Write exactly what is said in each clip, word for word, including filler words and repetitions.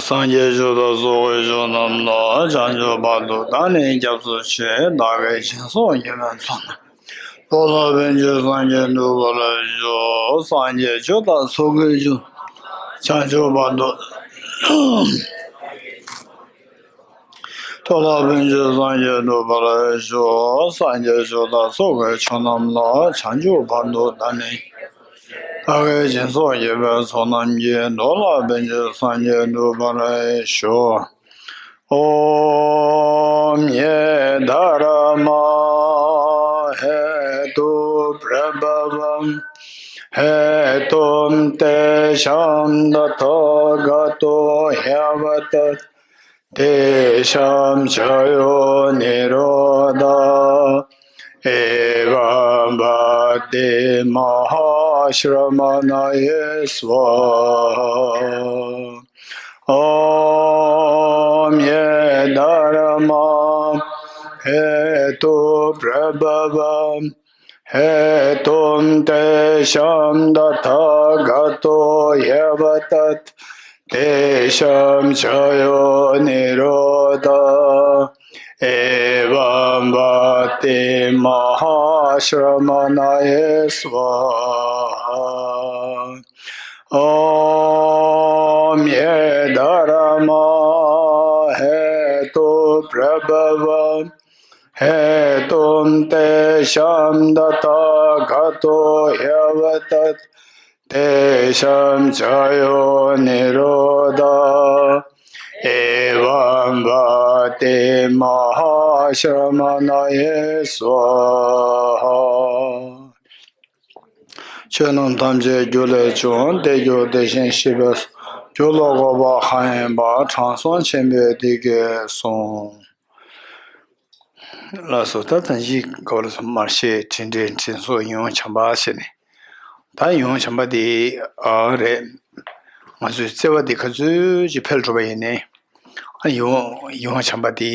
སངས་རྒྱས་ཆོས་དང་ཚོགས་ཀྱི་མཆོག་རྣམས་ལ། བྱང་ཆུབ་བར་དུ་བདག་ནི་སྐྱབས་སུ་མཆི། བདག་གིས་སྦྱིན་སོགས་བགྱིས་པའི་ཚོགས་རྣམས་ཀྱིས། ལོ་ལ་ཕན་ཕྱིར་སངས་རྒྱས་འགྲུབ་པར་ཤོག་སངས་རྒྱས་ཆོས་དང་ཚོགས་ཀྱི་མཆོག་བྱང་ཆུབ་བར་དུ། ཐོབ་ལ་ཕན་ཕྱིར་སངས་རྒྱས་འགྲུབ་པར་ཤོག་སངས་རྒྱས་ཆོས་དང་ཚོགས་ཀྱི་མཆོག་རྣམས་ལ། བྱང་ཆུབ་བར་དུ་བདག་ནི། བདག་གིས་སྦྱིན་སོགས་བགྱིས་པའི་ཚོགས་རྣམས་ཀྱིས། འགྲོ་ལ་ཕན་ཕྱིར་སངས་རྒྱས་འགྲུབ་པར་ཤོག ॐ ये धर्मा हेतु प्रभवं हेतुं तेषां तथागतो ह्यवदत् तेषां च यो निरोध एवं वत्ति महाश्रमणये स्वाहा। ॐ ये धर्मा हेतु प्रभव हेतुं तेषां तथागतो ह्यवदत् तेषां च यो निरोध एवं वत्ति महाश्रमणये स्वाहा। ॐ ये धर्मा हेतु प्रभव हेतुं तेषां तथागतो ह्यवदत् तेषां च यो निरोध एवं वत्ति महाश्रमणये स्वाहा। ཆོས་རྣམས་ཐམས་ཅད་རྒྱུ་ལས་བྱུང་། དེ་རྒྱུ་དེ་བཞིན་གཤེགས་པས་སོ། རྒྱུ་ལ་འགོད་པ་གང་ཡིན་པ། དྲང་སྲོང་ཆེན་པོས་འདི་སྐད་གསུངས། ལགས་སོ། ད་ད་ཅི་ག་བ་ལ་སོ་མར་ཤེས་དྲིན་དྲན་དྲིན་གཟོ་ཡིད་འོང་བྱམས་པ་ཟེར་ནས། ད་ཡིད་འོང་བྱམས་པ་དེ་ཨ་རེད། ང་ཚོའི་བརྩེ་བ་དེ་ག་ཚོད་ཅིག་འཕེལ་འགྲོ་བ་ཡིན་ནའི། ཨ་ཡིད་འོང་ཡིད་འོང་བྱམས་པ་དེ་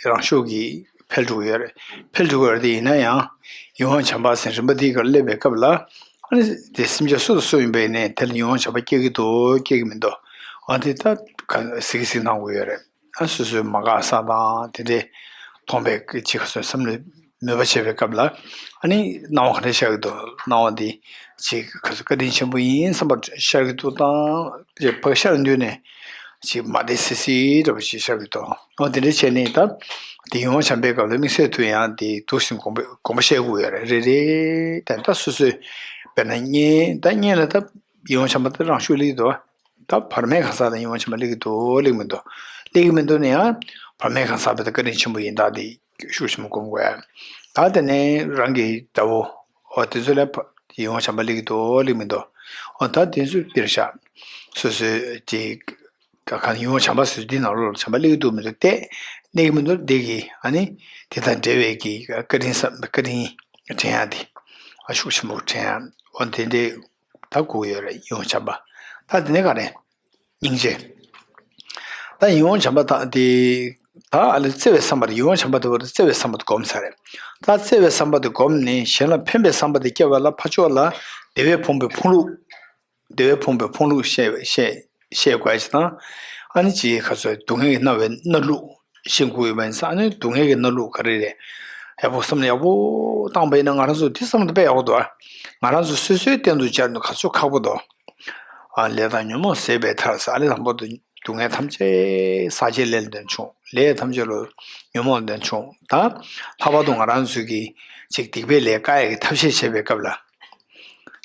རང་ཤུགས་ཀྱིས་འཕེལ་འགྲོ་གི་ཡོད་རེད། འཕེལ་འགྲོ་གི་ཡོད་རེད་དེ། ཡིན་ན་ཡང་ཡིད་འོང་བྱམས་པ་ཟེར་རིམ་པ་དེའི་སྐོར་སླེབས་པའི་སྐབས་ལ། ཨ་ནི་དེ་སེམས་ཅན་སུ་དང་སུ་ཡིན་པ་ཡིན་ནའི་དེ་ལ་ཡིད་འོང་བྱམས་པ་སྐྱེ་གི་འདུག་སྐྱེ་གི་མི་འདུག་ཨ་དེ་ད་ག་གཟིགས་གཟིགས་གནང་དགོས་ཡོད་རེད། ཨ་སོ་སོའི་མ་འགག་ས་དང་དེ་འདྲའི་མཐོང་པའི་ཅིག་ག་ཚོད་བསམ་བློའི་མོས་པ་བྱས་པའི་སྐབས་ལ། ཨ་ནི་སྣང་བ་ག་འདྲ་ཤར་གི་འདུག་སྣང་བ་འདི་ཅིག་ག་ཚོད་བཀའ་དྲིན་ཆེན་པོ་ཡིན་བསམ་པ་ཤར་གི་འདུག་དང་། ཅིག་ཕར་ཤར་དུས་ནས་ཅིག་མ་བདེ་སི་སི་འདྲ་པོ་ཞིག་ཤར་གི་འདུག་འོ་དེ་འདྲ་བྱས་ནས་ད་དེ་ཡིད་འོང་བྱམས་པའི་སྐབས་ལ་དམིགས་བསལ་དུ་ཡང་དེ་འདུག་སེ་དགོངས་པ་དགོངས་པ་བཞེས་དགོས་ཡོད་རེད། རེད་རེད། ད་ད་སོ་སོའི་དཔེར་ན་གཉེན། ད་གཉེན་ལ་ད་ཡིད་འོང་བྱམས་པ་ད་རང་ཤུགས་སླེབས་ཀྱི་འདུག་ད་བར་མའི་གང་ཟག་ལ་ཡིད་འོང་བྱམས་པ་སླེབས་ཀྱི་འདུག་སླེབས་ཀྱི་མི་འདུག་སླེབས་ཀྱི་མི་འདུག་ན་ཡང་བར་མའི་གང་ཟག་དཔེ་ད་བཀའ་དྲིན་ཆེན་པོ་ཡིན། ད་དེ་ཤུགས་ཆེན་པོ་སྒོམ་དགོས་ཡ། ད་དེ་ནས་རང་གི་ཟླ་བོ་འོ་དེ་ཚོ་ལ་ཡིད་འོང་བྱམས་པ་སླེབས་ཀྱི་འདུག་སླེབས་མི་འདུག་འོ་ད་དེ་ཚོ་དཔེར་བཞག་སོ་སོའི་དེ་ག་ག་ཡིད་འོང་བྱམས་པ་སོ་སོ་འདི་ནང་ལོགས་ལ་བྱམས་པ་སླེབས་ཀྱི་འདུག་མི་འདུག་བལྟས། སླེབས་ཀྱི་མི་འདུག་འདི་གི་ཨ་ནི་དེ་དང་འབྲེལ་བའི་གི་བཀའ་དྲིན་བསམ་བཀའ་དྲིན་དྲན་ཡ་དེ་ཨ་ཤུགས་ཆེན་པོ་དྲན་ཡ། འོ་དེ་འདྲའི་ད་དགོས་ཡོད་རེད། ཡིད་འོང་བྱམས་པ། ད་དེ་ནས་ག་རེ། སྙིང་རྗེ། ད་ཡིད་འོང་བྱམས་པ་དང་དེ། ད་ཨ་ལས་བརྩེ་བའི་བསམ་པ་དེ། ཡིད་འོང་བྱམས་པ་དེ་བར་དུ་བརྩེ་བའི་བསམ་པ་དེ་སྒོམ་ས་རེད། ད་བརྩེ་བའི་བསམ་པ་དེ་སྒོམ་ནས་གཞན་ལ་ཕན་པའི་བསམ་པ་དེ་སྐྱེ་བ་ལ་ཕར་ཕྱོགས་ལ་བདེ་བས་ཕོངས་པའི་ཕོངས་ལུགས། བདེ་བས་ཕོངས་པའི་ཕོངས་ལུགས་བཤད་བཤད་བཤད་དགོས་ཡ་ཅིག་དང་། ཨ་ནི་ཅིག་ག་ཚོད་སྡུག་བསྔལ་གྱིས་མནར་བའི་མནར་ལུགས་ཤེས་དགོས་ཡོད་པ་ཡིན་ཙང་། ཨ་ནི་སྡུག་བསྔལ་གྱི་མནར་ལུགས་ག་རེ་རེད། ཡག་པོ་བསམ་བློ་ཡག་པོ་བཏང་པ་ཡིན་ན། ང་རང་ཚོ་འདི་བསམ་བློ་དཔེ་ཡག་པོ་འདུག་ང་རང་ཚོ་སོ་སོའི་སྟེང་དུ་འབྱར་ནས་ག་ཚོད་ཁག་པོ་འདུག་ཨ་ལས་དང་ཉོན་མོངས་ཟད་པའི་མཐར་ཟེར། ཨ་ལས་དང་པོ་དུ་སྡུག་བསྔལ་ཐམས་ཅད་ཟག་བཅས་ལས་ལ་འདོན་བྱུང་། ལས་ཐམས་ཅད་ལ་ཉོན་མོངས་ལ་འདོན་བྱུང་། ད་ལྷག་པར་དུ་ང་རང་ཚོས་ཀྱི་ཅིག་སྡིག་པའི་ལས་བཀག་ཡས་ཀྱི་ཐབས་ཤེས་བྱེད་པའི་སྐབས་ལ།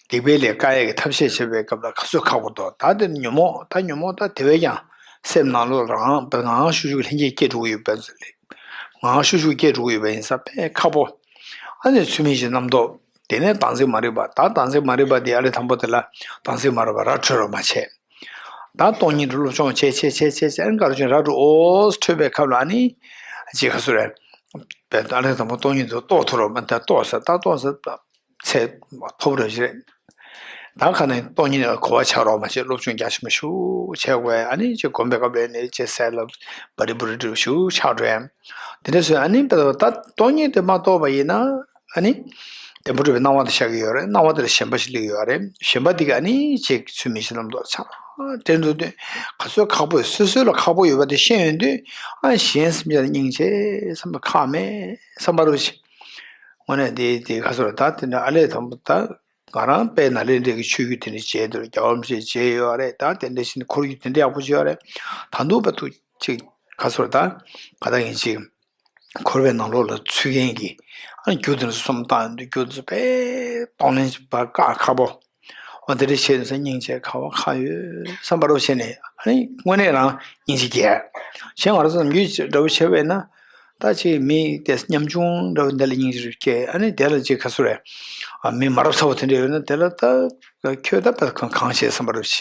སྡིག་པའི་ལས་བཀག་ཡས་ཀྱི་ཐབས་ཤེས་བྱེད་པའི་སྐབས་ལ་ག་ཚོད་ཁག་པོ་འདུག་ད་དེ་ཉོན་མོངས། ད་ཉོན་མོངས་ད་དེ་བས་ཀྱང་སེམས་ནང་ལོགས་ལ་རང་ངང་ཤུགས་ཤུགས་ལྷན་སྐྱེས་སྐྱེ་འགྲོ་གི་ཡོད་པ་ཚོ་ལས། ངང་ཤུགས་ཤུགས་སྐྱེ་འགྲོ་གི་ཡོད་པ་ཡིན་ཙང་དཔེ་ཁག་པོ། ཨ་ནི་ཚུལ་མིན་གྱི་རྣམ་རྟོག་དེ་ནས་དམ་ཚིག་མ་རིག་པ། ད་དམ་ཚིག་མ་རིག་པ་དེ་ཨ་ལས་དང་པོ་དེ་ལ་དམ་ཚིག་མ་རིག་པ་ར་འཕྲོད་རོགས་མ་བྱེད། ད་སྟོང་ཉིད་དུ་སློབ་སྦྱོང་བྱས་བྱས་བྱས་བྱས་བྱས། ཨ་ནི་ག་རེ་བྱུང་ར་འགྲོ་འོ་འཕྲོད་པའི་ཁབ་ལ་ཨ་ནི་ཅི་ག་སུ་རེད། བས་ཨ་ལས་དང་པོ་སྟོང་ཉིད་དུ་རྟོགས་ཐུབ་རོགས་མ། ད་རྟོགས་ཟེར་ད་རྟོགས་ཟེར་ད་ཚད་མཐོ་པོ་རེད་ཞེས་རེད། ད་ག་ནས་སྟོང་ཉིད་གོ་བ་ཆགས་རོགས་མ་བྱེད། སློབ་སྦྱོང་རྒྱ་ཆེན་པོ་ཞིག་བྱས་དགོས། ཨ་ནི་ཅི་སྒོམ་པའི་སྐབས་ལ་ནི་ཅི་གསལ་ལ་བ་རི་བུ་རི་འདྲ་ཞིག་ཆགས་འགྲོ་ཡ། དེ་འདྲ་སོང་ཨ་ནི་དཔེ་ད་སྟོང་ཉིད་དུ་མ་རྟོགས་པ་ཡིན་ན། ཨ་ནི་བདེན་པར་གྲུབ་པའི་སྣང་བ་དེ་ཤར་གྱི་ཡོད་རེད། སྣང་བ་དེ་ལ་ཞེན་པ་ཞིག་སླེབས་ཡོད་རེད། ཞེན་པ་དེ་ག་ཨ་ནི་ཅིག་ཚུལ་མིན་གྱི་རྣམ་རྟོག་ཆགས་ དྲན་འགྲོ་དུས་ག་ཚོད་ཁག་པོ་ཡོད། སོ་སོ་ལ་ཁག་པོ་ཡོད་པ་དེ་ཤེས་ཡོང་དུས་ཨ་གཞན་སེམས་ཅན་ལ་སྙིང་རྗེ་བསམ་པ་ཁག་མེད་བསམ་པ་རུ་ཞིག་དངོས་གནས་དེ་དེ་ག་ཚོད་ད་དེ་འདྲ་ཨ་ལས་དང་པོ་ད་ང་རང་དཔལ་ནཱ་ལེནྡྲའི་གི་ཆོས་བརྒྱུད་དེ་འདྲ་བྱས་འདུག་རྒྱལ་བ་རིན་པོ་ཆེ་མཇལ་ཡོད་རེད། ད་དེ་འདྲ་བཞིན་ཁོར་ཡུག་དེ་འདྲ་ཡག་པོ་བྱས་ཡོད་རེད། ད་དུང་བར་དུ་ཅིག་ག་ཚོད་ད་ག་ད་ཡིན་ཅིག་འཁོར་བའི་ནང་ལོགས་ལ་ཚུད་མཁན་གྱི་ཨ་རྒྱུ་དེ་ཚོ་སོམས་བཏང་ཡོང་དུས་རྒྱུ་དེ་ཚོ་དཔེ་གཏོང་ལེན་བྱེད་པ་དཀའ་ཁག་པོ། འོ་དེ་འདྲ་བྱས་ནས་སྙིང་རྗེ་ཁ་བ་ཁ་ཡོད་བསམ་པ་རུ་བྱས་ནས་ཨ་ནི་དངོས་གནས་རང་སྙིང་རྗེ་སྐྱེ། གཞན་ང་རང་ཚོ་ནམ་རྒྱུན་འདྲ་བོ་བྱས་པས་ན་ད་ཅིག་མི་དེ་ཉམ་ཆུང་འདྲ་བོ་འདི་ལ་སྙིང་རྗེ་རུ་སྐྱེ། ཨ་ནི་དེ་ལ་ཅིག་ག་ཚོད་རེད། ཨ་མི་མ་རབས་ཚ་བོ་དེ་འདྲ་ཡོད་ན་དེ་ལ་ད་ཁྱོད་ད་བད་གང་གང་བྱས་བསམ་པ་རུ་བྱས།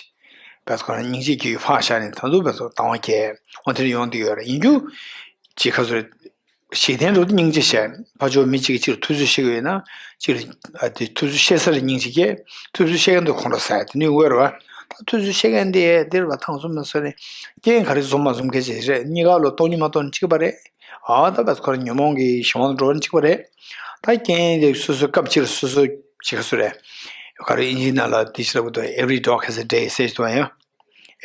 བད་གང་སྙིང་རྗེ་སྐྱེ་ཡོད་ཕག་ཤ་ནས་ད་དུང་བད་སོ་དང་བ་སྐྱེ། འོ་དེ་འདྲ་ཡོང་དུས་ཡོད་རེད། ཡིན་རྒྱུ་ཅིག་ག་ཚོད་རེད། ཞེ་བདེ་འགྲོ་དུས་སྙིང་རྗེ་བྱས། ཕར་ཕྱོགས་མི་གཅིག་གིས་གཅིག་ལ་ཐུབ་ཚོད་བཤད་ཀྱི་ཡོད་ན་གཅིག་ལ་ཨ་དེ་ཐུབ་ཚོད་བཤད་ས་ལ་སྙིང་རྗེ་སྐྱེ། ཐུབ་ཚོད་བཤད་མཁན་དེ་ཁོང་ཁྲོ་ཟ་ཡ་དེ་ནི་ཡོང་གི་རེད་བ། ད་ཐུབ་ཚོད་བཤད་མཁན་དེ་འདིར་བ་ཐང་སོ་མ་སོ་ནས་རྐྱེན་ག་རེ་བཟོ་མ་བཟོ་མཁན་ཅིག་རེད། གཉིས་ཀ་ལོ་གཏོང་ཉིད་མ་གཏོང་ཉིད་གཅིག་པ་རེད། ཨ་ད་བད་ཁོ་ར་ཉོན་མོངས་ཀྱི་གཞན་དབང་དུ་འགྲོ་བ་ནི་གཅིག་པ་རེད། ད་རྐྱེན་དེ་སོ་སོའི་སྐབས་ཕྱིར་སོ་སོ་ཅིག་ག་ཚོད་རེད། ག་རེ་ཨིན་ཇིའི་ནང་ལ་དེ་ཅི་ལབ་གི་འདུག Every dog has a day ཟེར་གྱི་འདུག་ཡ།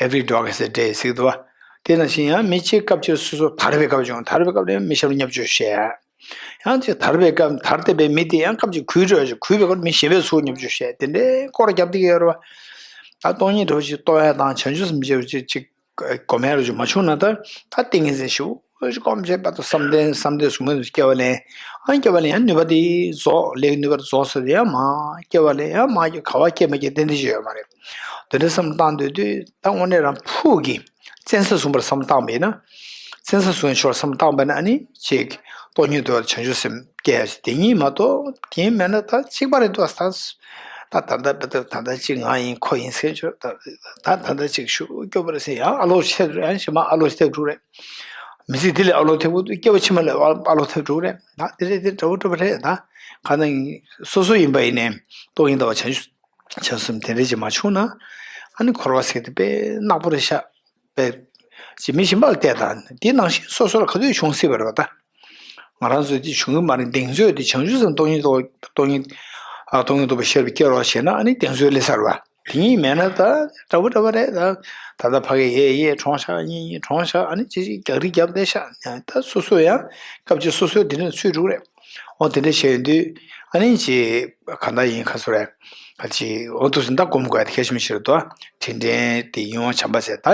Every dog has a day ཟེར་གྱི་འདུག་བ། དེ་ནང་བཞིན་ཡང་མི་གཅིག་སྐབས་ཕྱིར་སོ་སོ་དར་བའི་སྐབས་བྱུང་། དར་བའི་སྐབས་ལ་ཡང་མི་གཞན་ལ་བརྙས་བཅོས་བྱས། ཡང་ཅིག་དར་བའི་སྐབས་དར་བསྡད་པའི་མི་དེ་ཡང་སྐབས་ཅིག་གུས་འགྲོ་ཞིག་གུས་པའི་སྐབས་མི་གཞན་པའི་ཚུར་བརྙས་བཅོས་བྱས། དེ་འདྲའི་སྐོར་རྒྱབ་བསྡད་ཀྱི་ཡོད་རེད་བ། ད་སྟོང་ཉིད་འདྲ་བོ་ཞིག་རྟོགས་ཡ་དང་བྱང་ཆུབ་སེམས་ཅན་ཅིག་ཅིག་གོམས་ཡ་རུ་ཅིག་མ་བྱུང་ན་ད་ད་ཏིང་ངེ་འཛིན་ཞིག་སྐོམ་བྱས་བར་དུ་བསམ་གཏན་བསམ་གཏན་གཟུགས་མེད་དུ་སྐྱེ་བ་ལེན། ཨ་སྐྱེ་བ་ལེན་ཡང་ནུས་པ་དེ་རྫོགས། ལས་ཀྱི་ནུས་པ་རྫོགས་ཟེར་ཡང་མ་སྐྱེ་བ་ལེན་ཡང་མ་སྐྱེ། ག་བ་སྐྱེ་མ་སྐྱེ་ཏན་ཏན་ཅིག་ཡོད་མ་རེད། དེ་འདྲ་བསམ་བཏང་སྡོད་དུས་ད་དངོས་གནས་རང་ཕུགས་ཀྱི་བཙན་ས་བཟུང་བར་བསམ་བཏང་བས་ན། བཙན་ས་བཟུང་བའི་ཕྱོགས་བསམ་བཏང་བས་ན་ཨ་ནི་ཅིག་སྟོང་ཉིད་རྟོགས་པ་བྱང་ཆུབ་སེམས་སྐྱེ་ཡ་ཞིག་དེ་ཉིད་མ་གཏོགས་དེ་མེད་ན་ད་གཅིག་པ་རེད་འདུག་ད་ད་ད་ད་ད་ད་ཅིག་ང་ཡིན་ཁོ་ཡིན་ཟེར་ཆོག་ད་ད་ད་ད་ཅིག་ཤུགས་སྐྱོ་པོ་རེད་ཟེར་ཡང་ཨ་ལོ་ཆེ་རེད། ཡང་ཞེ་མ་ཨ་ལོ་ཐེབས་འགྲོ་རེད། མི་ཚེ་འདི་ལས་ཨ་ལོ་ཐེབས་དགོས་འདུག་སྐྱེ་བ་ཕྱི་མ་ལས་ཨ་ལོ་ཐེབས་འགྲོ་རེད། ད་དེ་རེད་དེ་འདྲ་བོ་འདྲ་བོ་རེད། ད་ག་ན་སོ་སོ་ཡིན་པ་ཡིན་ནའི་སྟོང་ཉིད་ལྟ་བ་བྱང་ཆུབ་བྱང་སེམས་དེ་འདྲ་ཅིག་མ་བྱུང་ན་ཨ་ནི་འཁོར་བ་ཟེར་དེ་དཔེ་ནག་པོ་རེད་ཤག་དཔེ་ཅིག་མི་གཞན་པ་ལ་བལྟས་དང་དེ་ནང་བཞིན་སོ་སོ་ལ་ག་དུས་བྱུང་སྲིད་པ་རེད་བ། ད་ང་རང་ཚོས་དེ་བྱུང་གི་མ་རེད། གདེང་ཚོད་དེ་བྱང་ཆུབ་སེམས་སྟོང་ཉིད་རྟོགས་སྟོང་ཉིད་ཨ་སྟོང་ཉིད་རྟོགས་པའི་ཤེས་རབ་སྐྱེ་རོགས་བྱས་ན་ཨ་ནི་གདེང་ཚོད་སླེབས་ཚར་བ། དེ་གཉིས་མེད་ན་ད་འདྲ་བོ་འདྲ་བོ་རེད། ད་ད་ལྟ་ཕ་གི་ཡས་ཡས་གྲོངས་ཤག་གཉིས་གཉིས་གྲོངས་ཤག་ཨ་ནི་ཅི་ཅི་རྒྱག་རི་རྒྱབ་བསྡད་ཤག་ད་སོ་སོ་ཡང་སྐབས་ཅིག་སོ་སོའི་དེ་འདྲ་ཚུད་འགྲོ་གི་རེད། འོ་དེ་འདྲ་བྱས་ཡོང་དུས་ཨ་ནི་ཅི་ག་འདྲ་ཡིན་ག་ཚོད་རེད། ཨ་ཅི་འོ་དུ་སུ་ད་སྒོམ་དགོས་ཡ་དེ་གལ་ཆེན་པོ་ཞིག་རེད་དོ། དྲིན་དྲན་དེ་ཡིད་དབང་བྱམས་པ་ཟེར་ད་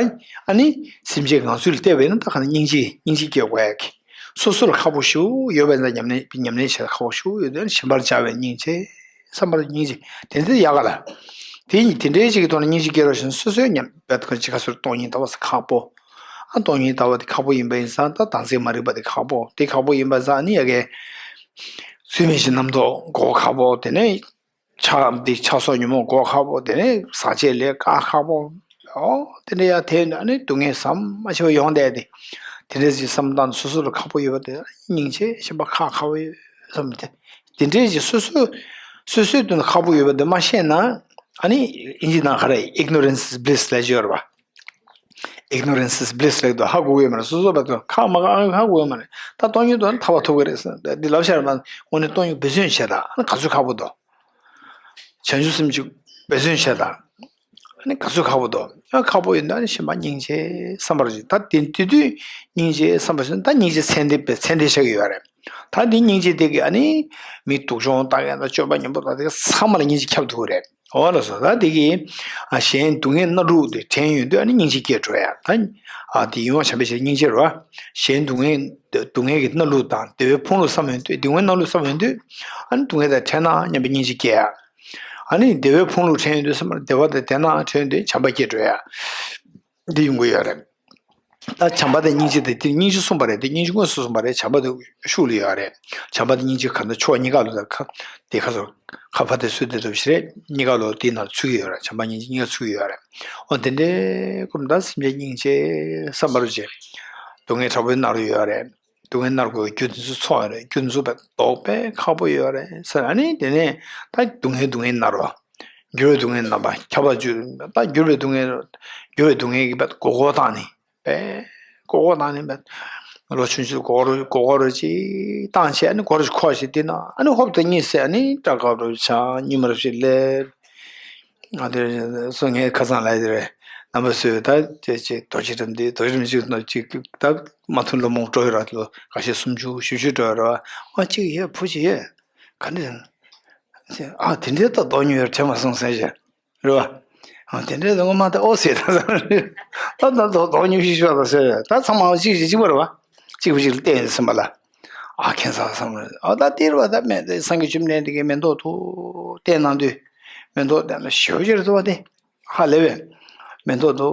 ཨ་ནི་སེམས་ཅན་ངང་ཚུལ་ལ་བལྟས་པས་ན་ད་ག་ནས་སྙིང་རྗེ་སྙིང་རྗེ་སྐྱེ་དགོས་ཡ་གི། སོ་སོ་ལ་ཁག་པོ་ཞིག་ཡོད་པ་ཡིན་ན་ཉམས་ལེན་ཉམས་ལེན་བྱེད་ཁག་པོ་ཞིག་ཡོད་དོན་གཞན་པར་བྱ་བའི་སྙིང་རྗེ། བསམ་པར་སྙིང་རྗེ། དེ་འདྲ་ཡག་ག་ལ། དེ་ཉིད་དེ་འདྲའི་ཅིག་གི་ཐོག་ནས་སྙིང་རྗེ་སྐྱེ་རོགས་ཞེས་སོ་སོའི་ཉམས་པའི་ཐོག་ཅིག་ཁ་སོར་སྟོང་ཉིད་ལྟ་བ་ཁག་པོ། ཨ་སྟོང་ཉིད་ལྟ་བ་དེ་ཁག་པོ་ཡིན་པ་ཡིན་ཙང་ད་དམ་ཚིག་མ་རིག་པ་དེ་ཁག་པོ་དེ་ཁག་པོ་ཡིན་པ་ཙང་ནི་ཡ་གའི་ཚུལ་མིན་གྱི་རྣམ་རྟོག་མགོ་ཁག་པོ་དེ་ནས། ཆགས་འདི་ཆགས་སོགས་ཉོན་མོངས་སྒོ་ཁག་པོ་དེ་ནས་ཟག་བཅས་ལས་ཀ་ཁག་པོ། ཨོ་དེ་འདྲ་ཡ་དེ་ནི་ཨ་ནི་སྡུག་བསྔལ་ཟམ་མ་ཆད་པ་ཡོང་བསྡད་དེ། དེ་འདྲ་ཞིག་བསམ་སྟངས་སོ་སོ་ལ་ཁག་པོ་ཡོད་པ་དེ་སྙིང་རྗེ་ཞེན་པ་ཁག་ཁག་པོ་ཡོད་བསམ་སྟེ། དེ་འདྲའི་ཞིག་སོ་སོ་སོ་སོའི་དོན་ཁག་པོ་ཡོད་པ་དེ་མ་ཤེས་ན་ཨ་ནི་ཨིན་ཇི་ནང་ག་རེ་ignorance is bliss ལབ་ཀྱི་ཡོད་རེད་པ། Ignorance is bliss ལབ་ཀྱི་འདུག་ཧ་གོ་གི་ཡོད་མ་རེད། སོ་སོ་བ་དོན་ཁག་མ་ཁག་ཧ་གོ་གི་ཡོད་མ་རེད། ད་སྟོང་ཉིད་དོན་ཐར་པ་ཐོབ་གི་རེད་ཟེར་འདི་ལབ་ཤར་མ་དངོས་གནས་སྟོང་ཉིད་འབད་བརྩོན་བྱས་ད་ཨ་ནི་ག་ཚོད་ཁག་པོ་འདུག་བྱང་ཆུབ་སེམས་ཀྱི་འབད་བརྩོན་བྱས་དང་། ཨ་ནི་ག་ཚོད་ཁག་པོ་འདུག་ཡང་ཁག་པོ་ཡིན་ན་ཨ་ནི་ཞེན་པ་སྙིང་རྗེ་བསམ་པར་བྱེད། ད་དེ་དེ་དུས་སྙིང་རྗེ་བསམ་པར་བྱེད་ན་ད་སྙིང་རྗེ་ཚད་ལྡན་པའི་ཚད་ལྡན་ཆགས་ཀྱི་ཡོད་རེད། ད་འདི་སྙིང་རྗེ་དེ་གིས་ཨ་ནི་མི་སྡུག་སྦྱོང་བཏང་མཁན་དང་སྤྱོད་པ་ངན་པ་དང་དེ་ག་ཚང་མ་ལ་སྙིང་རྗེ་ཁྱབ་ཐུབ་ཀྱི་རེད། འོ་ལགས་སོ། ད་དེ་གིས་ཨ་གཞན་སྡུག་བསྔལ་སྣ་དྲུག་དེ་དྲན་ཡོང་དུས་ཨ་ནི་སྙིང་རྗེ་སྐྱེ་འགྲོ་ཡ། ད་ཨ་དེ་ཡིད་དབང་བྱམས་པའི་ཕྱིར་སྙིང་རྗེ་རོ། གཞན་སྡུག་བསྔལ་སྡུག་བསྔལ་གྱི་སྣ་ལུག་དང་བདེ་བའི་ཕུང་ལུགས་བསམ་ཡོང་དུས་སྡུག་བསྔལ་སྣ་ལུག་བསམ་ཡོང་དུས་ཨ་ནི་སྡུག་བསྔལ་དང་བྲལ་ན་སྙམ་པའི་སྙིང་རྗེ་སྐྱེ་ཡ། ཨ་ནི་བདེ་བའི་ཕུང་ལུགས་དྲན་ཡོང་དུས་བསམ་པར་བདེ་བ་དང་ལྡན་ན་དྲན་ཡོང་དུས་བྱམས་པ་སྐྱེ་འགྲོ་ཡ། འདི་ཡོང་གི་ཡོད་རེད། ད་བྱམས་པ་དང་སྙིང་རྗེ་དེ་དེ་སྙིང་རྗེ་གསུངས་པ་རེད། དེ་སྙིང་རྗེ་དངོས་སུ་གསུངས་པ་རེད། བྱམས་པ་དེ་ཤུགས་ལ་ཡོད་རེད། བྱམས་པ་དང་སྙིང་རྗེ་ག་འདྲ་ཕྱོགས་གཉིས་ཀ་ལ་ད་ཁ་དེ་ཁ་སོ་ཁ་ཕ་དེ་སུ་དེ་ཐུབ་ཞིག་རེད། གཉིས་ཀ་ལོ་དེའི་ནང་ཚུད་ཀྱི་ཡོད་རེད། བྱམས་པ་སྙིང་རྗེ་གཉིས་ཀ་ཚུད་ཀྱི་ཡོད་རེད། འོ་དེ་འདྲའི་སྐོར་ད་སེམས་ཅན་སྙིང་རྗེ་བསམ་པ་རུ་བྱེད། སྡུག་བསྔལ་དྲག་པོའི་ནང་རུ་ཡོད་རེད། སྡུག་བསྔལ་མནར་དགོས་རྒྱུ་དེ་ཚོ་ཚོར་ཡོད་རེད། རྒྱུ་དེ་ཚོ་བས་ལྡོག་པས་ཁག་པོ་ཡོད་རེད་ཟེར། ཨ་ནི་དེ་ནས་ད་སྡུག་བསྔལ་སྡུག་བསྔལ་མནར་བ། འགྱུར་བའི་སྡུག་བསྔལ་རྣམ་པ་ཁྱབ་པ་བརྗོད་ད་འགྱུར་བའི་སྡུག་བསྔལ་འགྱུར་བའི་སྡུག་བསྔལ་གྱི་བས་མགོ་སྐོར་བཏང་ནས་བས་མགོ་སྐོར་བཏང་ནས་བས་ལོ་ཆུང་ཆུང་མགོ་སྐོར་མགོ་སྐོར་རུ་ཅིག་བཏང་བྱས་ཨ་ནི་སྒོ་རུ་ཅིག་འཁོར་བྱས་དེ་ན་ཨ་ནི་ཧོབ་ཏེ་གཉིད་སད། ཨ་ནི་སྐྲག་དགའ་རུ་ཆགས་གཉིད་མ་རུ་ཞིག་སླེབས། ང་དེ་སོ་ངའི་ཁ་སང་ལ་དེ་རེད། རྣམ་པ་ཚོས་ད་ཅེ་ཅེ་རྡོ་རྗེ་རིན་པོ་ཆེ། རྡོ་རྗེ་རིན་པོ་ཆེ་ནང་ཅིག་ད་མ་ཐུན་ལོ་མང་འགྲོ་ཡོད་ར། ལོ་ཁ་ཤས་སུམ་ཅུ་བཞི་བཅུ་འགྲོ་ཡོད་ར། ཨ་གཅིག་ཡོད། བུ་གཅིག་ཡོད། ག་འདྲ་ཟེར། ཨ་དེ་འདྲའི་ད་མདོག་ཉེས་ཡོད་དྲན་མ་སོང་ཟེར་བྱས། རེད་བ། ཨ་དེ་འདྲའི་ངོ་མ་ད་ཨོ་ཟེར་ད་ཟེར། ད་ད་མདོག་མདོག་ཉེས་ཤིག་ཤོག་ད་ཟེར། ད་ཚང་མ་གཅིག་གཅིག་གཅིག་པ་རེད་བ། གཅིག་པ་གཅིག་ལ་བལྟས་ཡོད་སེམས་པ་ལ། ཨ་ཁྱད་མཚར་བསམ་རེད། ཨ་ད་དེ་རེད་བ། ད་མེ་སངས་རྒྱས་བཅོམ་ལྡན་འདས་ཀྱི་མེ་ཏོག་ཏུ་བལྟས་གནང་དུས། མེ་ཏོག་དེ་ལ་ཞེ་པོ་ཅིག་རེད་བ་དེ། ཧ་ལས་པས། མེ་ཏོག་ཏུ་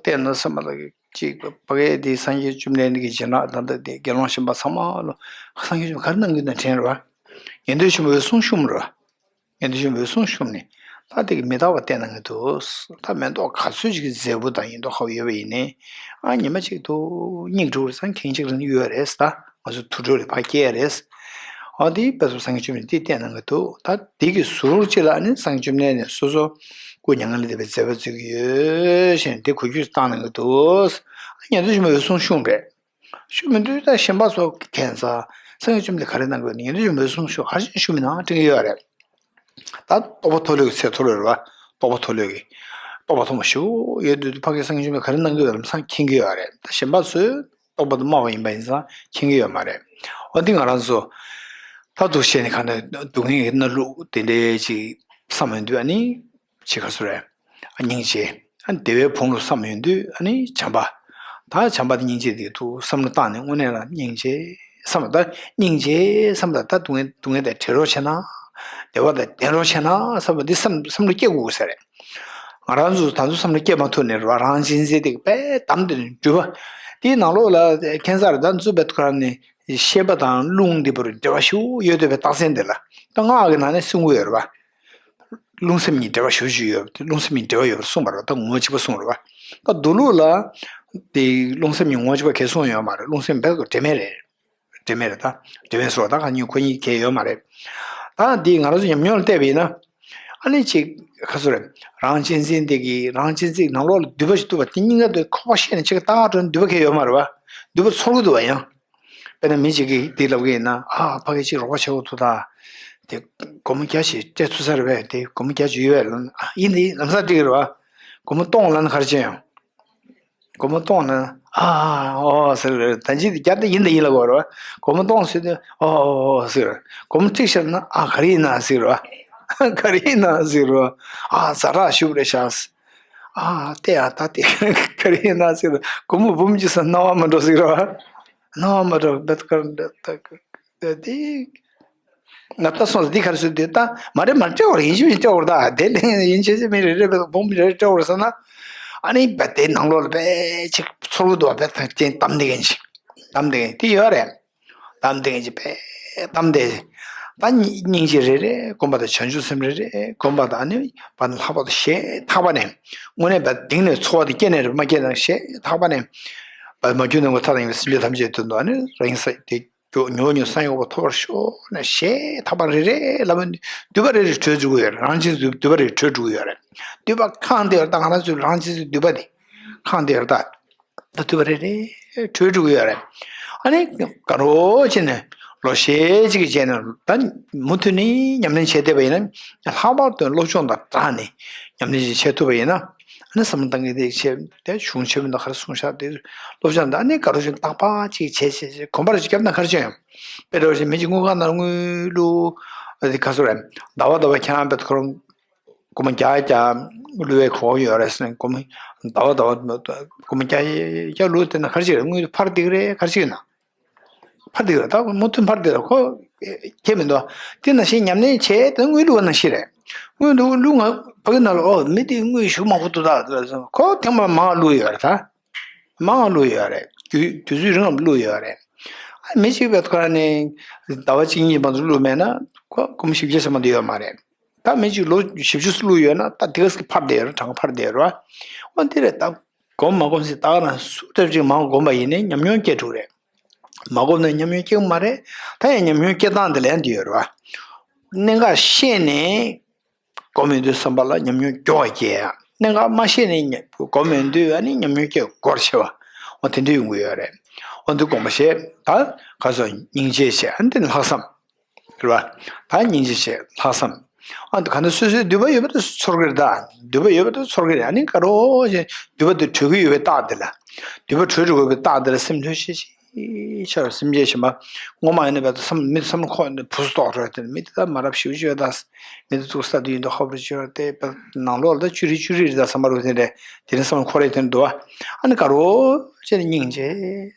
བལྟས་ན་སེམས་པ་ལ་ཅིག་ཕ་གི་དེ་སངས་རྒྱས་བཅོམ་ལྡན་འདས་ཀྱི་སྦྱིན་བདག་ད་ལྟ་དེ་དགེ་སློང་གཞན་པ་ཚང་མ་ལ་སངས་རྒྱས་བཅོམ་ག་རེ་གནང་གི་ཡོད་ན་དྲན་རེད་བ། ཉན་ཐོས་ཆེན་པོའི་གསུང་ཤོམ་རེད་བ། ཉན་ཐོས་ཆེན་པོའི་གསུང་ཤོམ་ནས་ད་དེ་གི་མི་རྟག་པ་བལྟས་གནང་གི་འདུག། ད་མེ་ཏོག་ག་ཚོད་ཅིག་གི་མཛེས་པོ་དང་ཡིན་མདོག་ཁ་པོ་ཡོད་པ་ཡིན་ནའི། ཨ་ཉི་མ་གཅིག་ཏུ་སྙིགས་འགྲོ་བ་སང་ཁེངས་ཅིག་རིང་ཡོད་རེད། ད་ང་ཚོ་དུར་ཁྲོད་ལ་ཕར་སྐྱེལ་ཡ་རེད། ཨ་དེ་དཔེ་ཚོ་སངས་རྒྱས་བཅོམ་ལྡན་འདས་བལྟས་གནང་གི་འདུག། ད་དེ་གི་ཟུར་གཅིག་ལ་ཨ་ནི་སངས་རྒྱས་བཅོམ་ལྡན་འདས་སོ་སོ་སྐུ་མྱ་ངན་ལས་འདས་པའི་མཛད་པ་མཛད་ཀྱི་ཡོད་ཞེས་དེ་གོ་རྒྱུ་བཏང་གནང་གི་འདུག། ཨ་ཉན་ཐོས་ཆེན་པོའི་གསུང་ཤོམ་རེད། ཤོམ་མི་འདུག། ད་གཞན་པ་ཚོ་ཁྱད་མཚར། སངས་རྒྱས་བཅོམ་ལྡན་ག་རེ་གནང་གི་ཡོད་ན། ཉན་ཐོས་ཆེན་པོའི་གསུང་ཤོམ་ག་རེ་ཤོམ་མིན་ན་དྲན་གྱི་ཡོད་རེད། ད་རྟོགས་པ་མཐོ་ལོས་ཀྱི་ཚད་མཐོ་ལོས་རེད་བ། རྟོགས་པ་མཐོ་ལོས་ཀྱི། རྟོགས་པ་མཐོ་མ་ཞུ་ཡོད་དུས་ཕ་གི་སངས་རྒྱས་བཅོམ་ལྡན་ག་རེ་གནང་གི་ཡོད་ལམ་སང་མཁྱེན་གྱི་ཡོད་རེད། ད་གཞན་པ་ཚོས་རྟོགས་པ་དུ་སྨྲ་བ་ཡིན་པ་ཡིན་ཙང་མཁྱེན་གྱི་ཡོད་མ་རེད། འོ་འདི་ང་རང་ཚོ་ད་འདུག་བྱས་ནས་གང་ན་སྡུག་བསྔལ་གྱི་གནས་ལུགས་དེ་འདྲའི་ཅིག་བསམ་ཡོང་དུས་ཨ་ནི་ཅིག་ག་ཚོད་རེད། ཨ་སྙིང་རྗེ། ཨ་བདེ་བའི་ཕུང་ལུགས་བསམ་ཡོང་དུས་ཨ་ནི་བྱམས་པ། ད་བྱམས་པ་དང་སྙིང་རྗེ་དེ་ཐུགས་བསམ་བློ་བཏང་ནས་དངོས་གནས་ལ་སྙིང་རྗེ་བསམ་པ། ད་སྙིང་རྗེ་བསམ་པ་ད་སྡུག་བསྔལ་སྡུག་བསྔལ་དང་བྲལ་རོགས་བྱས་ན། བདེ་བ་དང་ལྡན་རོགས་བྱས་ན་བསམ་པ་འདི་བསམ་བསམ་བློ་སྐྱེ་དགོས་ས་རེད། ང་རང་ཚོ་ད་ཚོ་བསམ་བློ་སྐྱེ་མ་ཐུབ་ནས་རང་གཅེས་འཛིན་དེ་དཔེ་དམ་དེ་ནས་འགྲུལ་པ། དེའི་ནང་ལོགས་ལ་ཁྱད་མཚར་རེད། ད་ཚོ་བེད་ཁོ་རང་ནས་ཤེས་པ་དང་རླུང་འདི་བར་འབྲེལ་བ་ཞུ་ཡོད་དེ་བའི་རྟགས་མཚན་དེ་ལ་ད་སྔགས་ཀྱི་ནང་ནས་གསུང་གི་ཡོད་རེད་བ། རླུང་སེམས་གཉིས་འབྲེལ་བ་ཞུ་ཞུ་ཡོད་པ་དེ། རླུང་སེམས་གཉིས་འབྲེལ་བ་ཡོད་པར་གསུངས་པ་རེད། ད་ངོ་བོ་གཅིག་པ་གསུངས་རེད་བ། ད་མདོ་ལུགས་ལ་དེ་རླུང་སེམས་གཉིས་ངོ་བོ་གཅིག་པ་གས་གསུངས་ཡོད་མ་རེད། རླུང་སེམས་བེད་ཁོ་འབྲེལ་མེད་རེད། འབྲེལ་མེད་རེད། ད་འབྲེལ་མེད་སོགས་ད་གང་ཉིད་ཁོ་གཉིས་གས་ཡོད་མ་རེད། ད་འདི་ང་རང་ཚོ་ཉམས་མྱོང་ལ་བལྟས་པ་ཡིན་ན། ཨ་ནི་ཅིག་ག་ཚོད་རེད། རང་གཅེས་འཛིན་དེ་གི་རང་གཅེས་འཛིན་ནང་ལོགས་ལ་འདུས་པ་ཞིག་འདུག་པ། དེ་སྙིང་ག་དུ་ཁོག་པ་བཤད་ནས་ཅིག་ཏག་ཏག་འགྲོ་ནས་འདུས་པ་གས་ཡོད་མ་རེད་བ། འདུས་པ་ཚོར་གི་འདུག་བ། ཡང་དཔེར་ན་མི་གཅིག་གིས་འདི་ལབ་གི་ཡིན་ན། ཨ་ཕ་གི་ཅིག་རོགས་པ་བྱེད་འོ་ཐུ་ད། དེ་སྒོར་མོ་བརྒྱ་ཞིག་སྤྲད་ཐུབ་ས་རེད་པས། དེ་སྒོར་མོ་བརྒྱ་ཅིག་ཡོད་པས་ལབ་ན། ཨ་ཡིན་དེ་ལམ་སང་འགྲིག་གི་རེད་བ། སྒོར་མོ་སྟོང་ལབ་ན་ག་རེ་བྱེད་ཡོང་། སྒོར་མོ་སྟོང་ན་ཨ་ཨ་ཨོ་ཟེར་རེད། ད་ཅི་དེ་བརྒྱ་དེ་ཡིན་དེ་ཡིན་ལབ་དགོས་རེད་བ། སྒོར་མོ་སྟོང་ཟེར་དུས་ཨོ་ཨོ་ཨོ་ཟེར། སྒོར་མོ་ཁྲིག་ཤར་ན་ཨ་ག་རེ་ཡིན་ན་ཟེར་བ། ག་རེ་ཡིན་ན་ཟེར་བ། ཨ་ཛ་དྲག་ཤུགས་རེད་ཤག། ཨ་ལྟས་ཨ་ད་དེ་ག་རེ་ཡིན་ན་ཟེར། སྒོར་མོ་འབུམ་གཅིག་ས་སྣང་བ་མ་འགྲོ་ཟེར་བ། སྣང་བ་མ་འགྲོ་བེད་ཀར་འདི་ད་དེ། ང་ལྟ་སོང་ཙང་འདི་ག་རེ་ཟེར་དུས་ད་མ་རེད་མ་རེད་སྤྲད་དགོས་རེད། ཡིན་གཅིག་མིན་གཅིག་སྤྲད་དགོས་རེད། ད་དེ་ལས་ཡིན་ཆེ་ཆེ་མི་རེ་རེ་བེད་སྦོམ་རེ་རེ་སྤྲད་དགོས་རེད་ཟེར་ན། ཨ་ནི་བེད་དེ་ནང་ལོགས་ལ་བེད་ཅིག་ཚོར་གི་འདུག་བ། བེད་ཐང་ཅན་གཏམ་དེ་གན་ཅིག་གཏམ་དེ་གན་དེ་ཡོད་རེད། གཏམ་དེ་གན་ཅིག་བེད་གཏམ་དེ། ད་སྙིང་རྗེ་རེ་རེ་སྒོམ་པ་དང་། བྱང་ཆུབ་སེམས་རེ་རེ་སྒོམ་པ་དང་། ཨ་ནི་བ་ལྷག་པར་དུ་ཞེ་ཐག་པ་ནས་དངོས་གནས་བེད་དེང་ནས་འཚོ་བ་དེ་སྐྱེལ་ནས་རེད་མ་སྐྱེལ་ན་ཞེ་ཐག་པ་ནས་བེད་མ་གྱུར་ནས་ངོ་ཐག་དང་ཡིན་པའི་སེམས་ཅན་ཐམས་ཅད་དོན་དུ་ཨ་ནི་རང་ཉིད་ས་དེ། ཉོ་ཉོ་ས་ཡོང་བ་ཐོབ་པར་ཤོག་ན་ཞེ་ཐག་པ་རེ་རེ་ལ་མི་འདུས་པ་རེ་རེ་གྲོལ་འགྲོ་གི་ཡོད་རེད། རང་གཅེས་འདུས་པ་རེ་གྲོལ་འགྲོ་གི་ཡོད་རེད། འདུས་པ་གང་དེ་ཡོད་རེད། ད་ང་རང་ཚོའི་རང་གཅེས་འདུས་པ་དེ་གང་དེ་ཡོད་རེད། ད་ད་འདུས་པ་རེ་རེ་གྲོལ་འགྲོ་གི་ཡོད་རེད། ཨ་ནི་དགའ་རོགས་བྱས་ནས་ལོ་ཤས་ཅིག་གི་རྗེས་ནས་ད་མུ་མཐུད་ནས་ཉམས་ལེན་བྱས་བསྡད་པ་ཡིན་ན། ལྷག་པར་དུ་སློབ་སྦྱོང་དང་སྦྲགས་ནས་ཉམས་ལེན་ཅིག་བྱས་ཐུབ་པ་ཡིན་ན། ཨ་ནི་བསམ་བློ་གཏང་གི་དེ་བྱས་དེ་གཞུང་ཆེན་མོ་ནང་ག་རེ་གསུངས་ཤག་དེ་སློབ་སྦྱོང་དང་། ཨ་ནི་དགའ་རོགས་བྱས་ནས་རྟག་པར་ཅིག་བྱས་བྱས་བྱས་གོམ་པ་རེ་ཅིག་བརྒྱབ་ན་ག་རེ་བྱས་ཡོང་། དཔེ་འདྲ་བོ་ཞིག་མི་གཅིག་དངུལ་ཁང་ནང་དངུལ་བླུག་ཨ་དེ་ག་ཚོད་རེད། ཟླ་བ་ཟླ་བ་ཁྱེད་རང་དཔེ་ཁོ་རང་སྒོར་མོ་བརྒྱ་བརྒྱ་བླུག་པའི་གོ་སྐབས་ཡོད་རེད་ཟེར་ནས། སྒོར་མོ་ཟླ་བ་ཟླ་བ་སྒོར་མོ་བརྒྱ་བརྒྱ་བླུག་དེ་ན་ག་རེ་བྱེད་རེད། དངུལ་འཕར་བསྡད་ཀྱི་རེད། ག་རེ་བྱེད་ཀྱི་ན། འཕར་བསྡད་ཀྱི་རེད། ད་མུ་མཐུད་འཕར་བསྡད་རེད། ཁོ་ཁྱད་མི་འདུག། དེ་ནང་བཞིན་ཉམས་ལེན་བྱས་དེ་དངུལ་བླུག་པ་ནང་བཞིན་རེད། དངུལ་འདུག་བླུག་ང་ཕ་གི་ནང་ལ་ཨོ་མི་དེ་དངུལ་ཞུ་མང་པོ་འདུག་ད་ཁོ་ཐེངས་མ་མང་བླུག་ཡོད་རེད། ད་མང་བླུག་ཡོད་རེད། དུས་དུས་ཚོད་རིང་ལ་བླུག་ཡོད་རེད། ཨ་མི་གཅིག་བས་ཁོ་རང་ནས་ཟླ་བ་གཅིག་གཉིས་མ་གཏོགས་བླུག་མེད་ན་ཁོ་སྒོར་མོ་བཞི་བརྒྱ་ཙམ་མ་གཏོགས་ཡོད་མ་རེད། ད་མི་གཅིག་ལོ་བཞི་བཅུ་ཙམ་བླུག་ཡོད་ན་ད་དེ་ག་ཙམ་འཕར་བསྡད་ཡོད་རེད། གྲངས་ཀ་འཕར་བསྡད་ཡོད་རེད་བ། འོ་འདི་རེད། ད་སྒོམ་མ་སྒོམ་ཟེར་ད་ག་ན་སུ་འདྲ་ཅིག་མང་སྒོམ་པ་ཡིན་ནའི་ཉམས་མྱོང་སྐྱེ་འགྲོ་གི་རེད། མ་སྒོམ་ན་ཉམས་མྱོང་སྐྱེ་གི་མ་རེད། ད་ཡང་ཉམས་མྱོང་སྐྱེ་སྟངས་དེ་ལ་ཡང་འདི་ཡོད་རེད་བ། གནད་འགག་ཤེས་ནས་སྒོམ་ཡོང་དུས་ཙམ་པ་ལ་ཉམས་མྱོང་མགྱོགས་པ་སྐྱེ་ཡ། གནད་འགག་མ་ཤེས་ནས་སྒོམ་ཡོང་དུས་ཨ་ནི་ཉམས་མྱོང་སྐྱེ་འགོར་ཆེ་བ། འོ་དེ་འདྲ་ཡོང་གི་ཡོད་རེད། འོ་འདི་དགོངས་པ་བཞེས། ད་ག་ཚོད་སྙིང་རྗེ་བྱས། ཨ་ནི་དེ་ནི་ལྷག་བསམ། རེད་བ། ད་སྙིང་རྗེ་བྱས་ལྷག་བསམ། ཨ་ད་ག་ན་སོ་སོའི་འདོད་པ་ཡོད་པ་དེ་ཚོར་གི་རེད་ད། འདོད་པ་ཡོད་པ་དེ་ཚོར་གི་རེད། ཨ་ནི་དགའ་རོགས་བྱས་འདོད་པ་དེ་གྲོལ་གི་ཡོད་པའི་རྟགས་དེ་ལ། འདོད་པ་གྲོལ་འགྲོ་གི་ཡོད་པའི་རྟགས་དེ་ལ་སེམས་ལྷོད་ཤིག་ཤིག་ཤར་སེམས་ཅན་གཞན་པ། སྔོན་མ་ཡིན་ན་བས་ད་བསམ་མི་བསམ་བློ་འཁོར་ནས་བུ་སུ་ལྟོགས་འགྲོ་ཡ་དེ་མི་དེ་ད་མ་རབས་ཞིབ་ཞིབ་ད། མི་དེ་ཐུག་ས་དུ་ཡིན་དུ་ཧོབ་རི་ཅོ་དེ་བས་ནང་ལོགས་ལ་ད་བཅུ་རི་བཅུ་རི་རི་ད་བསམ་པ་རུ་དེ་འདྲ་དེ་ནི་བསམ་བློ་འཁོར་ཡ་དེ་འདྲ་འདུག་ཨ་ནི་དགའ་རོགས་བྱས་ནས་སྙིང་རྗེ་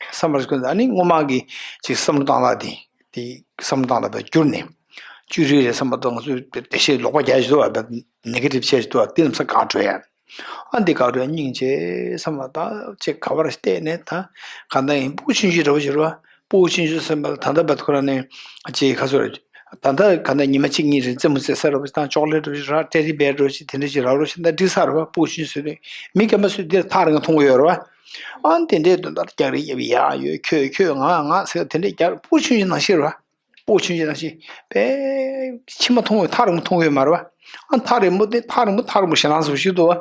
བསམ་པ་རུ་ཀུན་ཨ་ནི་སྔོན་མ་གི་ཅིག་བསམ་བློ་བཏང་ལ་དེ། དེ་བསམ་བློ་བཏང་ལ་བས་བསྒྱུར་ནས། བཅུ་རི་རི་བསམ་པ་དང་ང་ཚོས་བདེ་གཤེགས་ལོག་པ་རྒྱག་བཞིན་འདུག་བ་བས་ནེ་གེ་ཊིབ་བྱས་བཞིན་འདུག་བ་དེ་རྣམས་ས་གང་འགྲོ་ཡ། ཨ་འདི་ག་རེ་སྙིང་རྗེ་བསམ་པ་དང་ཅིག་ག་བར་བལྟས་ནས་ད་ག་འདྲ་ཡིན། སྤུ་གུ་ཆུང་ཆུང་འདྲ་བོ་ཞིག་རེད་བ། སྤུ་གུ་ཆུང་ཆུང་བསམ་པ་ད་ལྟ་བར་དུ་ཁོ་རང་ནས་ཅིག་ག་ཚོད་རེད། ད་ལྟ་ག་འདྲ་ཉི་མ་གཅིག་གཉིས་རིང་རྩེད་མོ་རྩེ་ས་རེད་བ། དང་ཅོག་ལེ་ཊི་རེད་ར་ཊེ་ཌི་བེར་རེད་ཅིག་དེ་འདྲ་ཅིག་རག་རོགས་ཤིག་ད་འགྲིག་ས་རེད་བ། སྤུ་གུ་ཆུང་ཆུང་བཟོས་དུས་མི་རྒན་པ་ཚོས་འདིར་ཐག་རིང་ག་མཐོང་གི་ཡོད་རེད་བ། ཨ་དེ་འདྲའི་དོན་དག་རྒྱག་རེས་རྒྱབ་ཡ་ཡོད་ཁྱོད་ཁྱོད་ང་ང་ཟེར་དེ་འདྲའི་རྒྱག་སྤུ་གུ་ཆུང་ཆུང་ནང་བཞིན་རེད་བ། སྤུ་གུ་ཆུང་ཆུང་ནང་བཞིན་པས་མཆིལ་མ་མཐོང་གི་ཐག་རིང་པོ་མཐོང་གི་ཡོད་མ་རེད་བ། ཨ་ཐག་རིང་པོ་དེ་ཐག་རིང་པོ་ཐག་རིང་པོ་ཞེད་སྣང་ཟེར་བ་ཞིག་འདུག་བ།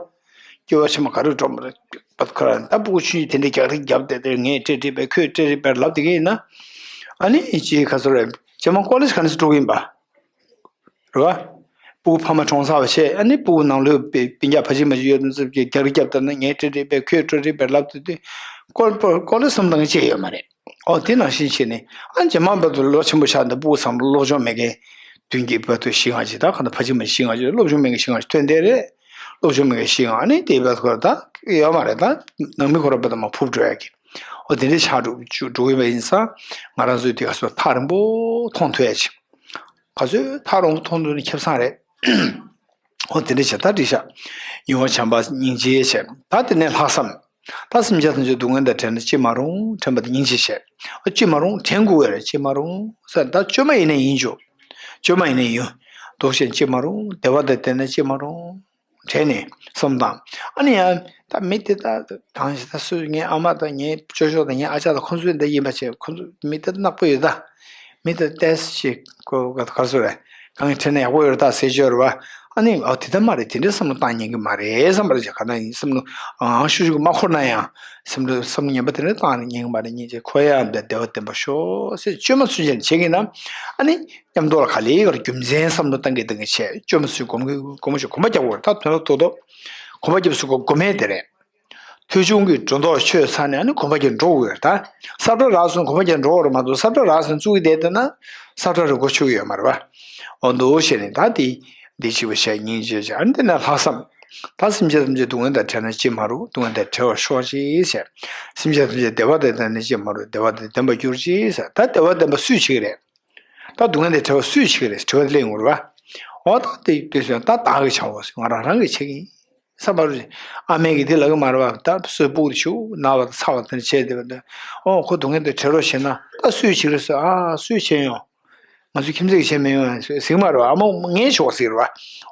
སྐྱེ་བ་ཕྱི་མ་ག་རེ་འགྲོ་མ་རེད་པ། ཁོ་རང་ད་སྤུ་གུ་ཆུང་ཆུང་དེ་འདྲའི་རྒྱག་རེས་རྒྱབ་བསྡད་དེ་ངས་ཊེ་ཌི་བེར་ཁོས་ཊེ་ཌི་བེར་ལབ་བསྡད་མཁན་ཡིན་ན། ཨ་ནི་ཅིག་ག་ཚོད་རེད། རྗེས་མ་ཀོ་ལེ་ཇི་ག་ནས་འགྲོ་གི་ཡིན་པ། རེད་བ། སྤུ་གུ་ཕ་མ་གྲོངས་ཚར་བ་བྱས་ཨ་ནི་སྤུ་གུ་ནང་ལོགས་པའི་སྤུན་ཀྱག་ཕ་ཆེ་མ་ཆེ་ཡོད་དུས་ཙམ་གྱི་རྒྱག་རེས་རྒྱབ་བསྡད་ན་ངས་ཊེ་ཌི་བེར་ཁོས་ཊེ་ཌི་བེར་ལབ་བསྡད་དུས། ཀོ་ཀོ་ལེ་ཇི་བསམ་བཏང་མཁན་ཅིག་ཡོད་མ་རེད། ཨོ་དེ་ནང་བཞིན་བྱས་ནས་ཨ་རྗེས་མ་བར་དུ་ལོ་ཆེན་པོ་ཆགས་འདི་སྤུ་གུ་ཚང་མ་སློབ་སྦྱོང་མེད་མཁན། མདུན་གྱི་བར་དུ་བཞི་ལྔ་ཅིག་ད་ག་ད་ཕ་ཆེ་མ་ཆེ་བཞི་ལྔ་ཅིག་སློབ་སྦྱོང་མེད་མཁན་བཞི་ལྔ་ཅིག་ཐོན་བསྡད་རེད། སློབ་སྦྱོང་མེད་མཁན་བཞི་ལྔ་ཨ་ནི་དེའི་བར་དུ་ད་ཡོད་མ་རེད། ད་ནང་མི་ཁོ་ར་བར་དུ་མ་ཕུབ་འགྲོ་ཡ་གི། ཨོ་དེ་འདྲའི་ཆགས་འགྲོ་འགྲོ་གི་ཡོད་པ་ཡིན་ཙང་ང་རང་ཚོས་དེ་ག་ཚོད་ཐག་རིང་པོ་མཐོང་ཐུབ་ཡ་ཅིག་ག་ཚོད་ཐག་རིང་པོ་མཐོང་ཐུབ་ན་ཁེ་བཟང་རེད། ཨོ་དེ་འདྲ་བྱས་ད་འགྲིག་ཤག་ཡིད་འོང་བྱམས་པ་སྙིང་རྗེ་བྱས། ད་དེ་ནས་ལྷག་བསམ། ད་སེམས་ཅན་ཐམས་ཅད་སྡུག་བསྔལ་དང་བྲལ་ན་ཅི་མ་རུང་དྲན་པ་དེ་སྙིང་རྗེ་བྱས། ཨ་ཅི་མ་རུང་དྲན་དགོས་པས་རེད། ཅི་མ་རུང་ཟེར་ད་བཅོས་མ་ཡིན་ན་ཡིན་ཆོག་བཅོས་མ་ཡིན་ན་ཡིན། འདུག་བྱས་ཅི་མ་རུང་བདེ་བ་དང་ལྡན་ན་ཅི་མ་རུང་། དྲན་ནས་བསམ་དང་། ཨ་ནི་ཡང་ད་མི་དེ་ད་གང་ཞིག་ད་སུ་ངའི་ཨ་མ་དང་ངའི་ཅོ་ཅོ་དང་ངའི་ཨ་ཅག་དང་ཁོང་ཚོའི་འདི་ཡིན་པ་བྱས་ཁོང་ཚོ་མི་དེ་ནག་པོ་ཡོད་ད། མི་དེ་ཏེས་ཞིག་གོ་ག་ག་སུ་རེད། གང་ཡིན་དྲན་ན་ཡག་པོ་ཡོད་རེད་ད་ཟེར་ཅོ་རེད་བ། ཨ་ནི་ཨ་དེ་ད་མ་རེད། དེ་འདྲའི་བསམ་བློ་བཏང་ཉན་གི་མ་རེད་བསམ་པ་རེད། ག་ན་ཡིན་བསམ་བློ་ཨང་ཤུ་ཤུ་གི་མ་འཁོར་ན་ཡང་བསམ་བློ་བསམ་བློ་ངན་པ་དེ་འདྲ་བཏང་ཉན་གི་མ་རེད། སྙིང་རྗེ་ཁོ་ཡང་འདི་བདེ་བ་ལྡན་པ་ཤོག་ཟེར་བཅོས་མ་ཚུན་ཆད་བྱེད་ཀྱི་ན། ཨ་ནི་མཉམ་དུ་ལ་ག་ལེ་གར་རྒྱུ་མཚན་བསམ་བློ་བཏང་གི་བཏང་གི་བྱས་བཅོས་མ་ཚུན་གོམ་གི་གོམ་ཞིག་གོམ་པ་རྒྱག་དགོས་རེད། ད་དོན་ལ་ཐོག་ཐོག་གོམ་པ་རྒྱབ་སུ་གོ་གོམ་མེད་དེ་རེད། ཐོས་བྱུང་གི་སྒྲོ་འདོགས་ཆོད་ཚར་ནས་ཨ་ནི་གོམ་པ་རྒྱག་འགྲོ་དགོས་རེད་ད། ས་བཀྲ་རག་སོང་གོམ་པ་རྒྱག་འགྲོ་དགོས་རེད་མ་གཏོགས་ས་བཀྲ་རག་སོང་བཙུགས་ཀྱི་བསྡད་བསྡད་ན་ས་བཀྲ་རེ་མགོ་ཆུ་གི་ཡོད་མ་རེད་བ། འོ་འདུག་བྱས་ནས་ད་དེ་འདི་ཅིག་པ་བྱས་སྙིང་རྗེ་བྱས་ཨ་ནི་དེ་ན་ལྷག་བསམ། ད་སེམས་ཅན་ཐམས་ཅད་སྡུག་བསྔལ་དང་བྲལ་ན་ཅི་མ་རུང་སྡུག་བསྔལ་དང་བྲལ་བར་ཤོག་ཅིག་ཟེར། སེམས་ཅན་ཐམས་ཅད་བདེ་བ་དང་ལྡན་ན་ཅི་མ་རུང་བདེ་བ་དང་ལྡན་པར་གྱུར་ཅིག་ཟེར། ད་བདེ་བ་ལྡན་པ་སུས་བྱེད་ཀྱི་རེད། ད་སྡུག་བསྔལ་དང་བྲལ་བ་སུས་བྱེད་ཀྱི་རེད་དྲི་བ་དེ་སླེབས་ཡོང་གི་རེད་བ། འོ་ད་དེ་དུས་སུ་ད་བདག་གིས་བྱའོ་ཟེར་ང་རང་རང་གིས་བྱེད་ཀྱི་ཡིན། བསམ་པ་རུ་ཨ་མས་ཀྱིས་དེ་ལབ་ཀྱི་མ་རེད་བ། ད་སོའི་སྤུ་གུ་དེ་ཞུ་ན་བ་དང་ཚ་བ་དེ་འདྲ་བྱས་བསྡད་པ་དང་ཨོ་ཁོ་སྡུག་བསྔལ་དེ་བྲལ་རོགས་བྱེད་ན་ད་སུས་བྱེད་རེད་ཟེར། ཨ་སུས་བྱེད་ཡོང་། ང་ཚོའི་ཁྱིམ་མཚེས་ཀྱིས་བྱེད་མི་ཡོང་ཟེར་གྱི་མ་རེད་བ། ཨ་མ་ངས་ཆོག་ཟེར་གྱི་རེད་བ།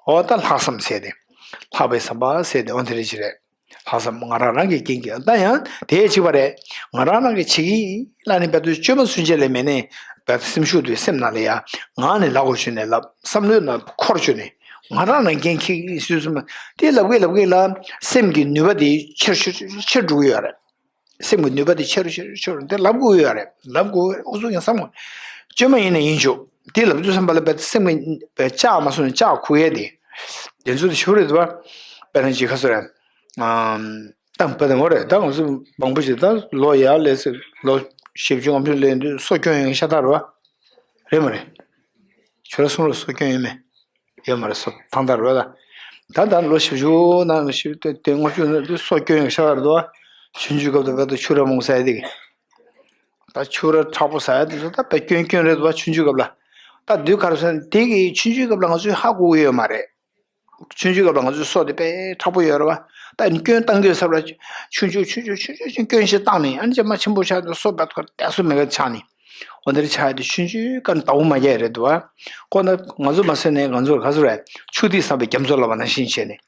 ཨོ་ད་ལྷག་བསམ་ཟེར་ཏེ། ལྷག་པའི་བསམ་པ་ཟེར་ཏེ་ཨོ་དེ་འདྲ་ཅིག་རེད། ལྷག་བསམ་ང་རང་རང་གིས་འགན་འཁྱེར་ད་ཡང་དེ་གཅིག་པ་རེད། ང་རང་རང་གིས་བྱེད་ཀྱི་ཡིན་ལབ་ནས་བལ་དུ་བཅོས་མ་ཚུན་ཆད་ལས་མེད་ནས་བལ་དུ་སེམས་ཤུགས་དུས་སེམས་ནང་ལ་ཡ་ངག་ནས་ལབ་དགོས་བྱུང་ནས་ལབ་བསམ་བློའི་ནང་འཁོར་བྱུང་ནས་ང་རང་རང་འགན་འཁྱེར་གྱི་ཡིན་སུས་སུ་མ་དེ་ལབ་གི་ལབ་གི་ལ་སེམས་ཀྱི་ནུས་པ་དེ་ཆེར་ཆེར་ཆེར་འགྲོ་གི་ཡོད་རེད། སེམས་ཀྱི་ནུས་པ་དེ་ཆེ་རུ་ཆེ་རུ་ཆེ་རུ་དེ་ལབ་དགོས་ཡོད་རེད། ལབ་དགོས་ཨུ་ཚུགས་ཀྱང་བསམ་དགོས། བཅོས་མ་ཡིན་ན་ཡིན་ཆོག་དེ་ལབ་དུས་བསམ་པ་ལ་བལ་དུ་སེམས་ཀྱི་བལ་ལྕགས་མ་སོང་ནས་ལྕགས་ཁུག་ཡས་དེ། དེ་ཚོ་དེ་ཞུ་རེད་དུ་བ། དཔེར་ན་ཅིག་ཁ་སོ་རེད། ཏང་པ་དང་འོ་རེད་ད་ང་ཚོ་མང་པོ་ཞིག་ད་ལོ་ཡར་ལས་ལོ་བཞི་བཅུ་ལྔ་བཅུ་ལས་འདུག་སྲོག་སྐྱོན་ཡོང་ཤ་སྟག་རེད་བ། རེད་མ་རེད། ཁྱོད་ར་གསུང་རོགས་སྲོག་སྐྱོན་ཡོད་མེད། ཡོད་མ་རེད་སོ་ཐང་ཐང་རེད་ད། ད་ལྟ་ལོ་བཞི་བཅུ་ནང་བཞི་བཅུ་དེ་ལྔ་བཅུ་ནང་དུ་སྲོག་སྐྱོན་ཡོང་ཤ་སྟག་རེད་དོ། ཆུང་ཆུང་སྐབས་དུ་བས་དུ་ཆུ་ར་མོང་ཟ་ཡ་དེ་གི་ད་ཆུ་ར་མཁྲེགས་པོ་ཟ་ཡ་དེ་ཚོ་ད་དཔེ་སྐྱོན་སྐྱོན་རེད་དོ་བ་ཆུང་ཆུང་སྐབས་ལ། ད་དུས་ག་རེ་ཟེར་ན་དེ་གི་ཆུང་ཆུང་སྐབས་ལ་ང་ཚོས་ཧ་གོ་གི་ཡོད་མ་རེད། ཆུང་ཆུང་སྐབས་ལ་ང་ཚོའི་སྲོག་དེ་དཔེ་མཁྲེགས་པོ་ཡོད་རེད་བ། ད་ཡིན་སྐྱོན་བཏང་དགོས་ས་ལ་ཆུང་ཆུང་ཆུང་ཆུང་ཆུང་ཆུང་ཆུང་སྐྱོན་ཞིག་བཏང་ནས་ཨ་ནི་ཅང་མ་ཆེན་པོ་ཆགས་ནས་སྲོག་བས་ཐོར་བསྡད་སྲོལ་མེད་པ་ཆགས་ནས། འོ་འདིར་ཆགས་ཡ་དེ་ཆུང་ཆུང་སྐབས་ནས་ལྟ་བུ་མ་རྒྱག་ཡ་རེད་འདུག་བ། ཁོ་ན་ང་ཚོ་མ་ཟེར་ནས་ང་ཚོར་ག་ཚོད་རེད། ཆུ་ཐིགས་ཟགས་པའི་རྒྱ་མཚོ་ལབ་པ་ནང་བཞིན་བྱས་ནས།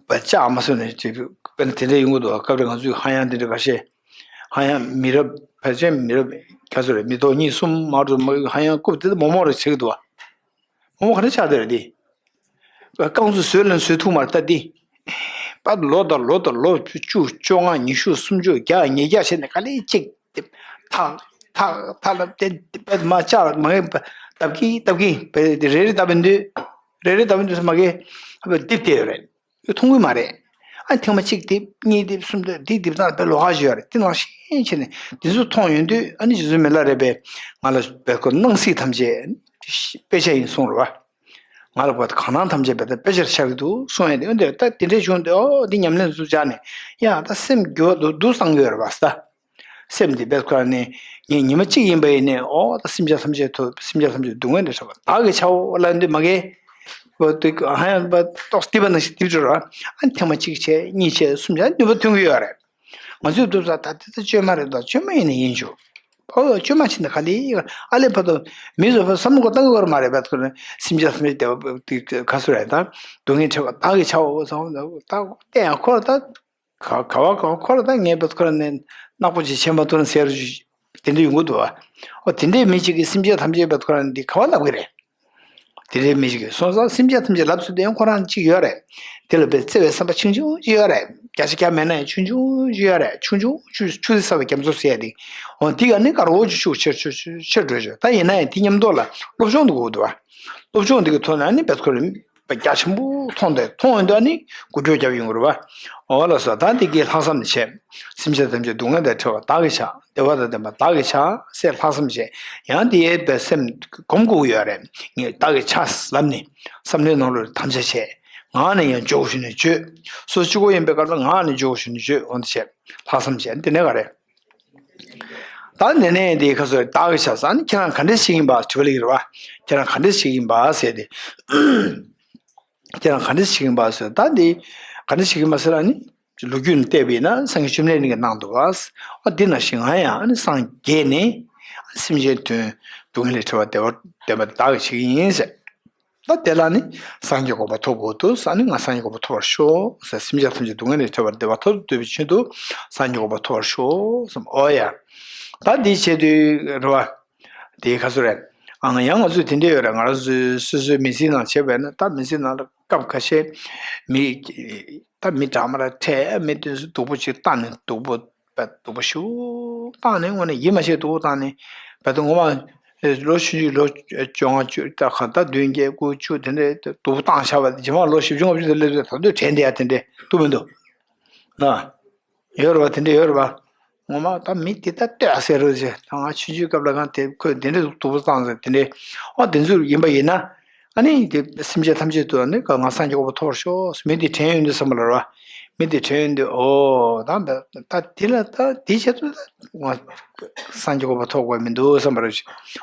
བ་ལྕགས་མ་སོན་ནས་ཅིག་དཔེར་ན་དེ་འདྲ་ཡོང་གི་འདུག་བ། སྐབས་རེ་ང་ཚོའི་ཧ་ཡང་དེ་འདྲ་ག་ཤེད། ཧ་ཡང་མི་རབས་ཕལ་ཆེར་མི་རབས་ག་ཚོད་རེད་མི་ཐོག་གཉིས་གསུམ་མ་གཏོགས་མ་ཧ་ཡང་རྐུབ་དེ་མོག་མོག་རེ་བྱེད་ཀྱི་འདུག་བ། མོག་མོག་ག་འདྲ་ཆགས་བསྡད་རེད་དེ། རྐང་ཚོ་བཟོས་ལ་བཟོས་ཐུབ་མ་རེད་ད་འདི། པ་ལོ་དང་ལོ་དང་ལོ་བཅུ་བཅོ་ལྔ་ཉི་ཤུ་སུམ་ཅུ་བརྒྱ་ཉིས་བརྒྱ་བྱས་ནས་ག་ལེ་གཅིག་ཐག་ཐག་ཐག་ལ་བསྟན་པས་མ་བཅག་མ་ཡིན་པ་བརྡབ་ཀྱིན་བརྡབ་ཀྱིན་བས་དེ་རེ་རེ་བརྡབ་པའི་མདུན། རེ་རེ་ལྟ་བུ་འདི་ཚོ་མ་གི་ཧ་པ་རྡིབ་བསྡད་ཡོད་རེད། མཐོང་གི་མ་རེད། ཨ་ཐེངས་མ་གཅིག་རྡིབ་གཉིས་རྡིབ་གསུམ་རྡིབ་འདི་རྡིབ་སྟངས་དཔེ་ལོགས་ཀ་ཞིག་ཡོད་རེད། དེ་ནང་བཞིན་བྱས་ནས་འདི་ཚོ་མཐོང་ཡོང་དུས་ཨ་ནི་རྗེ་བཙུན་མི་ལ་རས་པས་ང་ལ་བས་ཁོ་སྣང་སྲིད་ཐམས་ཅད་དཔེ་ཆ་ཡིན་གསུངས་རེད་བ། ང་ལ་བ་གང་སྣང་ཐམས་ཅད་བས་ད་དཔེ་ཆར་ཤར་གྱི་འདུག་གསུངས་ཡ་དེ། འོན་ཏེ་ད་དེ་འདྲས་བྱུང་སྟེ་ཨོ་འདི་ཉམས་ལེན་ཚུར་སྦྱར་ནས་ཡ་ད་སེམས་འགྱུར་བ་འདུག་འདུག་བསམ་གྱི་ཡོད་རེད་བ་ད། སེམས་འདི་བས་ཁོ་ནི་ངས་ཉི་མ་གཅིག་ཡིན་པ་ཡིན་ནས་ཨོ་ད་སེམས་ཅན་ཐམས་ཅད་ཐོབ། སེམས་ཅན་ཐམས་ཅད་སྡུག་བསྔལ་ལས་ཐར་བ་བདག་གིས་བྱའོ་ལབ་འདི་མ་གས། བ་དེ་ཧ་ཡང་བ་ཏོག་སྟེ་བ་ནང་བཞིན་སྟེ་འགྲོ་ར། ཨ་ཐེངས་མ་གཅིག་བྱས་གཉིས་བྱས་གསུམ་བྱས་ནུས་པ་ཐོན་གྱི་ཡོད་རེད། ང་ཚོས་སྒྲུབ་ས་ད་དེ་ད་བཅོས་མ་རེད་ད། བཅོས་མ་ཡིན་ན་ཡིན་ཆོག་ཨོ་བཅོས་མ་བྱེད་ན་ག་ལེ་ཨ་ལེ་བར་དུ་མི་བཟོ་བ་བསམ་བློ་བཏང་གི་ཡོད་མ་རེད། བར་དུ་སེམས་ཅན་ཐམས་ཅད་བདེ་བ་ག་སུ་རེད་ད། སྡུག་བསྔལ་ཕྲད་པ་བདག་གིས་བྱའོ་བསམ་ད་བལྟས་ཡང་ཁོ་ལ་ད་ག་ག་བ་ག་བ་ཁོ་ལ་ད་ངས་བར་དུ་ཁོ་ལ་ནས་ནག་པོ་ཅིག་བྱེད་མ་ཐུབ་ན་ཟེར་རྒྱུ་དེ་འདྲ་ཡོང་གི་འདུག་བ། ཨོ་དེ་འདྲའི་མི་གཅིག་གིས་སེམས་ཅན་ཐམས་ཅད་བར་དུ་ཁོ་ལ་འདི་ག་བ་ལབ་གི་རེད། དེ་འདྲའི་མི་གཅིག་གིས་སོང་ཙང་སེམས་ཅན་ཐམས་ཅད་ལབ་ཚུལ་དེ་ཡང་ཁོ་རང་གཅིག་ཡོད་རེད། དེ་ལ་བས་བརྩེ་བའི་བསམ་པ་ཆུང་ཆུང་ཅིག་ཡོད་རེད། བརྒྱ་ཆ་བརྒྱ་མེད་ན་ཡང་ཆུང་ཆུང་ཅིག་ཡོད་རེད། ཆུང་ཆུང་ཆུ་ཆུ་ཚོད་ཟ་བའི་རྒྱ་མཚོ་ཟེར་ཡ་དེ། འོ་འདི་ག་ནི་དཀར་པོ་ཅིག་ཤུགས་ཆེར་ཆེར་ཆེར་འགྲོ་ཆོག་ད་ཡིན་ན་ཡང་དེ་མཉམ་དུ་ལ་སློབ་སྦྱོང་དུ་དགོས་འདུག་བ། སློབ་སྦྱོང་འདི་གི་ཐོག་ནས་ནི་བས་ཁོ་རང་རྒྱ་ཆེན་པོ་མཐོང་དེ་མཐོང་ཡོང་དུས་ནི་འགུལ་སྐྱོད་རྒྱབ་ཡོང་གི་རེད་བ། འོ་ལགས་སོ། ད་འདི་གི་ལྷག་བསམ་ནི་བྱས། སེམས་ཅན་ཐམས་ཅད་སྡུག་བསྔལ་དང་བྲལ་བ་བདག་གིས་བྱ། བདེ་བ་དང་ལྡན་པ་བདག་གིས་བྱ་ཟེར་ལྷག་བསམ་བྱས། ཡང་དེ་ཡས་པའི་སེམས་སྒོམ་དགོས་ཀྱི་ཡོད་རེད། ངས་བདག་གིས་བྱ་ལབ་ནས་བསམ་བློའི་ནང་ལོགས་དམ་བཅའ་བྱས། ངག་ནས་ཡང་བརྗོད་དགོས་ཞུ་ནས་བརྗོད། སོ་གཅིག་པོ་ཡིན་པའི་སྐབས་ལ་ངག་ནས་བརྗོད་དགོས་ཞུ་ནས་བརྗོད། འོ་འདི་བྱས་ལྷག་བསམ་བྱས། འདི་ནས་ག་རེད། ད་ནས་ནས་འདི་ཁ་སོ་བདག་གིས་བྱ་ཟེར་ནི་ཁྱེད་རང་ག་འདྲས་ཞིག་ཡིན་པ་དྲི་བ་སླེབས་ཀྱི་རེད་བ། ཁྱེད་རང་ག་འདྲས་ཞིག་ཡིན་པ་ཟེར་ཏེ། ཁྱེད་རང་ག་འདྲས་ཞིག་ཡིན་པ་ཟེར། ད་འདི་ག་འདྲས་ཞིག་ཡིན་པ་ཟེར་ཨ་ནི། ལོ་རྒྱུས་ནས་བལྟས་པ་ཡིན་ན་སངས་རྒྱས་བཅོམ་ལྡན་འདས་ཀྱིས་གནང་འདུག་བ། ཨ་འདི་ནང་བཞིན་ང་ཡང་ཨ་ནི་སངས་རྒྱས་ནས་སེམས་ཅན་དོན་སྡུག་བསྔལ་ལས་བྲལ་བ་བདེ་བ་ལྡན་པ་བདག་གིས་བྱེད་ཀྱི་ཡིན་ཟེར། ད་དེ་ལ་ནི་སངས་རྒྱས་གོ་འཕང་ཐོབ་དགོས་འདུག་ཟེར་ནི་ང་སངས་རྒྱས་གོ་འཕང་ཐོབ་པར་ཤོག་ཟེར། སེམས་ཅན་ཐམས་ཅད་སྡུག་བསྔལ་ལས་བྲལ་བ་བདེ་བ་ཐོབ་ཏུ་འདོད་པའི་ཕྱིར་དུ་སངས་རྒྱས་གོ་འཕང་ཐོབ་པར་ཤོག་ཟེར། ཨོ་ཡ། ད་འདི་བྱེད་དུས་རེད་བ། དེ་ག་ཚོད་རེད། ཨང་ཡང་ང་ཚོས་དེ་འདྲ་ཡོད་རེད། ང་རང་ཚོའི་སོ་སོའི་མི་ཚེའི་ནང་བྱས་པས་ན་ད་མི་ཚེའི་ནང་ལ་སྐབས་ཁ་ཤས་མི་ད་མི་འདྲ་མི་འདྲ་འཕྲད། མི་དེ་ཚོ་སྡུག་པོ་ཅིག་བཏང་ནས་སྡུག་པོ་བས་སྡུག་པོ་ཞེ་པོ་བཏང་ནས་དངོས་གནས་ཡིད་མ་ཆེས་སྡུག་པོ་བཏང་ནས་བས་ད་ངོ་མ་ལོ་ཆུང་ཆུང་ལོ་བཅོ་ལྔ་བཅུ་ད་ག་ད་བདུན་བརྒྱད་དགུ་བཅུ་དེ་འདྲའི་སྡུག་པོ་བཏང་བཞག་པ་དེ་རྗེས་མ་ལོ་བཞི་བཅུ་ལྔ་བཅུ་དེ་སླེབས་དུས་ད་དུང་དྲན་བསྡད་ཡ་དེ་འདྲའི་སྡུག་མི་འདུག་ན། ཡོད་རེད་བ། དེ་འདྲ་ཡོད་རེད་བ། ངོ་མ་ད་མི་དེ་ད་ལྟོས་ཨ་ཟེར་རོ་ཞེས། ད་ང་ཆུང་ཆུང་སྐབས་ལ་ང་དེ་ཁོས་དེ་འདྲ་སྡུག་པོ་བཏང་ཟེར་དེ་འདྲ། ཨ་དེ་ཚོ་ཡིན་པ་ཡིན་ན། ཨ་ནི་དེ་སེམས་ཅན་ཐམས་ཅད་དུ་ནི་ག་ང་སངས་རྒྱས་གོ་འཕང་ཐོབ་པར་ཤོག་མི་དེ་དྲན་ཡོང་དུས་བསམ་པ་ལ་རེད་བ། མི་དེ་དྲན་ཡོང་དུས་ཨོ་ད་ད་དེ་ལ་ད་དེ་བྱེད་དུས་ད་ང་སངས་རྒྱས་གོ་འཕང་ཐོབ་དགོས་མི་འདུག་བསམ་པ་རེད།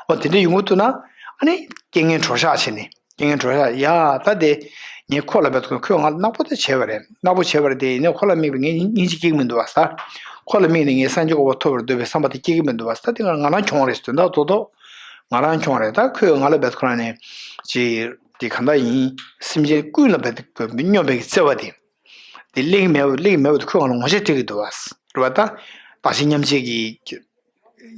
ཨོ་དེ་འདྲ་ཡོང་གི་འདུག་ན་ཨ་ནི་རྐྱེན་ངན་གྲོགས་ཤག་བྱས་ནས། རྐྱེན་ངན་གྲོགས་ཤག་ཡ་ད་དེ། ངས་ཁོ་ལ་བས་ཁོས་ང་ལ་ནག་པོ་དེ་བྱས་པ་རེད། ནག་པོ་བྱས་པ་རེད་དེ། ཡིན་ནའི་ཁོ་ལ་དམིགས་པའི་ངའི་སྙིང་རྗེ་སྐྱེ་གི་མི་འདུག་བ་ས། ཁོ་ལ་དམིགས་ནས་ངས་སངས་རྒྱས་གོ་འཕང་ཐོབ་པར་འདོད་པའི་བསམ་པ་དེ་སྐྱེ་གི་མི་འདུག་བ་ས། དེ་ང་ང་རང་གྱོང་རེད། དོན་དག་རྡོག་རྡོག་ང་རང་གྱོང་རེད། ད་ཁོས་ང་ལ་བས་ཁོ་རང་ནས་ཅི་དེ་གང་ལྟར་ཡིན། སེམས་ཅན་ཀུན་ལ་བས་སྙོམས་པའི་བརྩེ་བ་དེ། དེ་གླེང་མེད་པ་གླེང་མེད་པ་དེ་ཁོས་ང་ལ་ངོ་ཤེས་སྤྲད་ཀྱི་འདུག་བ་ས། རེད་བ། ད་བདག་གཞན་མཉམ་བརྗེ་གི་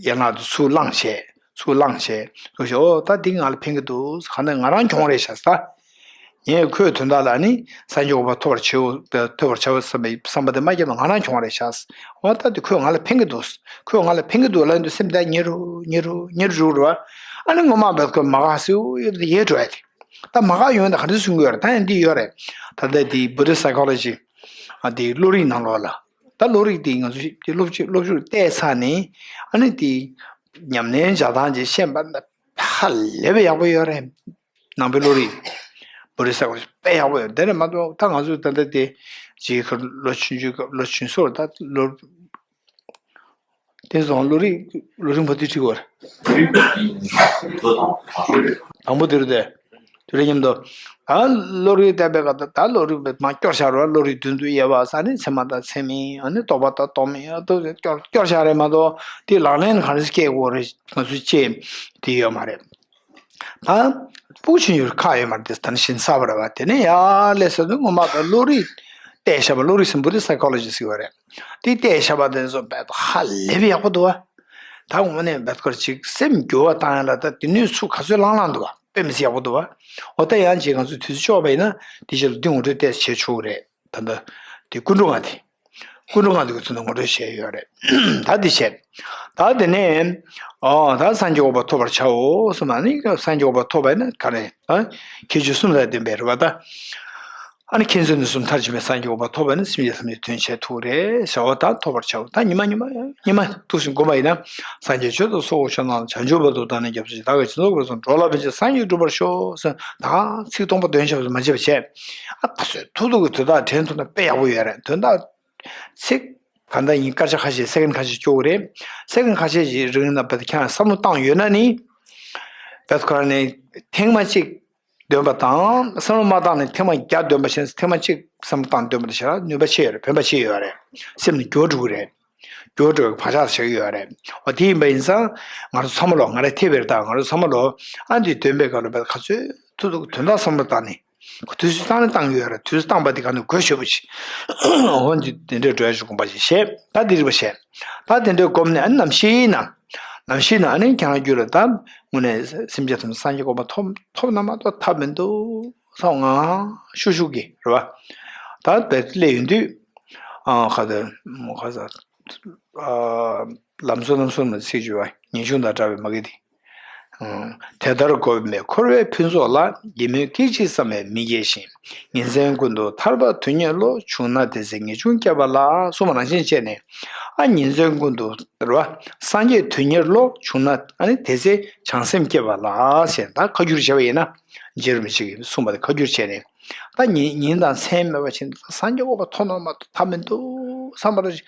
ཡན་ལག་ཏུ་ཚུར་བླངས་བྱས། ཚུར་བླངས་བྱས། ལོ་ཞིག་ཨོ་ད་འདི་ང་ལ་ཕན་གྱི་འདུག་གང་ལྟར་ང་རང་གྱོང་རེད་ཤག་ས། ངས་ཁོའི་དོན་དག་ལ་ནི་སངས་རྒྱས་གོ་འཕང་ཐོབ་པར་བྱའོ། ཐོབ་པར་བྱའོ་བསམ་པའི་བསམ་པ་དེ་མ་སྐྱེས་ན་ང་རང་གྱོང་རེད་ཤག་ཨོ་ད་འདི་ཁོས་ང་ལ་ཕན་གྱི་འདུག་ཁོས་ང་ལ་ཕན་གྱི་འདུག་ལབ་དུས་སེམས་ད་ཉེ་རུ་ཉེ་རུ་ཉེ་རུ་འགྲོ་གི་རེད་བ། ཨ་ནི་ངོ་མ་བས་ཁོས་མ་དགའ་སེ་ཡལ་འགྲོ་ཡ་དེ། ད་མ་དགའ་ཡོང་ད་ག་འདྲ་གསུང་གི་ཡོད་རེད། ད་ཡང་འདི་ཡོད་རེད། ད་ལྟ་འདི་Buddhist psychology ཨ་འདི་བློ་རིག་ནང་ལོགས་ལ། ད་བློ་རིག་འདི་ང་ཚོ་འདི་སློབ་སློབ་སྦྱོང་བལྟས་ཚར་ནས་ཨ་ནི་འདི་ཉམས་ལེན་བྱ་སྟངས་ཅིག་ཤེས་པ་ན་ཧ་ལས་པའི་ཡག་པོ་ཡོད་རེད། ནང་པའི་བློ་རིག Buddhist psychology དཔེ་ཡག་པོ་ཡོད། དེ་རེད་མ་གཏོགས་ད་ང་ཚོ་ད་ལྟ་འདི་ཅིག་ལོ་ཆུང་ཆུང་ལོ་ཆུང་སོར་ད་ལོ། དེ་སོང་བློ་རིག་བློ་རིག་མ་དུས་ཁྲིད་གོ་ར། དང་པོ་དེ་རུ་དེ། དུས་རེ་མཉམ་དུ། ཨ་བློ་རིག་བལྟས་པའི་སྐབས་ད་བློ་རིག་མ་སྐྱོར་བཞག་རོགས། བློ་རིག་མདུན་དུ་དབྱེ་བ་ས་ནི་ཚད་མ་དང་ཚད་མིན། ཨ་ནི་རྟོག་པ་དང་རྟོག་མིན། ཨ་ཏོ་སྐྱོར་སྐྱོར་བཞག་རེད་མ་གཏོགས་དེ་ལག་ལེན་གང་རེ་སྐྱེལ་དགོས་རེད། ང་ཚོས་ཅེས་དེ་ཡོད་མ་རེད། ད་སྤུ་ཆུང་ཡོད་ཁག་ཡོད་མ་རེད། དེ་ད་ནི་ཞིང་ས་བ་ར་བ་དེ་ནས་ཡར་ལས་ས་དུ་ངོ་མ་ད་བློ་རིག་བལྟས་བཞག་པ། བློ་རིག་སེམས་པོ་དེ་psychology ཟེར་བ་རེད། དེ་བལྟས་བཞག་པ་དེ་ཚོ་བས་ཧ་ལས་པའི་ཡག་པོ་འདུག་བ། ད་ངོ་མ་ནས་བས་ཁོར་ཅིག་སེམས་འགྱུར་བ་བཏང་ཡ་ལ་ད་དེ་ནུས་ཚུགས་ག་ཚོད་ལང་ལང་འདུག་བ། དཔེ་མི་སྲིད་ཡག་པོ་འདུག་བ། འོ་ད་ཡང་ཅིག་ང་ཚོས་དུས་ཚོད་ལྕོགས་པ་ཡིན་ན་དེ་ཕྱིར་ལ་བདུན་ངོ་སྤྲོད་བལྟས་བྱས་ཆོག་གི་རེད། ད་ལྟ་དེ་སྐུ་འགྲོ་ང་དེ། ཀུན་འགྲོ་སྔགས་འདུས་ཀྱི་ཚུལ་དུ་ངོ་སྤྲོད་བྱས་ཡོད་རེད། ད་འདི་བྱས། ད་དེ་ནས། ཨོ་ད་སངས་རྒྱས་འོད་དཔག་ཐོབ་པར་བྱའོ་གསུངས་པ་ནི་སངས་རྒྱས་འོད་དཔག་ཐོབ་པ་ནི་ག་རེ། ཨ། ཁྱད་ཆོས་གསུམ་ལ་ལྡན་པའི་རེད་པ་ད། ཨ་ནི་མཁྱེན་བརྩེ་ནུས་གསུམ་མཐར་ཕྱིན་པའི་སངས་རྒྱས་འོད་དཔག་ཐོབ་པ་ནི་སེམས་ཅན་ཐམས་ཅད་དོན་བྱེད་ཐུགས་རེད་ཟེར་བ་དང་ཐོབ་པར་བྱའོ། ད་ཉི་མ་ཉི་མ་ཉི་མ་ཐུགས་བཞིན་བསྒོམ་པ་ཡིན་ན། སངས་རྒྱས་ཆོས་དང་ཚོགས་དབུས་ཕྱོགས་རྣམས་ལ། བྱང་ཆུབ་བར་དུ་བདག་ནི་སྐྱབས་སུ་མཆི། བདག་གིས་ཇི་ལྟར་བསྒོམས་པ་སོང་འགྲོ་ལ་ཕན་ཕྱིར་སངས་རྒྱས་འགྲུབ་པར་ཤོག་ཟེར། ད་ཚིག་སྟོང་པ་འདོན་ཆགས་སུ་མ་བྱེད་པ་བྱས། ཨ་ཁ་སོས་ཐུག་ཐུག་གི་དོན་དག་དྲན་ཐུབ་ན་དཔེ་ཡག་པོ་ཡོད་རེད། དོན་དག་ཚིག་ག་འདྲ་ཡིན་སྐར་ཆ་ཁ་ཤས་སེ་ཀན་ཁ་ཤས་སྐྱོ་གི་རེད། སེ་ཀན་ཁ་ཤས་ཀྱི་རིང་ལ་བས་ཁྱེད་རང་བསམ་བློ་བཏང་ཡོད་ན་ནི། བས་ཁོ་རང་ནི་ཐེངས་མ་གཅིག་འདོན་པ་དང་བསམ་བློ་མ་བཏང་ནས་ཐེངས་མ་བརྒྱ་འདོན་པ་བྱས་ན་ཐེངས་མ་གཅིག་བསམ་བློ་བཏང་འདོན་པ་དང་བྱས་ན་ནུས་པ་ཆེ་ཡོད་རེད། ཕན་པ་ཆེ་ཡོད་རེད། སེམས་ནི་འགྱུར་འགྲོ་གི་རེད། འགྱུར་འགྲོ་བའི་བག་ཆགས་བཞག་གི་ཡོད་རེད། འོ་དེ་ཡིན་པ་ཡིན་ཙང་ང་ཚོ་ཚང་མ་ལོ་ང་རེ་ཐེབས་པའི་རེད། ད་ང་ཚོ་ཚང་མ་ལོ་ཨ་འདི་འདོན་པའི་སྐབས་ལ་བས་ཁ་ཚོད་ཐུག་ཐུག་དོན་དག་བསམ་བློ་བཏང་ནས། དུས་ཚོད་བཏང་ནས་བཏང་གི་ཡོད་རེད། དུས་ཚོད་བཏང་པ་དེ་ག་ནས་དགོས་ཞེ་པོ་ཅིག་འོ་འདི་དེ་འདྲའི་འགྲོ་ཡ་ཞིག་དགོངས་པ་ཞིག་བཞེས། ད་འདི་རིགས་པ་བྱས། ད་དེ་འདྲའི་སྒོམ་ནས་ཨ་ནི་ནམ་ཤི་ན། ནམ་ཤི་ན་ཨ་ནི་ཁྱེད་རང་རྒྱུད་ལ་ད་དངོས་གནས་སེམས་ཅན་ཐམས་ཅད་སངས་རྒྱས་གོ་འཕང་ཐོབ་ཐོབ་ན་མ་གཏོགས་ཐབས་མི་འདུག་བསམ་ངང་ཤུགས་ཤུགས་ཀྱིས་རེད་བ། ད་བས་སླེབས་ཡོང་དུས། ཨ་ཁ་ད་ཁ་ས་ཨ་ལམ་བཟོ་རྣམ་གསུམ་ལ་ཚིག་བརྗོད་པ་ངེས་འབྱུང་དང་བྲལ་བའི་མ་གི་དེ། དེ་ལྟར་གོམས་པས་འཁོར་བའི་ཕུན་ཚོགས་ལ། ཡིད་སྨོན་སྐད་ཅིག་ཙམ་ཡང་མི་སྐྱེ་ཞིང་། ཉིན་མཚན་ཀུན་ཏུ་ཐར་པ་དོན་གཉེར་བློ། བྱུང་ན་དེ་ཚེ་ངེས་འབྱུང་སྐྱེ་བ་ལགས། གསུངས་པ་ནང་བཞིན་བྱས་ནས། ཨ་ཉིན་མཚན་ཀུན་ཏུ་རེད་བ། སངས་རྒྱས་དོན་གཉེར་བློ། བྱུང་ན་ཨ་ནི་དེ་ཚེ་བྱང་སེམས་སྐྱེ་བ་ལགས་ཞེས་ད་ཁ་བསྒྱུར་བྱས་པ་ཡིན་ན། རྗེ་རིན་པོ་ཆེ་གིས་གསུངས་པ་དེ་ཁ་བསྒྱུར་བྱས་ནས། ད་ཉིན་ཉིན་དང་མཚན་མེད་པ་བྱས་ནས་སངས་རྒྱས་འོད་དཔག་ཐོབ་ན་མ་གཏོགས་ཐབས་མི་འདུག་བསམ་པ་རེད།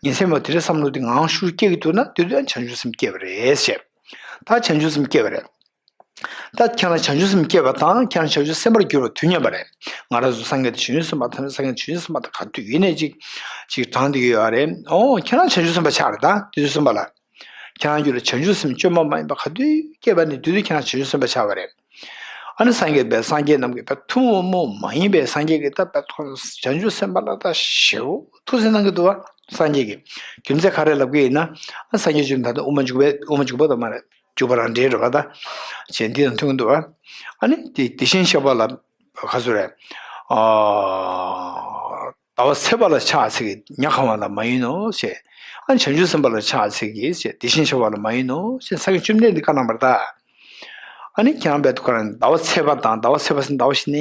ཉིན་མཚན་མེད་པ་དེ་འདྲའི་བསམ་བློ་དེ་ངང་ཤུགས་སྐྱེ་གི་འདུག་ན་དེ་དུས་ཡང་བྱང་ཆུབ་སེམས་སྐྱེ་བ་རེད་ཞེས། ད་བྱང་ཆུབ་སེམས་སྐྱེ་བ་རེད། ད་ཁྱེད་རང་བྱང་ཆུབ་སེམས་སྐྱེ་བ་དང་ཁྱེད་རང་བྱང་ཆུབ་སེམས་དཔར་གྱུར་པ་དུས་མཉམ་པ་རེད། ང་རང་ཚོ་སངས་རྒྱས་དང་བྱང་ཆུབ་སེམས་དཔའ་ཐམས་ཅད་སངས་རྒྱས་བྱང་ཆུབ་སེམས་དཔའ་དང་ག་དུས་ཡིན་ནའི་ཅིག་ཅིག་གྲངས་འདི་གི་ཡོད་རེད། ཨོ་ཁྱེད་རང་བྱང་ཆུབ་སེམས་དཔའ་ཆགས་རེད། ད་དུས་ཚོད་གསུམ་པ་ལ། ཁྱེད་རང་རྒྱུད་ལ་བྱང་ཆུབ་སེམས་བཅོས་མ་མ་ཡིན་པ་ག་དུས་སྐྱེས་པ་ནས་དུས་དུས་ཁྱེད་རང་བྱང་ཆུབ་སེམས་དཔའ་ཆགས་པ་རེད། ཨ་ནི་སངས་རྒྱས་པའི་སངས་རྒྱས་རྣམས་ཀྱིས་པའི་ཐུན་མོང་མ་ཡིན་པའི་སངས་རྒྱས་ཀྱི་ད་པའི་ཐོག་བྱང་ཆུབ་སེམས་དཔའ་ལ་ད་ཞེ་པོ་ཐུགས་སྣང་གནང་གི་འདུག་བ། སངས་རྒྱས་ཀྱིས་རྒྱུ་མཚན་ག་རེ་ལབ་ཀྱི་ཡིན་ན། ཨ་སངས་རྒྱས་བཅོམ་ལྡན་འདས་དབུ་མ་འཇུག་པའི་དབུ་མ་འཇུག་པ་དང་མ་རེད། འཇུག་པ་རང་འགྲེལ་རེད་བ་ད། བྱས་འདི་དང་མཐུན་གྱི་འདུག་བ། ཨ་ནི་དེ་དེ་བཞིན་གཤེགས་པ་ལ་ག་ཚོད་རེད། ཨ་ཟླ་བ་ཚེས་པ་ལ་ཕྱག་འཚལ་གྱི་ཉ་གང་བ་ལ་མ་ཡིན་ནོ་ཞེས། ཨ་ནི་བྱང་ཆུབ་སེམས་དཔའ་ལ་ཕྱག་འཚལ་གྱི་ཞེས་དེ་བཞིན་གཤེགས་པ་ལ་མ་ཡིན་ནོ་ཞེས་སངས་རྒྱས་བཅོམ་ལྡན་འདས་བཀའ་གནང་བར་གདའ། ཨ་ནི་ཁྱེད་རང་བས་དུ་ཁ་རང་ཟླ་བ་ཚེས་པ་དང་ཟླ་བ་ཚེས་པ་ཟེར་ཟླ་བ་ཞིག་ནས་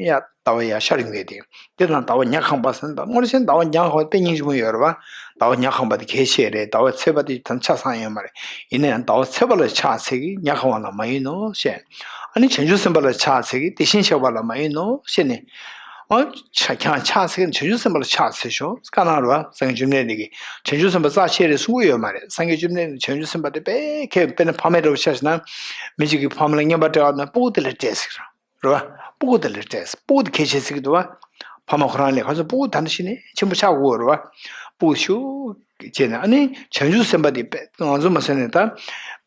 ཡ་ཟླ་བ་ཡ་ཤར་ཡོང་གི་དེ། དེ་དང་ཟླ་བ་ཉ་གང་བ་ཟེར་ན་དངོས་གནས་ཟླ་བ་ཉ་གང་བ་དཔེ་སྙིང་རྗེ་མོ་ཡོད་རེད་བ། ཟླ་བ་ཉ་གང་བ་དེ་གལ་ཆེ་རེད། ཟླ་བ་ཚེས་པ་དེ་ད་ཆ་ཚང་ཡོད་མ་རེད། ཡིན་ན་ཡང་ཟླ་བ་ཚེས་པ་ལ་ཕྱག་འཚལ་གྱི་ཉ་གང་བ་ལ་མ་ཡིན་ནོ་ཞེས། ཨ་ནི་བྱང་ཆུབ་སེམས་དཔའ་ལ་ཕྱག་འཚལ་གྱི་དེ་བཞིན་གཤེགས་པ་ལ་མ་ཡིན་ནོ་ཞེས་ནས། ཨ་ཁྱེད་རང་ཕྱག་འཚལ་གྱི་བྱང་ཆུབ་སེམས་དཔའ་ལ་ཕྱག་འཚལ་ཤོག་བཀའ་གནང་རེད་བ། སངས་རྒྱས་བཅོམ་ལྡན་འདས་ཀྱིས་བྱང་ཆུབ་སེམས་དཔའ་རྩ་ཆེ་རེད་གསུང་གི་ཡོད་མ་རེད། སངས་རྒྱས་བཅོམ་ལྡན་འདས་བྱང་ཆུབ་སེམས་དཔའ་དེ་དཔེ་མཁས། དཔེར་ན་ཕ་མའི་འདྲ་བོ་ཆ་བཞག་ན། མི་གཅིག་གིས་ཕ་མ་ལ་རྔན་པ་སྤྲད་པ་ན་སྤུ་གུ་དེ་ལ་སྤྲད་ཟེར། རེད་བ། སྤུ་གུ་དེ་ལ་སྤྲད། སྤུ་གུ་དེ་གལ་ཆེ་ཟེར་གྱི་འདུག་བ། ཕ་མ་ཁོ་རང་ལས་ག་ཚོད་སྤུ་གུ་ད་ནི་ཤི་ནས་ཆེན་པོ་ཆགས་དགོས་རེད་བ། སྤུ་གུ་ཤུགས་བྱས་ནས་ཨ་ནི་བྱང་ཆུབ་སེམས་དཔའ་དེ་དཔེ་ང་ཚོ་མ་ཟེར་ནས་ད།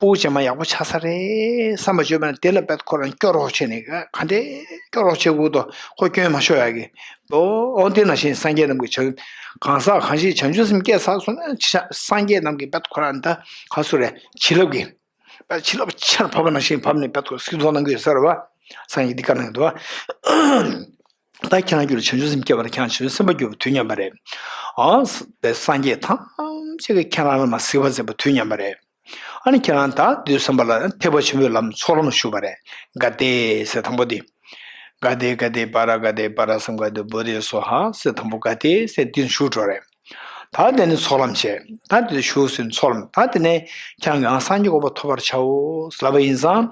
སྤུ་གུ་ཅན་མ་ཡག་པོ་ཆགས་ས་རེད་བསམ་པ་བརྗོད་པ་ན་དེ་ལ་དཔེ་ཁོ་རང་སྐྱོ་རོགས་བྱས་ནས་ག་འདྲས་སྐྱོ་རོགས་བྱེད་དགོས་དོ་ཁོ་སྐྱོན་མ་ཤོར་ཡག་གི། ཨོ་ཨོ་དེ་ནང་བཞིན་སངས་རྒྱས་རྣམས་ཀྱི་བྱང་། གང་ཟག་གང་ཞིག་བྱང་ཆུབ་སེམས་སྐྱེས་ཚར་སོང་ན་སངས་རྒྱས་རྣམས་ཀྱིས་དཔེ་ཁོ་རང་ད་ག་ཚོད་རེད་བྱིན་རླབས་ཀྱི། བྱིན་རླབས་ཆར་ཕབ་པ་ནང་བཞིན་ཕབ་ནས་བད་ཐོག་སིལ་ཚོགས་གནང་གི་ཡོད་ས་རེད་བ། སངས་རྒྱས་འདི་བཀའ་གནང་གི་འདུག་བ། ད་ཁྱེད་རང་རྒྱུད་ལ་བྱང་ཆུབ་སེམས་སྐྱེས་པ་དང་ཁྱེད་རང་བྱང་ཆུབ་སེམས་དཔའ་གྱུར་པ་དུས་མཉམ་པ་རེད། ཨ་སངས་རྒྱས་ཐམས་ཅད་ཀྱིས་ཁྱེད་རང་ལ་མ་གཟིགས་པ་མཛད་པ་དུས་མཉམ་པ་རེད། ཨ་ནི་ཁྱེད་རང་ད་དུས་གསུམ་པ་ལ་ཐེག་པ་ཆེན་པོའི་ལམ་ཚོགས་ལམ་ཞུགས་པ་རེད། ག་ཏེ་ཟེར་དང་པོ་འདི། ག་ཏེ་ག་ཏེ་པཱ་ར་ག་ཏེ་པཱ་ར་སཾ་ག་ཏེ་བོ་དྷི་སྭཱ་ཧཱ་ཟེར་དང་པོ་ག་ཏེ་ཟེར་འདི་ཞུགས་འགྲོ་རེད། ད་དེ་ནས་ཚོགས་ལམ་བྱས། ད་དེ་ཞུགས་ཟིན་ཚོགས་ལམ། ད་དེ་ནས་ཁྱེད་རང་གིས་སངས་རྒྱས་གོ་འཕང་ཐོབ་པར་བྱའོ་ལབ་པ་ཡིན་ཙང་།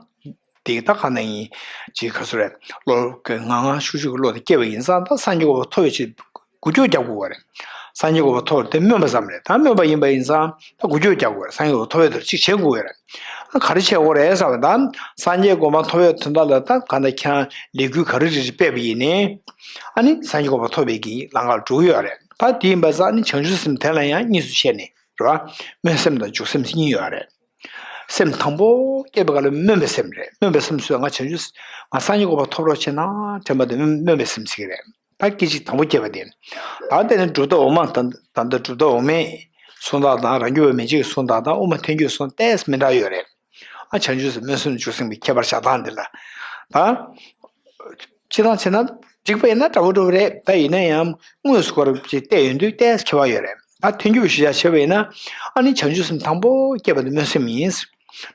དེ་གི་ད་ག་ནང་ཡིན། ཅིག་ག་ཚོད་རེད། བློ་གི་ངང་ངང་ཤུགས་ཤུགས་ཀྱི་བློ་དེ་སྐྱེས་པ་ཡིན་ཙང་ད་སངས་རྒྱས་གོ་འཕང་ཐོབ་པའི་ཆེད་འགུལ་སྐྱོད་རྒྱག་དགོས་པ་རེད། སངས་རྒྱས་གོ་འཕང་ཐོབ་པ་དེ་སྨོན་པ་ཙམ་རེད། ད་སྨོན་པ་ཡིན་པ་ཡིན་ཙང་ད་འགུལ་སྐྱོད་རྒྱག་དགོས་རེད། སངས་རྒྱས་གོ་འཕང་ཐོབ་པའི་དོན་ཅིག་བྱེད་དགོས་པ་རེད། ཨ་ག་རེ་བྱེད་དགོས་རེད་ཟེར་བ་ད། སངས་རྒྱས་གོ་འཕང་ཐོབ་པའི་དོན་དག་ལ་ད་ག་འདྲ་ཁྱེད་རང་ལས་འགུལ་ག་རེ་རེ་རེ་སྤེལ་བ་ཡིན་ནའི། ཨ་ནི་སངས་རྒྱས་གོ་འཕང་ཐོབ་པའི་གི་ལམ་ཁར་འགྲོ་གི་ཡོད་རེད། ད་དེ་ཡིན་པ་ཙང་ནི་བྱང་ཆུབ་སེམས་དེ་ལ་ཡང་གཉིས་སུ་བཤད་ནས་རེད་བ། སྨོན་སེམས་དང་འཇུག་སེམས་གཉིས་ཡོད་རེད། སེམས་དང་པོ་སྐྱེས་པའི་སྐབས་ལ་སྨོན་པའི་སེམས་རེད། སྨོན་པའི་སེམས་སུ་ང་བྱང་ཆུབ་ང་སངས་རྒྱས་གོ་འཕང་ཐོབ་རོགས་བྱེད་ན་དྲན་པ་དེ་སྨོན་པའི་སེམས་ཟེར་གྱི་རེད། ད་སྐད་ཅིག་དང་པོ་སྐྱེས་པ་དེ། ད་དེ་ནི་གྲུབ་མཐའ་འོག་མ་ད་ད་ལྟ་གྲུབ་མཐའ་འོག་མའི་གསུང་སྟངས་དང་རང་རྒྱུད་པ་མན་ཆད་ཀྱི་གསུང་སྟངས་དང་དབུ་མ་ཐལ་འགྱུར་གསུང་ཏོག་ཙམ་མི་འདྲ་ཡོད་རེད། ཨ་བྱང་ཆུབ་སེམས་སྨོན་སེམས་འཇུག་སེམས་ཀྱི་ཁྱད་པར་བཞག་སྟངས་འདི་ལ། ད། སྤྱིར་བཏང་བྱས་ན། འགྲིག་པ་ཡིན་ན་འདྲ་པོ་འདྲ་པོ་རེད། ད་ཡིན་ན་ཡང་དངོས་སུ་ཁོ་རང་ཅིག་བལྟས་ཡོང་དུས་ཏོག་ཙམ་ཁྱད་པར་ཡོད་རེད། ད་ཐོན་སྐྱེད་པ་ཞུ་བྱ་བྱས་པ་ཡིན་ན། ཨ་ནི་བྱང་ཆུབ་སེམས་དང་པོ་སྐྱེས་པ་དེ་སྨོན་སེམས་ཡིན།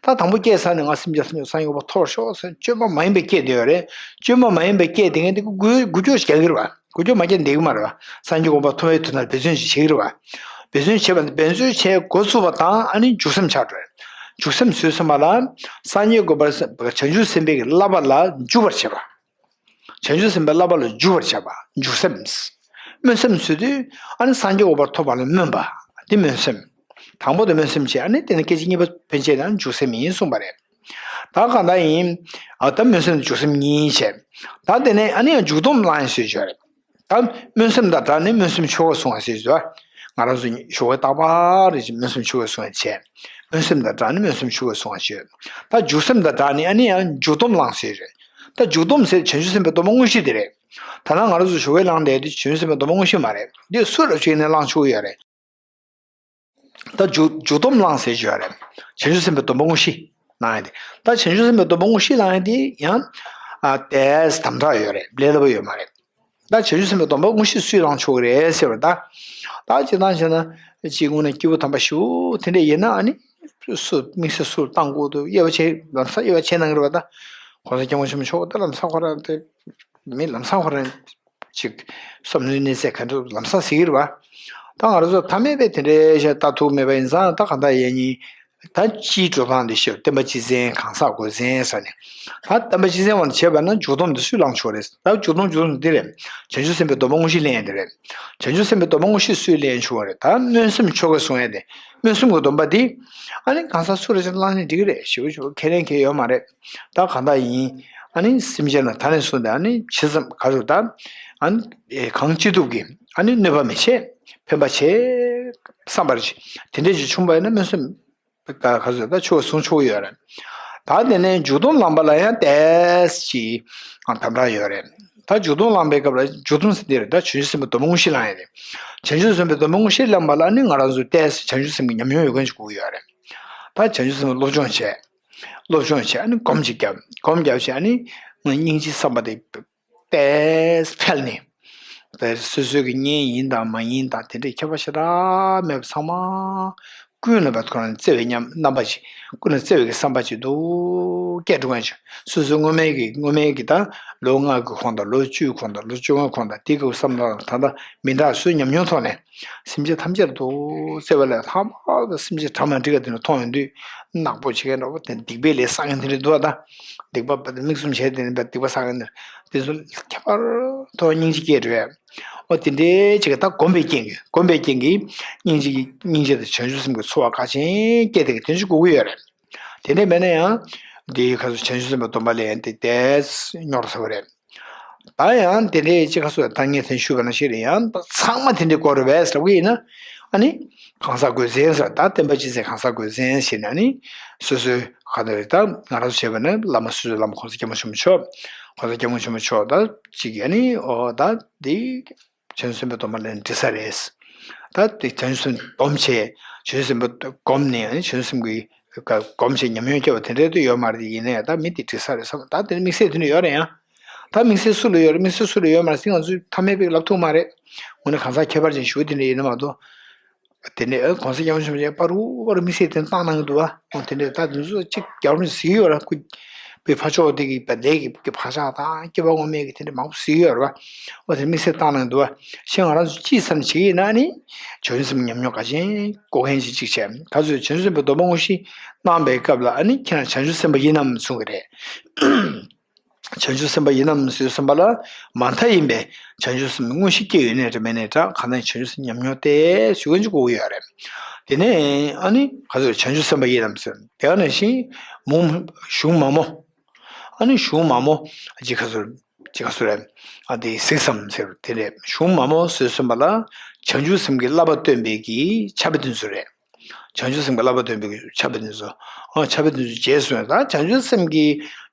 ད་དང་པོ་སྐྱེས་ཚར་ནས་ང་སེམས་ཅན་ཐམས་ཅད་སངས་རྒྱས་གོ་འཕང་ཐོབ་པར་ཤོག་ཟེར་བཅོས་མ་མ་ཡིན་པའི་སྐད་དེ་ཡོད་རེད། བཅོས་མ་མ་ཡིན་པའི་སྐད་དེ་ངས་དེ་འགུལ་འགུལ་སྐྱོད་རྒྱག་གི་རེད་བ། འགུལ་སྐྱོད་མ་བརྒྱབ་བསྡད་ཀྱི་མ་རེད་བ། སངས་རྒྱས་གོ་འཕང་ཐོབ་པའི་དོན་དག་འབད་བརྩོན་ཞིག་བྱེད་ཀྱི་རེད་བ། འབད་བརྩོན་བྱེད་པ་འདི་འབད་བརྩོན་བྱེད་འགོ་ཚུགས་པ་དང་ཨ་ནི་འཇུག་སེམས་ཆགས་འགྲོ་རེད། འཇུག་སེམས་ཟེར་དུས་ཙམ་པ་ལ། སངས་རྒྱས་གོ་འཕང་བྱང་ཆུབ་སེམས་དཔའི་གི་བསླབ་པ་ལ་འཇུག་པར་བྱེད་པ། བྱང་ཆུབ་སེམས་དཔའི་བསླབ་པ་ལ་འཇུག་པར་བྱེད་པ། འཇུག་སེམས། སྨོན་སེམས་ཟེར་དུས་ཨ་ནི་སངས་རྒྱས་གོ་འཕང་ཐོབ་པ་ལ་སྨོན་པ། འདི་སྨོན་སེམས། དང་པོ་དེ་སྨོན་སེམས་བྱས། ཨ་ནི་དེ་ནས་སྐད་ཅིག་གཉིས་པ་ཕན་ཆད་ན་འཇུག་སེམས་ཡིན་གསུངས་པ་རེད། ད་གང་ལྟར་ཡིན། ཨ་ད་སྨོན་སེམས་འཇུག་སེམས་གཉིས་བྱས། ད་དེ་ནས་ཨ་ནི་ཡང་འཇུག་སྡོམ་བླང་ཡས་ཟེར་ཞུ་བ་རེད། ད་སྨོན་སེམས་དང་སྦྲགས་ནས་སྨོན་སེམས་ཆོ་ག་གསུང་བ་ཟེར་ཞུ་བ། ང་རང་ཚོ་ཞོགས་ཀས་རྟག་པར་རེ་བཞིན་སྨོན་སེམས་ཆོ་ག་གསུང་བ་བྱས། སྨོན་སེམས་དང་སྦྲགས་ནས་སྨོན་སེམས་ཆོ་ག་གསུང་བ་བྱས། ད་འཇུག་སེམས་དང་སྦྲགས་ནས་ཨ་ནི་ཡང་འཇུག་སྡོམ་བླང་ཟེར་རེད། ད་འཇུག་སྡོམ་ཟེར་བྱང་ཆུབ་སེམས་དཔའི་སྡོམ་པ་དངོས་གཞི་དེ་རེད། ད་ནང་ང་རང་ཚོ་ཞོགས་ཀས་བླངས་བསྡད་དེ་བྱང་ཆུབ་སེམས་དཔའི་སྡོམ་པ་དངོས་གཞི་མ་རེད། འདི་སུ་རབ་བྱས་ནས་བླང་ཆོག་གི་ཡོད་རེད། ད་འཇུག་འཇུག་སྡོམ་བླང་ཟེར་ཞུ་ཡ་རེད། བྱང་ཆུབ་སེམས་དཔའི་སྡོམ་པ་དངོས་གཞི་གནང་ཡ་དེ། ད་བྱང་ཆུབ་སེམས་དཔའི་སྡོམ་པ་དངོས་གཞི་བླང་ཡ་དེ་ཡང་། ཨ་ཏོག་ཙམ་དམ་དྲག་ཡོད་རེད། ལས་སླ་པོ་ཡོད་མ་རེད། ད་བྱང་ཆུབ་སེམས་དཔའི་སྡོམ་པ་དངོས་གཞི་སུས་བླང་ཆོག་གི་རེད་ཟེར་བ་ད། ད་སྤྱིར་བཏང་བྱས་ན་སྤྱིར་དངོས་གནས་སྐྱེས་བུ་དམ་པ་ཞིག་དེ་འདྲ་ཡིན་ན་ཨ་ནི། སུ་དམིགས་བསལ་སུ་བཏང་དགོས་འདུག་དབྱེ་བ་ཕྱེ་ལམ་སང་དབྱེ་བ་ཕྱེ་གནང་གི་རེད་བ་ད། གོང་ས་སྐྱབས་མགོན་ཆེན་པོ་མཆོག་ད་ལམ་སང་ཁོ་རང་དེ། མི་ལམ་སང་ཁོ་རང་ཅིག་བསམ་བློའི་གནས་ཚད་ག་འདྲ་ལམ་སང་ཟེར་གྱི་རེད་བ། ད་ང་རང་ཚོ་ཐ་མལ་པའི་དེ་འདྲའི་ཞིག་ལྟ་ཐུབ་མེད་པ་ཡིན་ཙང་ད་གང་ལྟར་ཡིན་ནའི། ད་སྤྱིའི་འགྲོ་སྟངས་འདི་ཤེས་བསྟན་པ་སྤྱི་བཙན་གང་ཟག་སྒོས་བཙན་ཟེར་ནས། ད་བསྟན་པ་སྤྱི་བཙན་བ་ནས་བྱས་པ་ན་འཇུག་སྡོམ་འདི་སུས་བླང་ཆོག་རེད། ད་འཇུག་སྡོམ་འཇུག་སྡོམ་འདི་རེད། བྱང་ཆུབ་སེམས་དཔའི་སྡོམ་པ་དངོས་གཞི་ལེན་ཡ་འདི་རེད། བྱང་ཆུབ་སེམས་དཔའི་སྡོམ་པ་དངོས་གཞི་སུས་ལེན་ཆོག་རེད། ད་སྨོན་སེམས་ཆོ་ག་གསུང་ཡ་དེ། སྨོན་སེམས་ཀྱི་སྡོམ་པ་འདི། ཨ་ནི་གང་ཟག་སུ་རེ་ཅིག་བླངས་ནས་འགྲིག་གི་རེད། ཞེ་པོ་ཞེ་པོ་ཁས་ལེན་གྱི་ཡོད་མ་རེད། ད་གང་ལྟར་ཡིན། ཨ་ནི་སེམས་ཅན་ལ་ད་ནས་བཟུང་སྟེ་ཨ་ནི་ཇི་ཙམ་ག་ཚོད་ད། ཨ་ནི་ཨེ་གང་ཅི་ཐུབ་ཀྱིས་ཨ་ནི་གནོད་པ་མི་བྱེད། ཕན་པ་བྱེད། བསམ་པར་བྱེད། དེ་འདྲས་ཅིག་བྱུང་བ་ཡིན་ན་སྨོན་སེམས་ག་ག་ཚོད་ད་ཆོ་ག་གསུང་ཆོག་གི་ཡོད་རེད། ད་དེ་ནས་འཇུག་སྡོམ་བླངས་པ་ལ་ཡང་ཏོག་ཙམ་ཅིག་དམ་དྲག་ཡོད་རེད། ད་འཇུག་སྡོམ་བླངས་པའི་སྐབས་ལ་འཇུག་སྡོམ་ཟེར་འདི་རེད། ད་བྱང་ཆུབ་སེམས་དཔའི་སྡོམ་པ་དངོས་གཞི་བླངས་ཡ་རེད། བྱང་ཆུབ་སེམས་དཔའི་སྡོམ་པ་དངོས་གཞི་བླངས་པ་ལ་ནི་ང་རང་ཚོ་ཏོག་ཙམ་བྱང་ཆུབ་སེམས་ཀྱི་ཉམས་མྱོང་ཡོད་མཁན་ཞིག་དགོས་ཀྱི་ཡོད་རེད། ད་བྱང་ཆུབ་སེམས་ལ་སློབ་སྦྱོང་བྱས། སློབ་སྦྱོང་བྱས་ཨ་ནི་སྒོམ་ཅིག་བརྒྱབ། སྒོམ་བརྒྱབ་བྱས་ཨ་ནི་སྙིང་རྗེའི་བསམ་པ་དེ་ཏོག་ཙམ་འཕེལ་ནས། ད་སོ་སོའི་གི་གཉེན་ཡིན་དང་མ་ཡིན་དང་དེ་འདྲའི་ཁྱད་པར་ཞེ་དྲག་མེད་པ་ཚང་མ། ཀུན་ལ་བ་ཁོ་རང་བརྩེ་བའི་ཉམས་རྣམ་པ་ཅིག་ཀུན་ལ་བརྩེ་བའི་གི་བསམ་པ་ཅིག་འདུག་སྐྱེ་འགྲོ་མཁན་ཅིག་སོ་སོའི་སྔོན་མའི་གི་སྔོན་མའི་གི་ད་ལོ་ལྔ་གི་གོང་དང་ལོ་བཅུའི་གོང་དང་ལོ་བཅོ་ལྔའི་གོང་དང་དེ་གི་བསམ་བློ་ད་ལྟ་མི་འདྲ་སོའི་ཉམས་མྱོང་ཐོག་ནས་སེམས་ཅན་ཐམས་ཅད་དུ་བརྩེ་བ་ལས་ལྷག་པ་དང་སེམས་ཅན་གྲངས་མ་འདྲི་ག་དེ་ནས་མཐོང་ཡོང་དུས་ནག་པོ་བྱེད་མཁན་འདྲ་པོ་དེ་སྡིག་པའི་ལས་བསགས་མཁན་དེ་འདྲ་འདུག་བ་ད། སྡིག་པ་དམིགས་སུ་བྱས་དེ་ནས་སྡིག་པ་བསགས་མཁན་དེ་ཚོ་ཁྱད་པར་དུ་སྙིང་རྗེ་སྐྱེ་འགྲོ་བས། ཨོ་དེ་འདྲའི་ཅིག་གི་ད་སྒོམ་པའི་རྐྱེན་གྱིས་སྒོམ་པའི་རྐྱེན་གྱིས་སྙིང་རྗེ་གི་སྙིང་རྗེ་དང་བྱང་ཆུབ་སེམས་ཀྱི་ཚོར་བ་ག་ཅན་སྐྱེ་དེ་གི་དོན་ཅིག་དགོས་ཀྱི་ཡོད་རེད། དེ་འདྲ་མེད་ན་ཡང་དེའི་ཁ་སོ་བྱང་ཆུབ་སེམས་དཔའི་སྡོམ་པ་ལེན་དེ་དེས་སྙོར་ཚར་བ་རེད། ད་ཡང་དེ་འདྲའི་ཅིག་ཁ་སོ་ད་ངས་དེ་ཞུས་པ་ན་ཞིག་རེད། ཡང་ད་ཚང་མ་དེ་འདྲའི་སྐོར་རེད་བས་ལབ་གི་ཡིན་ན། ཨ་ནི་གང་ཟག་སྒོས་བཙན་ཟེར་ད་བསྟན་པ་སྤྱི་བཙན་གང་ཟག་སྒོས་བཙན་ཟེར་ནས་ཨ་ནི་སོ་སོའི་ཁ་ཐོག་རེད། ད་ང་རང་ཚོ་བྱས་པ་ན་བླ་མ་སོ་སོའི་བླ་མ་གོང་ས་སྐྱབས་མགོན་ཆེན་པོ་མཆོག་གོང་ས་སྐྱབས་མགོན་ཆེན་པོ་མཆོག་ད་ཅིག་གིས་ཨ་ནི་ཨོ་ད་འདི། བྱང་ཆུབ་སེམས་དཔའི་སྡོམ་པ་ལེན་འགྲིག་ས་རེད། ད་དེ་བྱང་ཆུབ་སེམས་སྡོམ་བྱས། བྱང་ཆུབ་སེམས་དཔའ་སྒོམ་ནས་བྱང་ཆུབ་སེམས་ཀྱི་སྒོམ་བྱས་ཉམས་མྱོང་སྐྱེ་བ་དེ་འདྲའི་དུ་ཡོད་མ་རེད། ཡིན་ན་ཡང་ད་མི་དེ་འགྲིག་ས་རེད་བསམ། ད་དེ་ནི་དམིགས་བསལ་དེ་འདྲ་ཡོད་རེད་ཡང་། ད་དམིགས་བསལ་སུ་ལ་ཡོད་རེད། དམིགས་བསལ་སུ་ལ་ཡོད་མ་རེད་ཟེར་ང་ཚོས་ཐ་མལ་པའི་ལབ་ཐུབ་མ་རེད། དངོས་གནས་གང་ཟག་ཁྱད་པར་ཅན་ཞུ་དེ་འདྲ་ཡིན་ན་མ་གཏོགས། དེ་ནས་ཨ་གོང་ས་སྐྱབས་མགོན་ཆེན་པོ་མཆོག་པ་རུ་པ་རུ་དམིགས་བསལ་དེ་བཏང་གནང་གི་འདུག་བ། འོ་དེ་འདྲས་ད་དེ་ཚོ་གཅིག་རྒྱལ་བ་རིན་པོ་ཆེ་ཡོད་ར་ཁུ། པའི་ཕ་ཕྱོགས་དེ་གི་པ་ལས་ཀྱི་ཕ་ཤག་དང་སྐྱེ་བ་སྔོན་མའི་གི་དེ་འདྲས་མང་པོ་ཟིག་ཡོད་ར་བ། འོ་དེ་དམིགས་བསལ་བཏང་གནང་གི་འདུག་བ། ཤེས་ང་རང་ཚོ་ཅིའི་སེམས་བྱེད་ཀྱི་ཡིན་ན་ནི། བྱང་ཆུབ་སེམས་ཉམས་མྱོང་ག་ཅན་གོ་མཁན་ཞིག་གཅིག་བྱས་ད་ཚོས་བྱང་ཆུབ་སེམས་དཔའི་སྡོམ་པ་དངོས་གཞི་གནང་པའི་སྐབས་ལ་ཨ་ནི་ཁྱེད་རང་བྱང་ཆུབ་སེམས་དཔའ་ཡིན་ནམ་གསུང་གི་རེད། བྱང་ཆུབ་སེམས་དཔའ་ཡིན་ནམ་ཟེར་བསམ་པ་ལ་མ་མཐའ་ཡིན་པས་བྱང་ཆུབ་སེམས་དངོས་གཞི་སྐྱེ་ཡོད་ནའི་འདྲ་མེད་ནའི་འདྲ་གང་ལྟར་བྱང་ཆུབ་སེམས་ཉམས་མྱོང་སྟེ་ཞུ་མཁན་ཅིག་དགོས་ཀྱི་ཡོད་རེད། དེ་ནས་ཨ་ནི་ག་ཚོད་བྱང་ཆུབ་སེམས་དཔའ་ཡིན་ནམ་ཟེར་དེ་ག་ནང་བཞིན་མུ་གཞུང་མ་མོ། ཨ་ནི་གཞུང་མ་མོ་ཅིག་ག་ཚོད་ཅིག་ག་ཚོད་རེད། ཨ་དེ་གཟིགས་སམ་ཟེར་དེ་རེད། གཞུང་མ་མོ་ཟེར་བསམ་པ་ལ་བྱང་ཆུབ་སེམས་ཀྱི་བསླབ་པ་སྟོན་པའི་གི་ཕྱག་དཔེ་དེ་ཚོ་རེད། བྱང་ཆུབ་སེམས་ཀྱི་བསླབ་པ་སྟོན་པའི་ཕྱག་དཔེ་དེ་ཚོ། ཨ་ཕྱག་དཔེ་དེ་ཚོ་རྗེས་སུ་ཡང་ད་བྱང་ཆུབ་སེམས་ཀྱི་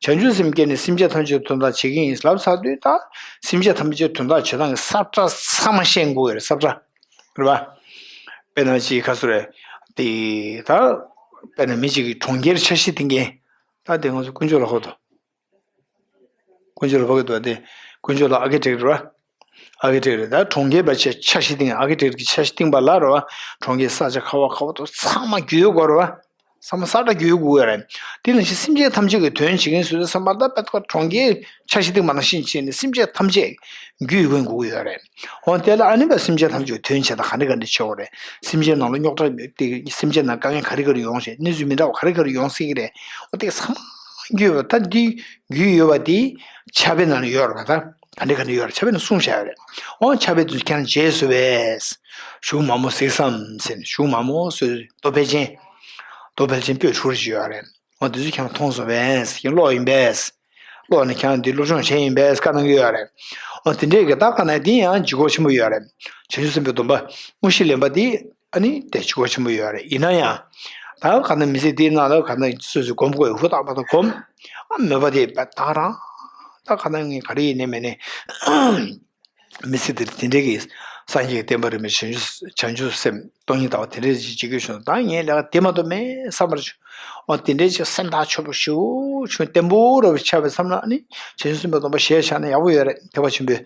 བྱང་ཆུབ་སེམས་བསྐྱེད་ནས་སེམས་ཅན་ཐམས་ཅད་དོན་དག་བྱེད་ཀྱི་ཡིན་ལབ་ཚར་དུས་ད་སེམས་ཅན་ཐམས་ཅད་དོན་དག་བྱེད་སྟངས་ཀྱི་ས་བཀྲ་ཚང་མ་ཤེས་དགོས་ཡོད་རེད། ས་བཀྲ་རེད་བ། དཔེར་ན་ཅིག་ག་ཚོད་རེད། དེ་ད་དཔེར་ན་མི་གཅིག་གིས་གྲོང་ཁྱེར་འཆར་གཞི་དེ་འགན་ད་དེ་ང་ཚོ་དཀོན་མཆོག་ལ་ཧོ་དོ། དཀོན་མཆོག་ལ་ཕོག་གི་འདུག་སྟེ། དཀོན་མཆོག་ལ་ཨར་ཀི་ཊེག་རེད་བ། ཨར་ཀི་ཊེག་རེད། ད་གྲོང་ཁྱེར་བ་ཆ་ཆ་ཤས་བཏིང་། ཨར་ཀི་ཊེག་གི་ཆ་ཤས་བཏིང་པ་ལ་རེད་བ། གྲོང་ཁྱེར་ས་ཆ་ག་བ་ག་བ་དུ་ཚང་མ་བརྒྱུད་དགོས་རེད་བ། ཚང་མ་ས་ཁྲ་བརྒྱུད་དགོས་ཡོད་རེད། དེ་ནང་བཞིན་སེམས་ཅན་ཐམས་ཅད་ཀྱི་དོན་བྱེད་མཁན་བཟོས་ཏེ་བསམ་པ་ད་དཔེ་ཁ་གྲོང་ཁྱེར་ཆ་ཤས་བཏིང་པ་ནང་བཞིན་བྱས་ནས་སེམས་ཅན་ཐམས་ཅད་བརྒྱུད་དགོས་དགོས་ཀྱི་ཡོད་རེད། འོ་དེ་ལ་ཨ་ནི་བ་སེམས་ཅན་ཐམས་ཅད་ཀྱི་དོན་བྱེད་ད་ག་འདྲ་ག་འདྲ་བྱེད་དགོས་རེད། སེམས་ཅན་ནང་ལ་རྙོག་དྲ་དེ་སེམས་ཅན་ནང་དཀའ་ངལ་ག་རེ་ག་རེ་ཡོང་ཞེས་གནས་ཚུལ་མི་འདྲ་བ་ག་རེ་ག་རེ་ཡོང་སྲིད་ཀྱི་རེད། འོ་དེ་ཚང་མ་བརྒྱུད་པ་ད་འདི་བརྒྱུད་ཡོད་པ་དེ་ཕྱག་དཔེ་ནང་ལ་ཡོད་རེད་བ། ད་ག་འདྲ་ག་འདྲ་ཡོད་རེད། ཕྱག་དཔེ་ནང་གསུངས་བཞག་ཡོད་རེད། འོ་ཕྱག་དཔེ་དེ་ཚོ་ཁྱེད་རང་རྗེས་སུ་བས། གཞུང་མ་མོ་གཟིགས་སམ་ཟེར་ནས། གཞུང་མ་མོ་ཟེར་རྡོ་ཕལ་ཆེན། རྡོ་ཕལ་ཆེན་པོད་དྲུག་རེ་ཅིག་ཡོད་རེད། འོ་དེ་ཚོ་ཁྱེད་རང་མཐོང་སོང་བས། ཁྱེད་ཀློག་ཡིན་པས། ཀློག་ནས་ཁྱེད་རང་འདི་སློབ་སྦྱོང་བྱས་ཡིན་པས་བཀའ་གནང་གི་ཡོད་རེད། འོ་དེ་འདྲའི་གི་ད་བཀའ་གནང་དེ་ཡང་ལྗིད་ཁོག་ཆེན་པོ་ཡོད་རེད། བྱང་ཆུབ་སེམས་དཔའི་སྡོམ་པ་དངོས་གཞི་ལེན་པ་དེ་ཨ་ནི་དེ་ལྗིད་ཁོག་ཆེན་པོ་ཡོད་རེད། ཡིན་ན་ཡང་། ད་ག་ན་མི་ཚེ་འདིའི་ནང་ལ་ག་ན་སོ་སོས་སྒོམ་དགོས་ཧུར་ཐག་པ་དང་སྒོམ། ཨ་མོས་པ་དེ་ད་རང་། ད་ག་ན་ངས་ག་རེ་ཡིན་ནའི་མིན་ནའི། མི་ཚེ་འདིར་དེ་འདྲའི་གི་སངས་རྒྱས་ཀྱི་བསྟན་པ་རིན་པོ་ཆེ་བྱང་ཆུབ་བྱང་ཆུབ་སེམས་སྟོང་ཉིད་ལྟ་བ་དེ་འདྲའི་ཅིག་བྱེད་དགོས་བྱུང་། ད་ངས་ལས་ཀ་དེ་མ་གཏོགས་མེད་བསམ་པར་བྱུང་། འོ་དེ་འདྲའི་ཅིག་སེམས་ཐག་ཆོད་པོ་ཞེ་པོ་བྱུང་། བརྟན་པོ་རུ་ཆགས་པའི་མཚམས་ལ་ནི་བྱང་ཆུབ་སེམས་དཔའི་སྡོམ་པ་བཞེས་བཞག་ན་ཡག་པོ་ཡོད་རེད། ཐེག་པ་ཆེན་པོའི།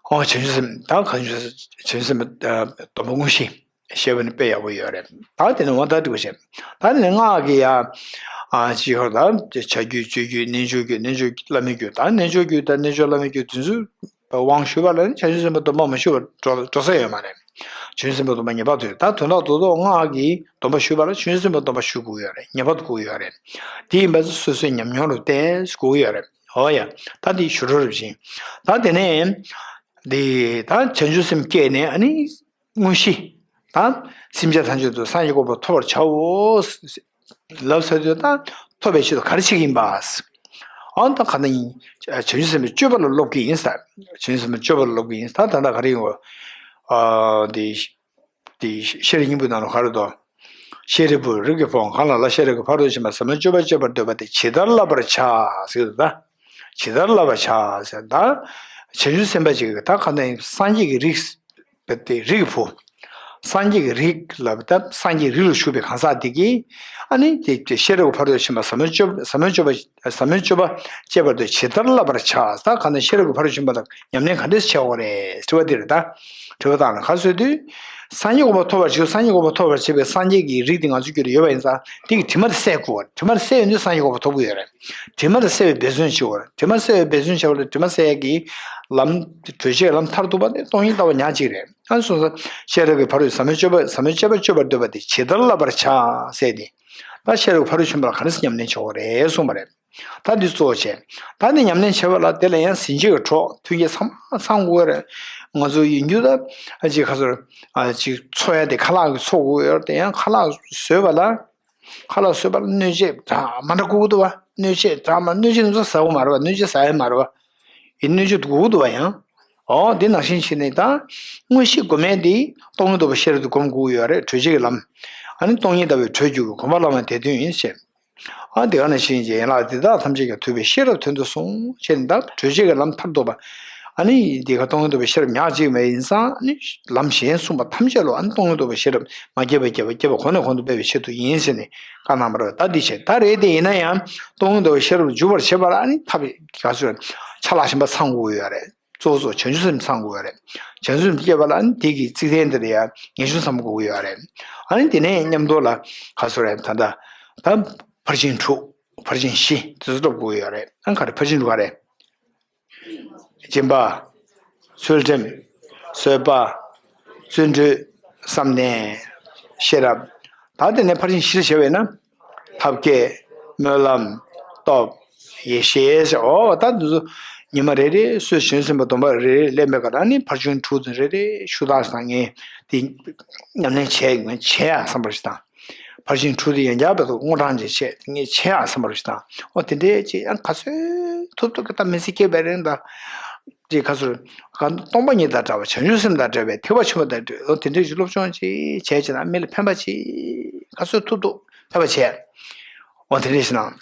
འོ་བྱང་ཆུབ་སེམས་ད་གང་བྱང་ཆུབ་སེམས་དཔའི་སྡོམ་པ་དངོས་གཞི་བཞེས་པ་ནི་དཔེ་ཡག་པོ་ཡོད་རེད། ད་དེ་ནི་འོ་ད་འགྲིག་པ་བྱས། ད་དེ་ནི་སྔགས་ཀྱི་ཡ། ཨ་ཅི་ཧོར་ད་བྱ་རྒྱུད་སྤྱོད་རྒྱུད་རྣལ་འབྱོར་རྒྱུད་རྣལ་འབྱོར་བླ་མའི་རྒྱུད། ད་རྣལ་འབྱོར་རྒྱུད་དང་རྣལ་འབྱོར་བླ་མའི་རྒྱུད་དེ་ཚོའི་དབང་ཞུས་པ་ལ་ནི་བྱང་ཆུབ་སེམས་དཔའི་སྡོམ་པ་མ་ཞུས་པར་འགྲོ་འགྲོ་ས་ཡོད་མ་རེད། བྱང་ཆུབ་སེམས་དཔའི་སྡོམ་པ་ངེས་པར་དུ་ཡོད། ད་དོན་དག་རྡོག་རྡོག་སྔགས་ཀྱི་སྡོམ་པ་ཞུས་པ་ལ་བྱང་ཆུབ་སེམས་དཔའི་སྡོམ་པ་ཞུ་དགོས་ཡོད་རེད། ངེས་པར་དུ་དགོས་ཡོད་རེད། དེ་ཡིན་པ་སོ་སོའི་ཉམས་མྱོང་རུ་བལྟས་དགོས་ཡོད་རེད། འོ་ཡ། ད་དེ་ཞུ་རོགས་རེ་བྱིན། ད་དེ་ནས། དེ་ད་བྱང་ཆུབ་སེམས་སྐྱེས་ནས་ཨ་ནི། དངོས་གཞི། ད་སེམས་ཅན་ཐམས་ཅད་དུ་སངས་རྒྱས་གོ་འཕང་ཐོབ་པར་བྱའོ། ལབ་ཟེར་དུས་ད་ཐོབ་པའི་ཆེད་དུ་ག་རེ་བྱེད་ཀྱི་ཡིན་པ། ཨང་ད་ག་ན་ཡིན། བྱང་ཆུབ་སེམས་དཔའི་སྤྱོད་པ་ལ་སློབ་ཀྱི་ཡིན་ཟེར། བྱང་ཆུབ་སེམས་དཔའི་སྤྱོད་པ་ལ་སློབ་ཀྱི་ཡིན་ཟེར། ད་ད་ལྟ་ག་རེ་ཡིན་གོ། ཨ་དེ། དེ་ཤེས་རིག་སྙིང་པོའི་ནང་ལ་ག་རེ་འདུག་ཤེས་རིག་པོ་རིགས་ཀྱི་ཕ་བོང་ཁ་ལ་ལ་ཤེས་རབ་ཀྱི་ཕ་རོལ་ཕྱིན་པ་ཟབ་མོའི་སྤྱོད་པ་སྤྱད་པར་འདོད་པ་དེ་ཇི་ལྟར་བསླབ་པར་བྱ་ཟེར་གྱི་འདུག་ད། ཇི་ལྟར་བསླབ་པར་བྱ་ཟེར་ད། བྱང་ཆུབ་སེམས་དཔའ་ཅིག་གིས་ད་ག་ནས་སངས་རྒྱས་ཀྱི་རིགས། དེ་རིགས་ཀྱི་བུ། སངས་རྒྱས་ཀྱི་རིགས་ལ་ད་སངས་རྒྱས་རིགས་ལ་ཞུགས་པའི་གང་ཟག་དེ་གིས། ཨ་ནི་དེ་དེ་ཤེས་རབ་ཀྱི་ཕ་རོལ་ཕྱིན་པ་ཟབ་མོའི་སྤྱོད་ཟབ་མོའི་སྤྱོད་པ་ཟབ་མོའི་སྤྱོད་པ་སྤྱད་པར་འདོད་ཇི་ལྟར་བསླབ་པར་བྱ། ད་ག་ནས་ཤེས་རབ་ཀྱི་ཕ་རོལ་ཕྱིན་པ་དང་ཉམས་ལེན་ག་འདྲས་བྱེད་དགོས་རེད་དྲི་བ་འདི་རེད་ད། དྲི་བ་བཏང་ན་ག་ཟེར་དུས། སངས་རྒྱས་གོ་འཕང་ཐོབ་པར་བྱེད། སངས་རྒྱས་གོ་འཕང་ཐོབ་པར་བྱེད་པའི་སངས་རྒྱས་ཀྱི་རིགས་དེ་ང་ཚོ་རྒྱུད་ལ་ཡོད་པ་ཡིན་ཙང་དེ་གི་དྲི་མ་དེ་བསལ་དགོས་པ་རེད། དྲི་མ་དེ་བསལ་ཡོང་དུས་སངས་རྒྱས་གོ་འཕང་ཐོབ་ཀྱི་ཡོད་རེད། དྲི་མ་དེ་བསལ་བའི་འབད་བརྩོན་བྱེད་དགོས་རེད། དྲི་མ་བསལ་བའི་འབད་བརྩོན་བྱེད་པ་ལ་དྲི་མ་བསལ་ཡས་ཀྱི་ལམ། གྲོལ་བྱེད་ཀྱི་ལམ་མཐར་ཐུག་པ་དེ་སྟོང་ཉིད་ལྟ་བ་ཉག་གཅིག་རེད། ཨ་སོང་ཙང་ཤེས་རབ་ཀྱི་ཕ་རོལ་ཟབ་མོའི་སྤྱོད་པ་ཟབ་མོའི་སྤྱད་པ་སྤྱོད་པར་འདོད་པ་དེ་ཇི་ལྟར་བསླབ་པར་བྱ་ཟེར་ཏེ། ད་ཤེས་རབ་ཀྱི་ཕ་རོལ་ཕྱིན་པ་ལ་ག་འདྲས་སེ་ཉམས་ལེན་བྱེད་དགོས་རེད་གསུངས་པ་རེད། ད་འདི་གཙོ་བོ་བྱས། ད་འདི་ཉམས་ལེན་བྱེད་པ་ལ་དེ་ལ་ཡང་ཟིན་བྲིས་ཀྱི་གྲོགས་མཐུན་རྐྱེན་ཚང་མ་ཚང་དགོས་རེད། ང་ཚོ་ཡིན་རྒྱུ་ད་ཅིག་ག་ཚོད་ཅིག་འཚོ་ཡ་དེ་ཁ་ལག་གིས་འཚོ་དགོས་ཡོད་རེད། དེ་ཡང་ཁ་ལག་བཟོས་པ་ལ། ཁ་ལག་བཟོས་པ་ལ་སྣོད་ཆས་འདྲ་མི་འདྲ་དགོས་ཀྱི་འདུག་བ། སྣོད་ཆས་འདྲ་མི་སྣོད་ཆས་དེ་ཚོ་ཟ་དགོས་མ་རེད་བ། སྣོད་ཆས་ཟ་ཡ་མ་རེད་བ། ཡིན་སྣོད་ཆས་དགོས་ཀྱི་འདུག་བ་ཡང་། ཨོ་དེ་ནང་བཞིན་བྱས་ནས་ད། དངོས་གཞི་དགོས་མེད་དེ་སྟོང་ཉིད་རྟོགས་པའི་ཤེས་རབ་དེ་སྒོམ་དགོས་ཀྱི་ཡོད་རེད། གྲོལ་བྱེད་ཀྱི་ལམ། ཨ་ནི་སྟོང་ཉིད་ལྟ་བུའི་གྲོལ་འགྱུར་གྱི་གོ་འཕང་བླ་མ་དེ་དོན་ཡིན་ཞེས། ཨ་དེ་ག་ནང་བཞིན་གྱི་ཡན་ལག་འདི་དག་ཐམས་ཅད་ཀྱང་ཐུབ་པའི་ཤེས་རབ་དོན་དུ་གསུངས་ཞེས་ནི་ད་གྲོལ་བྱེད་ཀྱི་ལམ་མཐར་ཐུག་པ། ཨ་ནི་འདི་ག་སྟོང་ཉིད་རྟོགས་པའི་ཤེས་རབ་ཉག་གཅིག་མ་ཡིན་ཙང་ཨ་ནི་ལམ་གཞན་གསུངས་པ་ཐམས་ཅད་ལ་ཨ་ནི་སྟོང་ཉིད་རྟོགས་པའི་ཤེས་རབ་མ་སྐྱེས་པ་སྐྱེས་པ་སྐྱེས་པ་གོང་ནས་གོང་དུ་སྤེལ་བའི་ཆེད་དུ་ཡིན་ཞེས་ནི་བཀའ་གནང་བ་རེད། ད་འདི་བྱས་ད་རེད་དེ་ཡིན་ན་ཡང་སྟོང་ཉིད་རྟོགས་པའི་ཤེས་རབ་འཇུག་པར་བྱེད་པ་ལ་ཨ་ནི་ཐབས་ག་ཚོད་ཆ་ལག་གཞན་པ་ཚང་དགོས་ཡོད་རེད། གཙོ་བོ་གཙོ་བོ་བྱང་ཆུབ་སེམས་ཚང་དགོས་རེད། བྱང་ཆུབ་སེམས་སྐྱེས་པ་ལ་ཨ་ནི་དེ་གི་རྩིག་རྟེན་དེ་ལ་ཡང་ངེས་འབྱུང་ཚང་དགོས་ཀྱི་ཡོད་རེད། ཨ་ནི་དེ་ནས་མཉམ་དུ་ལ་ག་ཚོད་རེད་ད་ལྟ། ད་ཕར་ཕྱིན་དྲུག་ཕར་ཕྱིན་བཞི་དེ་ཚོ་སྒྲུབ་དགོས་ཀྱི་ཡོད་རེད། ཨ་ནི་ག་རེ་ཕར་ཕྱིན་དྲུག་ག་རེ། སྦྱིན་པ། ཚུལ་ཁྲིམས། བཟོད་པ། བརྩོན་འགྲུས། བསམ་གཏན། ཤེས་རབ། ད་དེ་ནས་ཕར་ཕྱིན་བཞིར་བྱས་པས་ན། ཐབས་མཁས། སྨོན་ལམ། སྟོབས། ཡེ་ཤེས་ཟེར། འོ་ད་འདི་ཚོ་ཉི་མ་རེ་རེ་སུས་བྱང་སེམས་པ་སྡོམ་པ་རེ་རེ་ལེན་པའི་སྐབས་ཨ་ནི་ཕར་ཕྱིན་དྲུག་དེ་རེ་རེ་ཞུ་དག་ཟེར་ན་ངས་དེ་ཉམས་ལེན་བྱས་ངས་བྱས་ཡ་བསམ་པ་ཞིག་དང་། ཕར་ཕྱིན་དྲུག་དེ་ཡང་བསྐྱར་བས་ཐོག་དངོས་གྲངས་ཅིག་བྱས་ངས་བྱས་ཡ་བསམ་པ་ཞིག་དང་། འོ་དེ་འདྲའི་ཅིག་ཡང་ག་ཚོད་ཐུབ་ཐུབ་ཀྱི་ད་མི་ཚེ་སྐྱེལ་བའི་རིང་ད། ཅིག་ག་ཚོད། ག་སྟོང་པ་ཉིད་དང་འདྲ་བ་བྱང་ཆུབ་སེམས་དང་འདྲ་བའི་ཐེག་པ་ཆེན་པོ་དང་འདྲ་བའི་འོ་དེ་འདྲའི་ཅིག་སློབ་སྦྱོང་ཅིག་བྱས་ཅིག་ན་མི་ལ་ཕན་པ་ཅིག་ག་ཚོད་ཐུབ་ཐུབ་ཕན་པ་བྱས། འོ་དེ་འདྲའི་ཞིག་ན།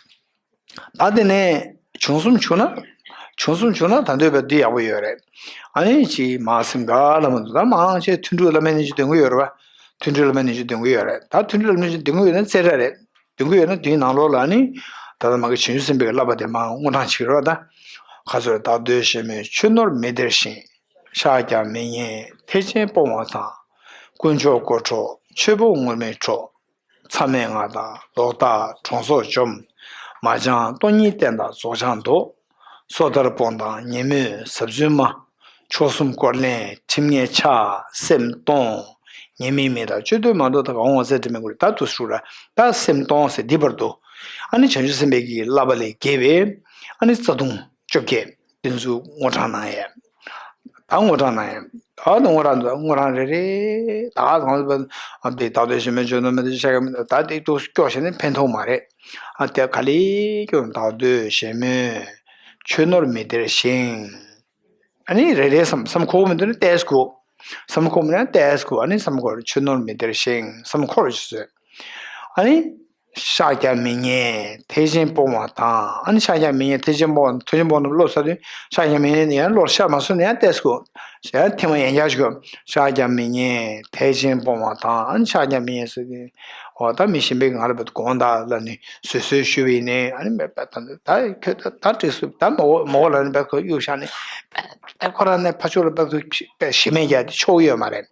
ད་དེ་ནས་བྱུང་གསུམ་བྱུང་ན། བྱུང་གསུམ་བྱུང་ན་ད་འདོད་པ་འདི་ཡག་པོ་ཡོད་རེད། ཨ་ནི་ཅིག་མ་སེམས་དགའ་ལ་མ་འདུག་ད་མང་ཆེ་ཐུན་དྲུག་བླ་མའི་རྣལ་འབྱོར་འདོན་གྱི་ཡོད་རེད་བ། ཐུན་དྲུག་བླ་མའི་རྣལ་འབྱོར་འདོན་གྱི་ཡོད་རེད། ད་ཐུན་དྲུག་བླ་མའི་རྣལ་འབྱོར་འདོན་གྱི་ཡོད་ན་རྩེ་གྲ་རེད། འདོན་གྱི་ཡོད་ན་དེའི་ནང་ལོགས་ལ་ནི། ད་ལྟ་མ་གི་བྱང་ཆུབ་སེམས་དཔའི་བསླབ་པ་དེ་མ་དངོས་གྲངས་བྱེད་ཀྱི་རེད་བ་ད། ཁ་ཟུར་བདག་འདོད་ཞེན་མེད་ཆོས་ནོར་མི་སྟེར་ཞིང་། བཤགས་ཀྱང་མི་ཉན་ཐེག་ཆེན་སྤོང་བ་དང་། དཀོན་མཆོག་དཀོར་འཕྲོག་ཆོས་སྤོང་ངུར་སྨྲིག་འཕྲོག་མཚམས་མེད་ལྔ་དང་ལོག་ལྟ་གྲོང་ཚོགས་འཇོམས། མ་བྱང་སྟོང་ཉིད་བསྟན་དང་རྫོགས་བྱང་མདོ། སོ་ཐར་སྤོང་དང་ཉོན་མོངས་ཟབ་བཙུན་མ། མཆོག་གསུམ་སྐོར་ལེན་ཁྲིམས་ངན་ཆག་སེམས་སྟོང་། ཉེས་དམིགས་མེད་དང་སྤྱོད་དོན་མ་འདོར་དང་གང་འོང་ཟེར་དྲི་མེད་དགུ་རེ་ད་དུ་སུ་ར་ད་སེམས་སྟོང་ཟེར་འདི་བར་དུ། ཨ་ནི་བྱང་ཆུབ་སེམས་དཔའི་གི་བསླབ་པ་ལས་འགལ་བའི་ཨ་ནི་རྩ་ལྟུང་བཅོ་བརྒྱད་དེ་ཚོ་དངོས་གྲངས་གནང་ཡས། ད་དངོས་གྲངས་གནང་ཡས། ད་ནི་དངོས་གྲངས་དངོས་གྲངས་རེ་རེ་ད་གང་ཟེར་བ་ཨ་བདེ་ད་དོན་ཞེན་མེད་བརྗོད་དོན་མེད་དུ་ཤ་ག་མེད་ད་དེ་ཏུ་སྐྱོ་བྱས་ནས་ཕན་ཐོགས་མ་རེད། ཨ་དེ་ག་ལེ་སྐྱོ་ད་དོན་ཞེན་མེད་ཆོས་ནོར་མི་སྟེར་ཞིང་། ཨ་ནི་རེ་རེ་བསམ་བསམ་ཁོག་མི་འདུག་ན་ཏེས་གོ། བསམ་ཁོག་མི་འདུག་ན་ཏེས་གོ། ཨ་ནི་བསམ་ཁོག་ཆོས་ནོར་མི་སྟེར་ཞིང་བསམ་ཁོག་རུ་ཞུ་ཟེར། ཨ་ནི་བཤགས་ཀྱང་མི་ཉན་ཐེག་ཆེན་སྤོང་བ་དང་། ཨ་ནི་བཤགས་ཀྱང་མི་ཉན་ཐེག་ཆེན་སྤོང་བ་ཐེག་ཆེན་སྤོང་བ་བློ་ཚར་དུས་བཤགས་ཀྱང་མི་ཉན་ཡང་བློར་བཤགས་མ་སོང་ན་ཡང་ཏེས་གོ། ཡང་ཐེངས་མ་ཡན་ཆད་ཞུ། བཤགས་ཀྱང་མི་ཉན་ཐེག་ཆེན་སྤོང་བ་དང་། ཨ་ནི་བཤགས་ཀྱང་མི་ཉན་ཟེར་ཏེ། འོ་ད་མི་གཞན་པས་ང་ལ་བས་དགོངས་དག་ལ་ནི་བཟོད་གསོལ་ཞུ་བས་ནི་ཨ་ནི་མེད་པ་དང་ད་ཁྱོད་ད་ད་བྲེལ་སུ་ད་མོ་མོ་ལ་ནི་བས་ཁོ་གཡུག་བཞག་ནི་བས་ཁོ་རང་ནི་ཕ་ཕྱོགས་ལ་བས་ཁོ་བས་ཞེ་མེད་རྒྱག་དེ་ཆོག་ཡོད་མ་རེད།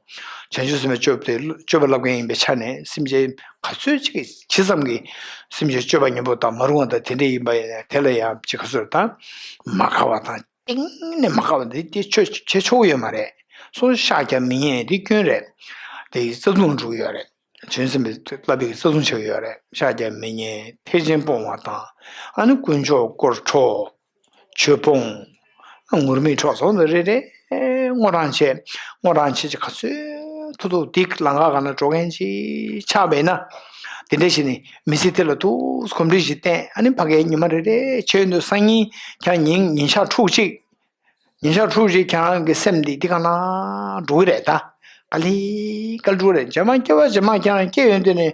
བྱང་ཆུབ་སེམས་དཔའི་སྤྱོད་པ་དེ་སྤྱོད་པ་བསླབ་མཁན་ཡིན་པའི་ཆ་ནས་སེམས་ཅན་ག་ཚོད་ཅིག་ཇི་ཙམ་གྱི་སེམས་ཅན་སྤྱོད་པ་ཉེས་པོ་དང་མ་རུང་བ་དང་དེ་འདྲས་ཡིན་པ་ཡིན་ན་དེ་ལ་ཡང་ཅིག་ག་ཚོད་དང་མ་དགའ་བ་དང་། གཏིང་ནས་མ་དགའ་བ་འདི་དེ་ཆོས་བྱེད་ཆོག་གི་ཡོད་མ་རེད། སོ་བཤགས་ཀྱང་མི་ཉན་འདི་སྐྱོན་རེད། དེ་ཡི་རྩ་ལྟུང་འགྲོ་གི་ཡོད་རེད། བྱང་སེམས་པའི་བསླབ་པའི་རྩ་ལྟུང་ཆགས་ཀྱི་ཡོད་རེད། བཤགས་ཀྱང་མི་ཉན་ཐེག་ཆེན་སྤོང་བ་དང་། ཨ་ནི་དཀོན་མཆོག་དཀོར་འཕྲོག་ཆོས་སྤོང་། ངུར་སྨྲིག་འཕྲོག་སོགས་འདི་རེ་རེ་དངོས་གྲངས་བྱས། དངོས་གྲངས་བྱས་ཀྱི་ག་ཚོད་ཐུབ་ཐུབ་འདི་ལམ་ཁ་སྒང་ལ་འགྲོ་མཁན་ཅིག་ཆགས་པས་ན། དེ་འདྲ་ཞིག་ནི་མི་ཚེ་དེ་ལ་ཐུགས་གོམས་འདྲིས་ཤིག་བསྟེན། ཨ་ནི་ཕ་གིའི་ཉི་མ་རེ་རེ་བྱས་ཡོང་དུས་སང་ཉིན་ཁྱེད་རང་ཉིན་ཉིན་ཞག་ཕྲུགས་གཅིག་ཉིན་ཞག་ཕྲུགས་གཅིག་ཁྱེད་རང་གི་སེམས་འདི་འདི་ག་ན་འགྲོ་གི་རེད་ད། ག་ལེ་ག་ལེ་འགྲོ་གི་རེད། རྗེས་མ་སྐྱེ་བ་རྗེས་མ་ཁྱེད་རང་སྐྱེ་ཡོང་དུས་ནས་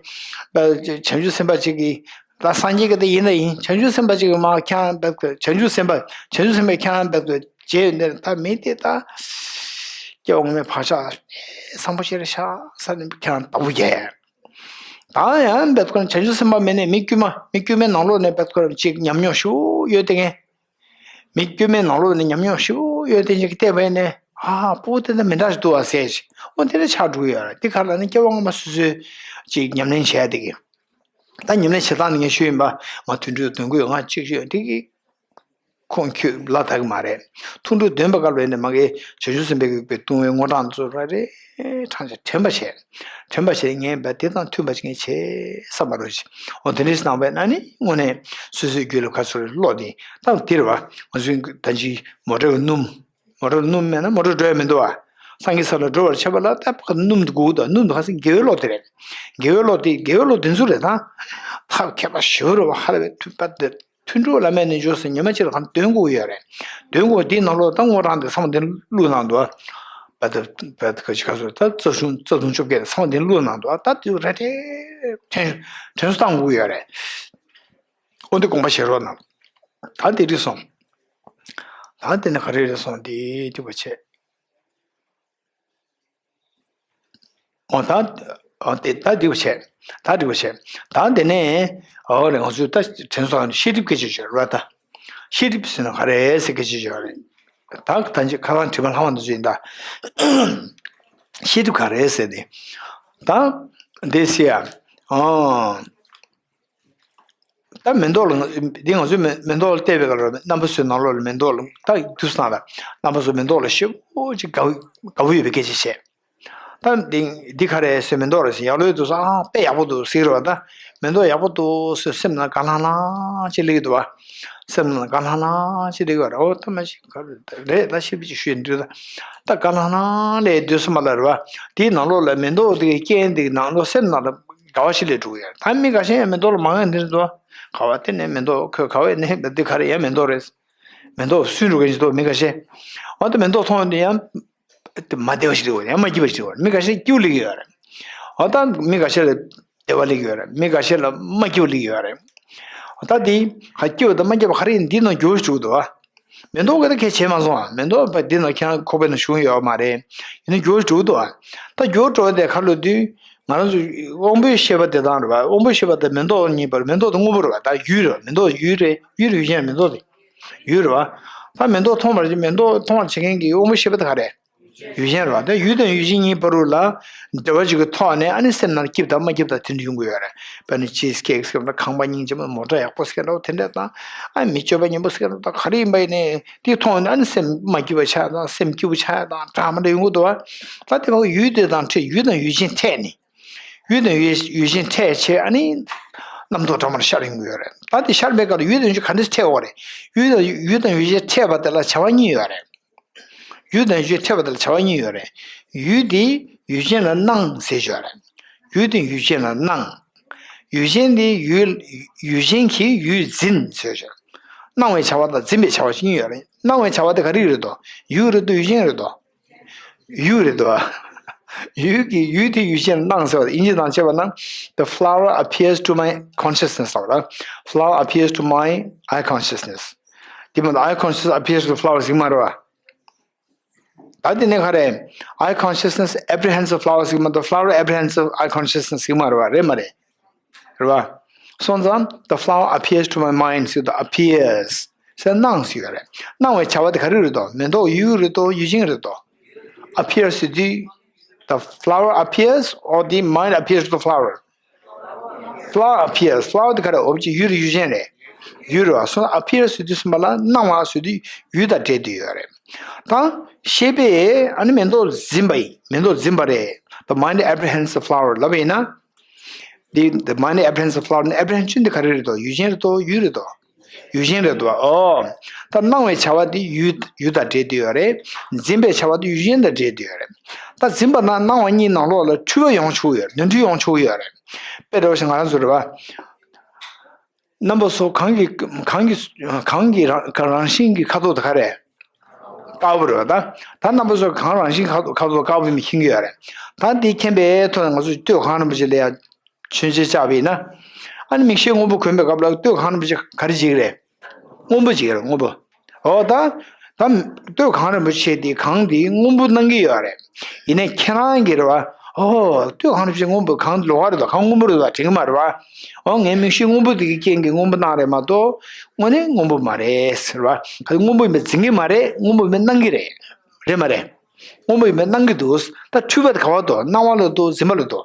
བྱང་ཆུབ་སེམས་དཔའ་གཅིག་གིས་ད་སངས་རྒྱས་ཀྱི་དེ་ཡིན་ད་ཡིན། བྱང་ཆུབ་སེམས་དཔའ་གཅིག་གིས་མ་ཁྱེད་རང་བྱང་ཆུབ་སེམས་དཔའ་བྱང་ཆུབ་སེམས་དཔའ་ཁྱེད་རང་བྱས་ཡོང་དུས་ད་མི་དེ་ད་སྐྱེ་བ་སྔོན་མའི་བག་ཆགས་བཟང་པོ་ཞིག་རེད་ཤག་ས་ནས་ཁྱེད་རང་ལྟ་བུ་རྒྱལ། ད་ཡང་བེད་ཁོ་རང་བྱང་ཆུབ་སེམས་དཔའ་མེད་ནས་མི་དཀྱུས་མ་མི་དཀྱུས་མའི་ནང་ལོགས་ནས་བེད་ཁོ་རང་ཅིག་ཉམས་མྱོང་ཞུ་ཡོད་དེ་ངས། མི་དཀྱུས་མའི་ནང་ལོགས་ནས་ཉམས་མྱོང་ཞུ་ཡོད་དེ་ཅིག་བལྟས་པ་ཡིན་ནས་ཨ་སྤུ་གུ་དེ་འདྲ་མི་འདྲ་ཞིག་འདུག་ཨ་ཟེར་ཅིག་འོ་དེ་འདྲ་ཆགས་འགྲོ་གི་ཡོད་རེད། དེ་ག་ལ་ནི་སྐྱེ་བ་སྔོན་མ་སོ་སོས་ཅིག་ཉམས་ལེན་བྱས་དེ་གི་ད་ཉམས་ལེན་བྱེད་སྟངས་ནི་ངས་ཞུས་ཡིན་པ་ང་དུད་འགྲོའི་གདོན་ཁོས་ང་གཅིག་ཞུས་དེ་གི་ཁོང་ཁྱོད་ལ་དག་གི་མ་རེད། ཐུགས་འགྲོ་འདོན་པ་དཀའ་བས་ནས་མ་གི་བྱང་ཆུབ་སེམས་དཔའི་གི་ལྟུང་བའི་དངོས་གྲངས་ཚོ་ར་རེ་དྲངས་བྱས་དྲན་པ་བྱས། དྲན་པ་བྱས་ངས་བ་དེ་དང་མཐུན་པ་ཅིག་ངས་བྱས་བསམ་པ་རོ་ཞིག་འོ་དེ་འདྲ་ཞིག་གནང་བས་ན་ནི་དངོས་གནས་སོ་སོའི་རྒྱུད་ལ་ཁ་ཚུར་བློ་དེ་ད་དེ་རེད་བ། ང་ཚོའི་ད་ཅི་མོ་ཊའི་སྣུམ། མོ་ཊའི་སྣུམ་མེད་ན་མོ་ཊ་འགྲོ་ཡ་མི་འདུག་བ། སངས་རྒྱས་ས་ལ་འགྲོ་བར་བྱེད་པ་ལ་ད་ཕ་གི་སྣུམ་དགོས་འདུག་སྣུམ་དུ་ཁ་སང་དགེ་བའི་བློ་དེ་རེད། དགེ་བའི་བློ་དེ་དགེ་བའི་བློ་དེ་ཚོ་རེད་ད། ཐབས་མཁས་པ་ཞེ་པོ་རེད་བ། ཧ་ལས་པའི་མཐུན་པ་དེ། ཐུན་དྲུག་བླ་མེད་རྣལ་འབྱོར་ཟེར་ཉི་མ་གཅིག་ལ་གང་འདོན་དགོས་ཡོད་རེད། འདོན་དགོས་དེའི་ནང་ལོགས་ད་དངོས་གྲངས་དེ་ཚང་མ་དེ་བླུགས་གནང་འདུག་བ། བ་ད་བ་ད་ག་ཅི་ག་སོ་ད་རྩ་གཞུང་རྩ་ལྟུང་བཅོ་བརྒྱད་ཚང་མ་དེ་བླུགས་གནང་འདུག་བ། ད་དེ་རེ་རེ་དྲན་དྲན་གསོ་བཏང་དགོས་ཡོད་རེད། འོ་འདི་དགོངས་པ་བཞེས་རོགས་གནང་། ད་དེ་འགྲིག་སོང་། ད་དེ་ནས་ག་རེ་རེད་སོང་དེ་དེ་བ་བྱས། འོ་ད། འོ་དེ་ད་འགྲིག་པ་བྱས། ད་འགྲིག་པ་བྱས། ད་དེ་ནས། འོ་རེད་ང་ཚོས་ད་དྲན་གསོ་ཤེས་སྒྲིབ་སྐད་ཆ་བརྗོད་རེད་ད། ཤེས་སྒྲིབ་ཟེར་ན་ག་རེ་ཟེར་སྐད་ཆ་བརྗོད་རེད། ད་ད་ཅི་ཁ་སང་དྲི་བ་ལྷག་མ་འདི་ཚོ་ཡིན་ད། ཤེས་སྒྲིབ་ག་རེ་ཟེར་ཏེ། ད། འདི་སི་ཡ། ཨང་། ད་མེ་ཏོག་ལ་འདི་ང་ཚོས་མེ་མེ་ཏོག་ལ་བལྟས་པའི་སྐབས་ལ་རྣམ་པ་ཚོའི་ནང་ལོགས་ལ་མེ་ཏོག་ལ་ད་དུས་སང་ལ་རྣམ་པ་ཚོ་མེ་ཏོག་ལ་ཞེ་པོ་ཅིག་དགའ་བོ་དགའ་བོ་ཡོད་པའི་སྐད་ཆ་བཤད། ད་འདི་འདི་ག་རེ་ཟེར་མེ་ཏོག་རེད་ཟེར་ཡག་ལོས་འདུག་ས་ཨ་དཔེ་ཡག་པོ་འདུག་ཟེར་རེད་བ། ད་མེ་ཏོག་ཡག་པོ་འདུག་ཟེར་སེམས་ནང་དགའ་ལྷང་ལྷང་ཅིག་སླེབས་ཀྱི་འདུག་བ། སེམས་ནང་དགའ་ལྷང་ལྷང་ཅིག་སླེབས་ཀྱི་བ་རེད། འོ་ད་མ་ཤེས་ག་རེ་རེད་ད་ཤེས་པ་ཅིག་ཞུས་འདུག་ད་ད་དགའ་ལྷང་ལྷང་སླེབས་འདུག་སེམས་པ་ལ་རེད་བ། དེའི་ནང་ལོགས་ལ་མེ་ཏོག་དེ་གི་རྐྱེན་དེ་གི་ནང་ལོགས་སེམས་ནང་ལ་དགའ་བ་ཞིག་སླེབས་འགྲོ་གི་ཡོད། ད་མི་འགའ་ཤས་ཡང་མེ་ཏོག་ལ་མང་ཡང་འདི་འདུག་ག་བ་དེ་ནས་མེ་ཏོག་ཁོས་ག་བས་ནས་འདི་ག་རེ་ཡང་མེ་ཏོག་རེད། མེ་ཏོག་སུན་འགྲོ་གི་འདུག་མི་འགའ་ཤས། འོ་ད་མེ་ཏོག་མཐོང་ཡོང་དུས་ཡང་དེ་མ་བདེ་བ་ཞིག་སླེབས་ཡོད་རེད། ཡང་མ་སྐྱིད་པ་ཞིག་སླེབས་ཡོད་རེད། མི་འགའ་ཤས་སྐྱིད་པོ་སླེབས་ཀྱི་ཡོད་རེད། འོ་ད་མི་འགའ་ཤས་ལ་བདེ་བ་སླེབས་ཀྱི་ཡོད་རེད། མི་འགའ་ཤས་ལ་མ་སྐྱིད་པ་སླེབས་ཀྱི་ཡོད་རེད། འོ་ད་དེ་ཧ་སྐྱིད་པ་དང་མ་སྐྱིད་པ་ག་རེ་ཡིན་འདི་ནང་འགྱུར་བ་འགྲོ་གི་འདུག་བ། མེ་ཏོག་གི་ད་གལ་བྱེད་མ་སོང་ཨ། མེ་ཏོག་པ་འདི་ནང་ཁྱེད་རང་ཁོག་པའི་ནང་ཞུགས་ཡོད་མ་རེད། ཡིན་ན་འགྱུར་བ་འགྲོ་གི་འདུག་ཨ། ད་འགྱུར་བ་འགྲོ་བ་དེ་ག་ལ་དུས་ང་རང་ཚོ་དབང་པོའི་ཤེས་པ་དེ་དང་རེད་བ། དབང་པོའི་ཤེས་པ་དེ་མེ་ཏོག་གཉིས་པར་མེ་ཏོག་དེ་སྔོན་པོ་རེད་བ། ད་ཡུལ་རེད་བ། མེ་ཏོག་ཡུལ་རེད། ཡུལ་རེད་ཡུལ་ཅན་མེ་ཏོག་དེ་ཡུལ་རེད་བ། ད་མེ་ཏོག་མཐོང་བར་བྱེད། མེ་ཏོག་མཐོང་བར་བྱེད་མཁན་གྱི་དབང་པོ་ཤེས་པ་དེ་ག་རེ། ཡུལ་ཅན་རེད་བ། ད་ཡུལ་དང་ཡུལ་ཅན་གཉིས་བར་དུ་ལ་འབྲེལ་བ་ཅིག་གི་ཐོག་ནས་ཨ་ནི་སེམས་ནང་སྐྱིད་དང་མ་སྐྱིད་དང་དེ་འདྲ་ཡོང་གི་ཡོད་རེད། དཔེར་ན་ཅི་སི་ཀེག་ཟེར་བ་ན་ཁང་པ་སྙིང་རྗེ་མོ་མོ་ཊ་ཡག་པོ་ཟེར་འདྲ་བོ་དེ་འདྲ་དང་། ཨ་མི་སྤྱོད་པ་ངན་པོ་ཟེར་འདྲ་བོ་དང་ག་རེ་ཡིན་པ་ཡིན་ནའི་དེ་མཐོང་ནས་ཨ་ནི་སེམས་མ་སྐྱིད་པ་ཆགས་དང་སེམས་སྐྱིད་པོ་ཆགས་དང་འདྲ་མི་འདྲ་ཡོང་གི་འདུག་བ། ད་དེ་བ་ཡུལ་དེ་དང་འཕྲད། ཡུལ་དང་ཡུལ་ཅན་འཕྲད་ནས། ཡུལ་དང་ཡུལ་ཡུལ་ཅན་འཕྲད་བྱས་ཨ་ནི་རྣམ་རྟོག་འདྲ་མི་འདྲ་ཤར་ཡོང་གི་ཡོད་རེད། ད་དེ་ཤར་བའི་སྐབས་ལ་ཡུལ་དང་ཡུལ་ཅན་ག་འདྲ་འཕྲད་དགོས་རེད། ཡུལ་དང་ཡུལ་དང་ཡུལ་ཅན་འཕྲད་པ་དེ་ལ་བྱ་བ་གཉིས་ཡོད་རེད། ཡུལ་དང་ཡུལ་ཅན་འཕྲད་པ་དེ་ལ་བྱ་བ་གཉིས་ཡོད་རེད། ཡུལ་དེ་ཡུལ་ཅན་ལ་སྣང་ཟེར་ཡོད་རེད། ཡུལ་དེ་ཡུལ་ཅན་ལ་སྣང་། ཡུལ་ཅན་དེ་ཡུལ་ཡུལ་ཅན་གྱིས་ཡུལ་འཛིན་ཟེར་ཡོད་རེད། སྣང་བའི་བྱ་བ་དང་འཛིན་པའི་བྱ་བ་གཉིས་ཡོད་རེད། སྣང་བའི་བྱ་བ་དེ་ག་རེ་རེད་དོ། ཡུལ་རེད་དོ། ཡུལ་ཅན་རེད་དོ། ཡུལ་རེད་དོ། ཡུལ་གྱི་ཡུལ་དེ་ཡུལ་ཅན་སྣང་ཟེར་བ་དབྱིན་ཇི་དང་བྱས་པ་ན། The flower appears to my consciousness ལབ་ར། Flower appears to my eye consciousness. དེ་མ་གཏོགས་eye consciousness appears to the flower ཟེར་གྱི་མ་རེད་བ། ད་དེ་ནས་ག་རེ། Eye consciousness apprehends the flower ཟེར་གྱི་མ་གཏོགས་flower apprehends the eye consciousness ཟེར་གྱི་མ་རེད་བ། རེད་མ་རེད། རེད་བ། སོང་ཙང་the flower appears to my mind ཟེར་དུས་appears ཟེར་སྣང་ཟེར་ཡོད་རེད། སྣང་བའི་བྱ་བ་དེ་ག་རེ་རེད་དོ། མེ་ཏོག་ཡུལ་རེད་དོ། ཡུལ་ཅན་རེད་དོ། appears ཟེར་དུས། The flower appears or the mind appears to the flower. Flower appears. Flower དེ་ག་རེ། འོབ་ཅིག་ཡུལ་རེད། ཡུལ་ཅན་རེད། ཡུལ་རེད་བ། སོང་ཙང་appears ཟེར་དུས་ཙམ་པ་ལ་སྣང་བ་ཟེར་དུས་ཡུལ་དང་འབྲེལ་བསྡད་ཡོད་རེད། ད་ཤེས་པས་ཨ་ནི་མེ་ཏོག་འཛིན་པ་ཡིན། མེ་ཏོག་འཛིན་པ་རེད། The mind apprehends the flower ལབ་པ་ཡིན་ན། The the mind apprehends the flower ནི་apprehension དེ་ག་རེ་རེད་དོ། ཡུལ་ཅན་རེད་དོ། ཡུལ་རེད་དོ། ཡུལ་ཅན་རེད་དོ། ཨོ། ད་སྣང་བའི་བྱ་བ་དེ་ཡུལ་ཡུལ་དང་འབྲེལ་བསྡད་ཡོད་རེད། འཛིན་པའི་བྱ་བ་དེ་ཡུལ་ཅན་དང་འབྲེལ་བསྡད་ཡོད་རེད། ད་འཛིན་པ་དང་སྣང་བ་གཉིས་ནང་ལོགས་ལ་འཁྲུལ་པ་ཡོང་ཆོག་ཡོད་རེད། ནོར་འཁྲུལ་ཡོང་ཆོག་ཡོད་རེད། དཔེ་འདྲ་བོ་ཞིག་ང་རང་ཚོ་རེད་བ། རྣམ་པ་ཚོ་གང་གི་གང་གི་གང་གི་རང་རང་བཞིན་གྱི་ཁ་དོག་དེ་ག་རེད། དཀར་པོ་རེད་བ། ད་ད་རྣམ་པ་ཚོ་གང་རང་བཞིན་ཁ་དོག་ཁ་དོག་དཀར་པོ་ཡིན་པ་མཁྱེན་གྱི་ཡོད་རེད། ད་འདི་མཁྱེན་པའི་ཐོག་ནས་ང་ཚོ་སྟོད་གངས་རིན་པོ་ཆེ་ལ་ཡ་མཆོད་མཇལ་བཅར་བ་ཡིན་ན། ཨ་ནི་མིག་ཤེལ་སྔོན་པོ་གོན་པའི་སྐབས་ལ་སྟོད་གངས་རིན་པོ་ཆེ་ག་རེ་བྱེད་ཀྱི་རེད། སྔོན་པོ་བྱེད་ཀྱི་རེད། སྔོན་པོ། འོ་ད། ད་སྟོད་གངས་རིན་པོ་ཆེ་དེ་གངས་དེ་སྔོན་པོ་སྣང་གི་ཡོད་རེད། ཡིན་ནའི་ཁྱེད་རང་གིས་རེད་བ། ཨོ་སྟོད་གངས་རིན་པོ་ཆེ་སྔོན་པོ་གངས་ལོགས་ཀ་རེད་དོ། གངས་སྔོན་པོ་རེད་དོ་དྲན་གྱི་མ་རེད་བ། ཨོ་ངའི་མིག་ཤེལ་སྔོན་པོ་དེ་གི་རྐྱེན་གྱིས་སྔོན་པོ་སྣང་རེད་མ་གཏོགས་དངོས་གནས་སྔོན་པོ་མ་རེད་ཟེར་བ། ག་སྔོན་པོ་ཡིན་པ་འཛིན་གྱི་མ་རེད། སྔོན་པོ་ཡིན་པ་སྣང་གི་རེད། རེད་མ་རེད། སྔོན་པོ་ཡིན་པ་སྣང་གི་འདུག་ད་འཁྲུལ་པ་དེ་ག་བ་འདུག་སྣང་བ་ལ་འདུག་སེམས་པ་ལ་འདུག་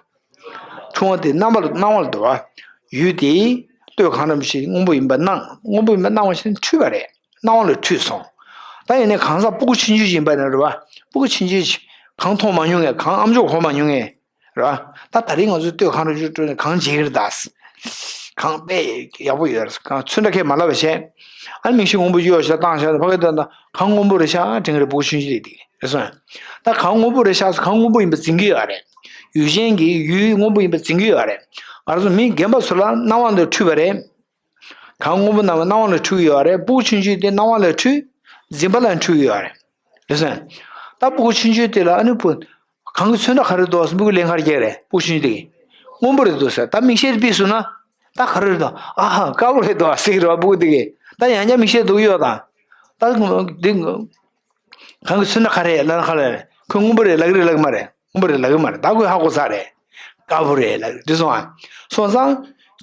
འཁྲུལ་བ་དེ་རྣམ་པ་ལ་སྣང་བ་ལ་འདུག་བ། ཡུལ་དེ་སྟོད་གངས་རིན་པོ་ཆེ་སྔོན་པོ་ཡིན་པ་སྣང་། སྔོན་པོ་ཡིན་པ་སྣང་བ་ཞིག་འཁྲུལ་པ་རེད། སྣང་བ་ལ་འཁྲུལ་སོང་། ད་ཡིན་ནའི་གང་ཟག་སྤུ་གུ་ཆུང་ཆུང་ཡིན་པ་ན་རེད་བ། སྤུ་གུ་ཆུང་ཆུང་ཞིག་གངས་མཐོང་མ་མྱོང་ངས། གངས་ཨ་མཆོག་གོ་མ་མྱོང་ངས། རེད་བ། ད་ད་རིང་ང་ཚོ་སྟོད་གངས་རིན་པོ་ཆེ་སྤྲོ་ནས་གངས་མཇལ་གྱི་རེད་ད། གངས་དཔེ་ཡག་པོ་ཡོད་རེད། གངས་ཚོན་ཁྲ་ཁས་མ་ལབ་པ་བྱས། ཨ་ནི་མིག་ཤེལ་སྔོན་པོ་གཡོགས་ཤིག་བཏང་བཞག་ནས་ཕ་གི་ལྟ་ན་གངས་སྔོན་པོ་རེད་ཤག་དྲན་གྱི་རེད། སྤུ་གུ་ཆུང་ཆུང་རེད་དེ་རེད་སོང་། ད་གངས་སྔོན་པོ་རེད་ཤག་ཟེར་གངས་སྔོན་པོ་ཡིན་པ་འཛིན་གྱི་ཡོད་རེད། ཡུལ་ཅན་གྱིས་ཡུལ་སྔོན་པོ་ཡིན་པ་འཛིན་གྱི་ཡོད་རེད། ང་རང་ཚོ་མི་རྒན་པ་ཚོ་ལ་སྣང་བ་ལ་འཁྲུལ་བ་རེད། གངས་སྔོན་པོ་རྣམས་སྣང་བ་ལ་འཁྲུལ་གྱི་ཡོད་རེད། སྤུ་གུ་ཆུང་ཆུང་དེ་སྣང་བ་ལ་འཁྲུལ། འཛིན་པ་ལ་འཁྲུལ་གྱི་ཡོད་རེད། རེད་སོང་། ད་སྤུ་གུ་ཆུང་ཆུང་དེ་ལ་ཨ་ནི་སྤུ། གངས་ཀྱི་ཚོན་མདོག་ག་རེ་འདུག་ཟེར་སྤུ་གུ་ལན་ག་རེ་རྒྱག་རེད། སྤུ་གུ་ཆུང་ཆུང་དེ་གིས། སྔོན་པོ་རེད་འདུག་ཟེར། ད་མིག་ཤེལ་དེ་ཕུད་སོང་ན། ད་ག་རེ་རེད་འདུག་ཨ་ཧ་དཀར་པོ་རེད་འདུག་ཟེར་གྱི་རེད་བ། སྤུ་གུ་དེ་གིས། ད་ཡང་བསྐྱར་མིག་ཤེལ་འདུག་གཡོག་དང་། ད་འདི་གངས་ཀྱི་ཚོན་མདོག་ག་རེ་ལབ་ན་ག་རེ་རེད། ཁོས་སྔོན་པོ་རེད་ལབ་ཀྱི་རེད་ལབ་ཀྱི་མ་རེད། སྔོན་པོ་རེད་ལབ་ཀྱི་མ་རེད། ད་ཁོས་ཧ་གོ་ཚར་རེད། དཀར་པོ་རེད་ལབ་ཀྱི་རེད། འདི་སོང་ཨ། སོང་ཙང་།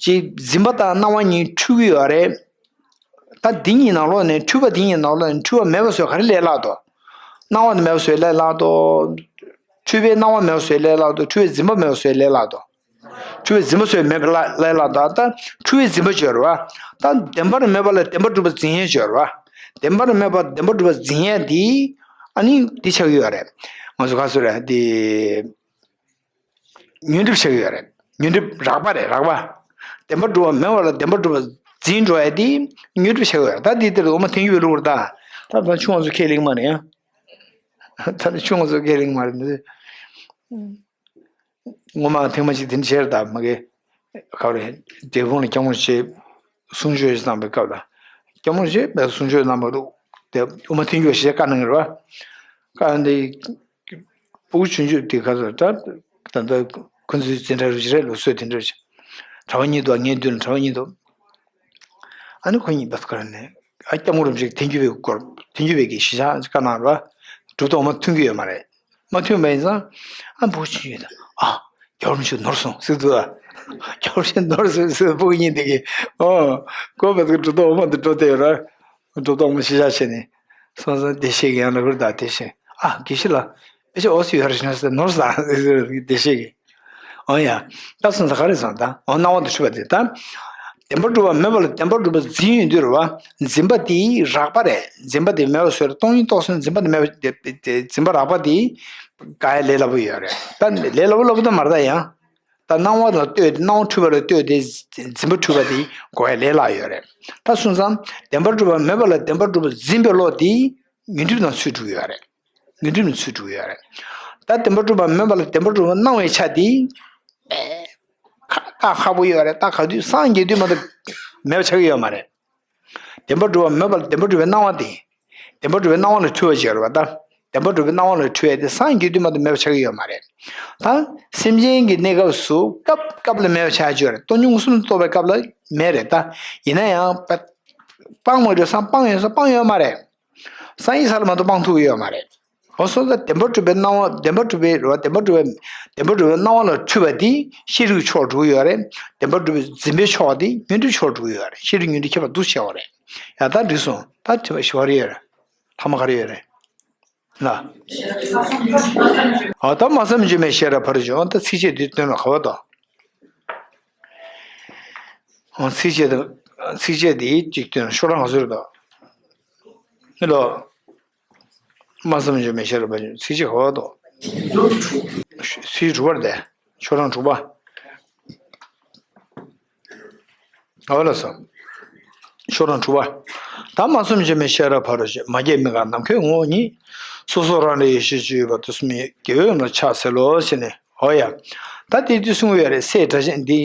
ཅིག་འཛིན་པ་དང་སྣང་བ་གཉིས་འཁྲུལ་གྱི་ཡོད་རེད། ད་འདི་གཉིས་ནང་ལོགས་ནས་འཁྲུལ་པ་འདི་གཉིས་ནང་ལོགས་ནས་འཁྲུལ་པ་མེད་པ་བཟོས་ག་རེ་ལས་སླ་དོ། སྣང་བ་དེ་མེད་པ་བཟོས་ལས་སླ་དོ། འཁྲུལ་པའི་སྣང་བ་མེད་པ་བཟོས་ལས་སླ་དོ། འཁྲུལ་པའི་འཛིན་པ་མེད་པ་བཟོས་ལས་སླ་དོ། འཁྲུལ་པའི་འཛིན་པ་བཟོས་མེད་པ་ལས་སླ་དོ། ད་འཁྲུལ་པའི་འཛིན་པ་སྦྱོར་བ། ད་བདེན་པར་མེད་པ་ལ་བདེན་པར་གྲུབ་པ་འཛིན་ཡས་སྦྱོར་བ། བདེན་པར་མེད་པ་བདེན་པར་གྲུབ་པ་འཛིན་ཡས་འདི། ཨ་ནི་འདི་ཆགས་ཀྱི་ཡོད་རེད། ང་ཚོ་ག་ཚོད་རེད་འདི། ཉོན་སྒྲིབ་ཆགས་ཀྱི་ཡོད་རེད། ཉོན་སྒྲིབ་རགས་པ་རེད། རགས་པ། བདེན་པར་གྲུབ་པ་མེད་པ་ལ་བདེན་པར་གྲུབ་པ་འཛིན་འགྲོ་ཡ་དེ་ཉོན་སྒྲིབ་ཆགས་ཀྱི་ཡོད་རེད། ད་དེ་ལྟར་འོ་མ་ཐོན་གྱི་ཡོད་ལུགས་རེད་ད། ད་ད་ཆུང་བ་ཚོ་ཁས་ལེན་མ་རེད་ཡ། ད་ད་ཆུང་བ་ཚོ་ཁས་ལེན་མ་རེད་འདི། ངོ་མ་ཐེངས་མ་གཅིག་དེ་འདྲ་བྱས་རེད་ད་མ་གི། ག་རེ། འབྲས་སྤུངས་ལ་སྐྱབས་མགོན་རིན་པོ་ཆེ་གསུང་ཆོས་ཞིག་གནང་བའི་སྐབས་ལ། སྐྱབས་མགོན་རིན་པོ་ཆེ་བས་གསུང་ཆོས་གནང་བ་རུ། དེ་དབུ་མ་ཐོན་གྱི་ཡོད་ཞེས་བཀའ་གནང་གི་རེད་བ། བཀའ་འདི། སྤུ་གུ་ཆུང་ཆུང་དེ་ག་ཚོད་ད། ད་ལྟ་ཁོ་ཚོའི་འཛིན་གྲྭ་རུ་ཅི་རེད་ལོ་སོས་དེ་འདྲ་ཅིག་གྲྭ་པ་གཉིས་འདུག་ངའི་མདུན་ལ་གྲྭ་པ་གཉིས་འདུག་ཨ་ནི་ཁོ་གཉིས་བས་ག་རེ་ནས། ཨ་སྐྱབས་མགོན་རིན་པོ་ཆེ་ཐོན་གྱི་བའི་སྐོར་ཐོན་གྱི་བའི་གི་གཞིས་ཆགས་བཀའ་གནང་རེད་བ། གྲུབ་ཐོབ་འོ་མ་ཐོན་གྱི་ཡོད་མ་རེད། མ་ཐོན་པ་ཡིན་ཙང་། ཨ་སྤུ་གུ་ཆུང་ཆུང་དེ། ཨ་རྒྱལ་བ་རིན་པོ་ཆེ་ནོར་སོང་ཟེར་འདུག་ཨ། རྒྱལ་བ་རིན་པོ་ཆེ་ནོར་སོང་ཟེར་སྤུ་གུ་གཉིས་དེ་གི། ཨོ། ཁོ་བས་གི་གྲུབ་ཐོབ་འོ་མ་དེ་འགྲོ་བསྡད་ཡོད་རེད། གྲུབ་ཐོབ་འོ་མ་གཞིས་ཆགས་བྱས་ནས། སོང་ཙང་བདེ་གཤེགས་ཀྱི་ཡང་ལ་ཁུར་དང་བདེ་གཤེགས། ཨ་དགེ་བཤེས་ལགས། ཨེ་ཅེ་ཨོ་སི་ཡོད་རེད་ཤག་ཟེར་ནོར་སོང་། བདེ་གཤེགས་ཀྱི། འོ་ཡ། ད་སོང་ཙང་ག་རེ་སོང་ད། འོ་སྣང་བ་དང་འཁྲུལ་པ་དེ་ད། བདེན་པར་གྲུབ་པ་མེད་པ་ལ་བདེན་པར་གྲུབ་པ་འཛིན་ཡོང་དུས་རེད་བ། འཛིན་པ་དེའི་རགས་པ་རེད། འཛིན་པ་དེ་མེད་པ་བཟོས་རེད། སྟོང་ཉིད་རྟོགས་སོང་། འཛིན་པ་དེ་མེད་པ་དེ་དེ་འཛིན་པ་རགས་པ་དེ་དགག་ཡ་ལས་སླ་པོ་ཡོད་རེད། ད་ལས་སླ་པོ་སླ་པོ་ད་མ་རེད་ད་ཡང་། ད་སྣང་བ་ལ་ལྟོས་ཏེ་སྣང་བ་འཁྲུལ་པ་ལ་ལྟོས་ཏེ་འཛིན་པ་འཁྲུལ་པ་དེ་འགོག་ཡ་ལས་སླ་ཡོད་རེད། ད་སོང་ཙང་བདེན་པར་གྲུབ་པ་མེད་པ་ལ་བདེན་པར་གྲུབ་པ་འཛིན་པའི་བློ་དེ་ཉོན་སྒྲིབ་དང་ཚུལ་འཁྲུལ་ཡོད་རེད། ཉོན་སྒྲིབ་ནི་ཚུལ་འཁྲུལ་ཡོད་རེད། ད་བདེན་པར་གྲུབ་པ་མེད་པ་ལ་བདེན་པར་གྲུབ་པ་སྣང་བའི་ཆ་དེ། ཁ་ཁག་པོ་ཡོད་རེད། ད་ག་དུས་སངས་རྒྱས་དུས་མ་གཏོགས་མེད་པ་ཆགས་ཀྱི་ཡོད་མ་རེད། བདེན་པར་གྲུབ་པ་མེད་པ་ལ་བདེན་པར་གྲུབ་པའི་སྣང་བ་དེ། བདེན་པར་གྲུབ་པའི་སྣང་བ་ལ་འཁྲུལ་བ་ཅིག་ཡོད་རེད་པ་ད། བདེན་པར་གྲུབ་པའི་སྣང་བ་ལ་འཁྲུལ་བ་དེ་སངས་རྒྱས་དུས་མ་གཏོགས་མེད་པ་ཆགས་ཀྱི་ཡོད་མ་རེད། ད་སེམས་ཅན་གྱི་གནས་སྐབས་སུ་སྐབས་སྐབས་ལ་མེད་པ་ཆགས་ཀྱི་ཡོད་རེད། སྟོང་ཉིད་མངོན་སུམ་དུ་རྟོགས་པའི་སྐབས་ལ་མེད་རེད་ད། ཡིན་ན་ཡང་སྤང་བ་རེད་སང་སྤང་ཡོད་སང་སྤང་ཡོད་མ་རེད། སངས་རྒྱས་ས་ལ་མ་གཏོགས་སྤང་ཐུབ་ཀྱི་ཡོད་མ་རེད། འོ་སོང་ཙང་བདེན་པར་གྲུབ་པའི་སྣང་བ་བདེན་པར་གྲུབ་པའི་རེད་བ། བདེན་པར་གྲུབ་པའི་བདེན་པར་གྲུབ་པའི་སྣང་བ་ལ་འཁྲུལ་པ་དེ་ཤེས་རིག་ཕྱོགས་འགྲོ་གི་ཡོད་རེད། བདེན་པར་གྲུབ་པའི་འཛིན་པའི་ཕྱོགས་དེ་ཉོན་སྒྲིབ་ཕྱོགས་འགྲོ་གི་ཡོད་རེད། ཤེས་རིག་ཉོན་སྒྲིབ་ཁྱད་པར་འདུ་བྱེད་པ་རེད། ཡ་ད་འགྲིག་སོང་། ད་དྲི་བ་ཞུ་བ་རེ་ཡོད་རེད། ཐ་མ་ག་རེ་ཡོད་རེད། ལ། ཨ་ད་སྨྲ་བསམ་བརྗོད་མེད་ཤེས་རབ་ཕ་རོལ་ཕྱིན། ཨོ་ད་ཚིགས་བཅད་འདི་སྟོན་ལ་ག་བ་དང་། ཨོ་ཚིགས་བཅད་དང་། ཚིགས་བཅད་འདི་གཅིག་སྟོན་ཤོག་གྲངས་ག་ཚོད་རེད་དོ། ཨེ་ལོ། སྨྲ་བསམ་བརྗོད་མེད་ཤེས་རབ་ཕ་རོལ་ཕྱིན། ཚིགས་བཅད་ག་བ་དང་། ཚིགས་དྲུག་པ་རེད་དེ། ཤོག་གྲངས་དྲུག་པ། ཨོ་ལགས་སོ། ཤོག་གྲངས་དྲུག་པ། ད་སྨྲ་བསམ་བརྗོད་མེད་ཤེས་རབ་ཕ་རོལ་ཕྱིན། མ་སྐྱེས་མི་འགག་ནམ་མཁའི་ངོ་བོ་ཉིད། སོ་སོ་རང་རིག་ཡེ་ཤེས་སྤྱོད་ཡུལ་བ། དུས་གསུམ་དགེ་བའི་ཡུམ་ལ་ཕྱག་འཚལ་ལོ་ཟེར་ནས། ཨོ་ཡ། ད་དེ་དུས་གསུང་གི་ཡོད་རེད། སྲས་སྒྲ་གཅན་འདི།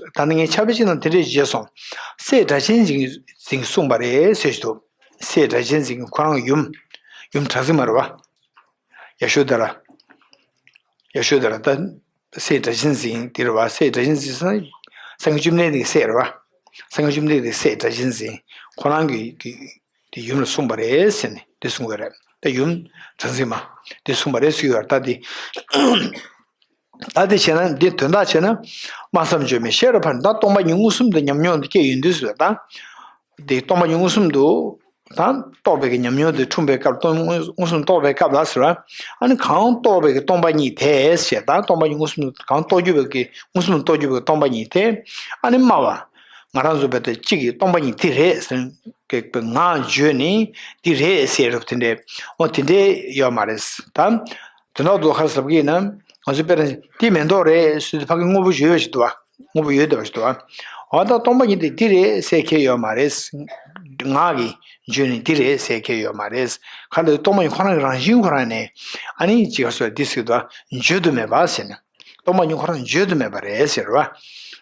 ད་ནི་ངས་ཕྱག་དཔེ་ཅིག་ནང་དེ་འདྲས་བརྗོད་སོང་། སྲས་སྒྲ་གཅན་འཛིན་གསུངས་པ་རེད་ཟེར་ཞུ་འདུག་སྲས་སྒྲ་གཅན་འཛིན་ཁོ་རང་ཡུམ། ཡུམ་གྲྭ་ཚང་མ་རེད་བ། ཡ་ཤོ་དྷ་ར། ཡ་ཤོ་དྷ་ར་ད། སྲས་སྒྲ་གཅན་འཛིན་དེ་རེད་བ། སྲས་སྒྲ་གཅན་འཛིན་སངས་སངས་རྒྱས་བཅོམ་ལྡན་འདས་ཀྱི་སྲས་རེད་བ། སངས་རྒྱས་བཅོམ་ལྡན་འདས་ཀྱི་སྲས་སྒྲ་གཅན་འཛིན་ཁོ་རང་གི་གི་དེ་ཡུམ་ལ་གསུངས་པ་རེད་ཟེར་ནས་དེ་གསུངས་པ་རེད། ད་ཡུམ་གྲྭ་ཚང་མ་དེ་གསུངས་པ་རེད་ཟེར་གྱི་ཡོད་རེད། ད་དེ་ད་དེ་བྱས་ན་འདི་དོན་དག་བྱས་ན། སྨྲ་བསམ་བརྗོད་མེད་ཤེས་རབ་ཕ་རོལ་ཕྱིན། ད་སྟོང་པ་ཉིད་མངོན་སུམ་དུ་ཉམས་མྱོང་དེ་སྐྱེས་ཡོང་དུས་སུ་ད། དེ་སྟོང་པ་ཉིད་མངོན་སུམ་དུ་ད་རྟོགས་པའི་གི་ཉམས་མྱོང་དེ་འཁྲུངས་པའི་སྐབས། སྟོང་མངོན་སུམ་རྟོགས་པའི་སྐབས་ལ་ཟེར་བ། ཨ་ནི་གང་རྟོགས་པའི་གི་སྟོང་པ་ཉིད་དེ་ཞེས། ད་སྟོང་པ་ཉིད་མངོན་སུམ་གང་རྟོགས་གྱུར་པའི་གི་མངོན་སུམ་རྟོགས་གྱུར་པའི་སྟོང་པ་ཉིད་དེ། ཨ་ནི་སྨྲ་བ། ང་རང་ཚོ་བལྟས་ཏེ་གཅིག་གིས་སྟོང་པ་ཉིད་འདི་རེད་ཟེར་གི་ངག་བརྗོད་ནས་འདི་རེད་ཟེར་རབས་དེ་འདྲའི་འོ་དེ་འདྲའི་ཡོད་མ་རེད། ད་དོན་དག་རྡོག་ཁ་ཟབ་གི་ཡིན་ན། ང་ཚོ་དཔེར་ན་འདི་མེ་ཏོག་རེད་ཟེར་དུས་ཕ་གི་དངོས་པོ་ཡོད་ཞིག་འདུག་བ། དངོས་པོ་ཡོད་བསྡད་པ་ཞིག་འདུག་བ། འོ་ད་སྟོང་པ་ཉིད་དེ་འདི་རེད་ཟེར་མཁན་ཡོད་མ་རེད། ངག་གིས་བརྗོད་ནས་འདི་རེད་ཟེར་མཁན་ཡོད་མ་རེད། ག་ལ་སྟོང་པ་ཉིད་ཁོ་རང་གི་རང་བཞིན་ཁོ་རང་ནས་ཨ་ནི་ཅི་ག་སོ་འདི་ཟེར་དུས་བརྗོད་དུ་མེད་པ་ཟེར་ན། སྟོང་པ་ཉིད་ཁོ་རང་བརྗོད་དུ་མེད་པ་རེད་ཟེར་བ།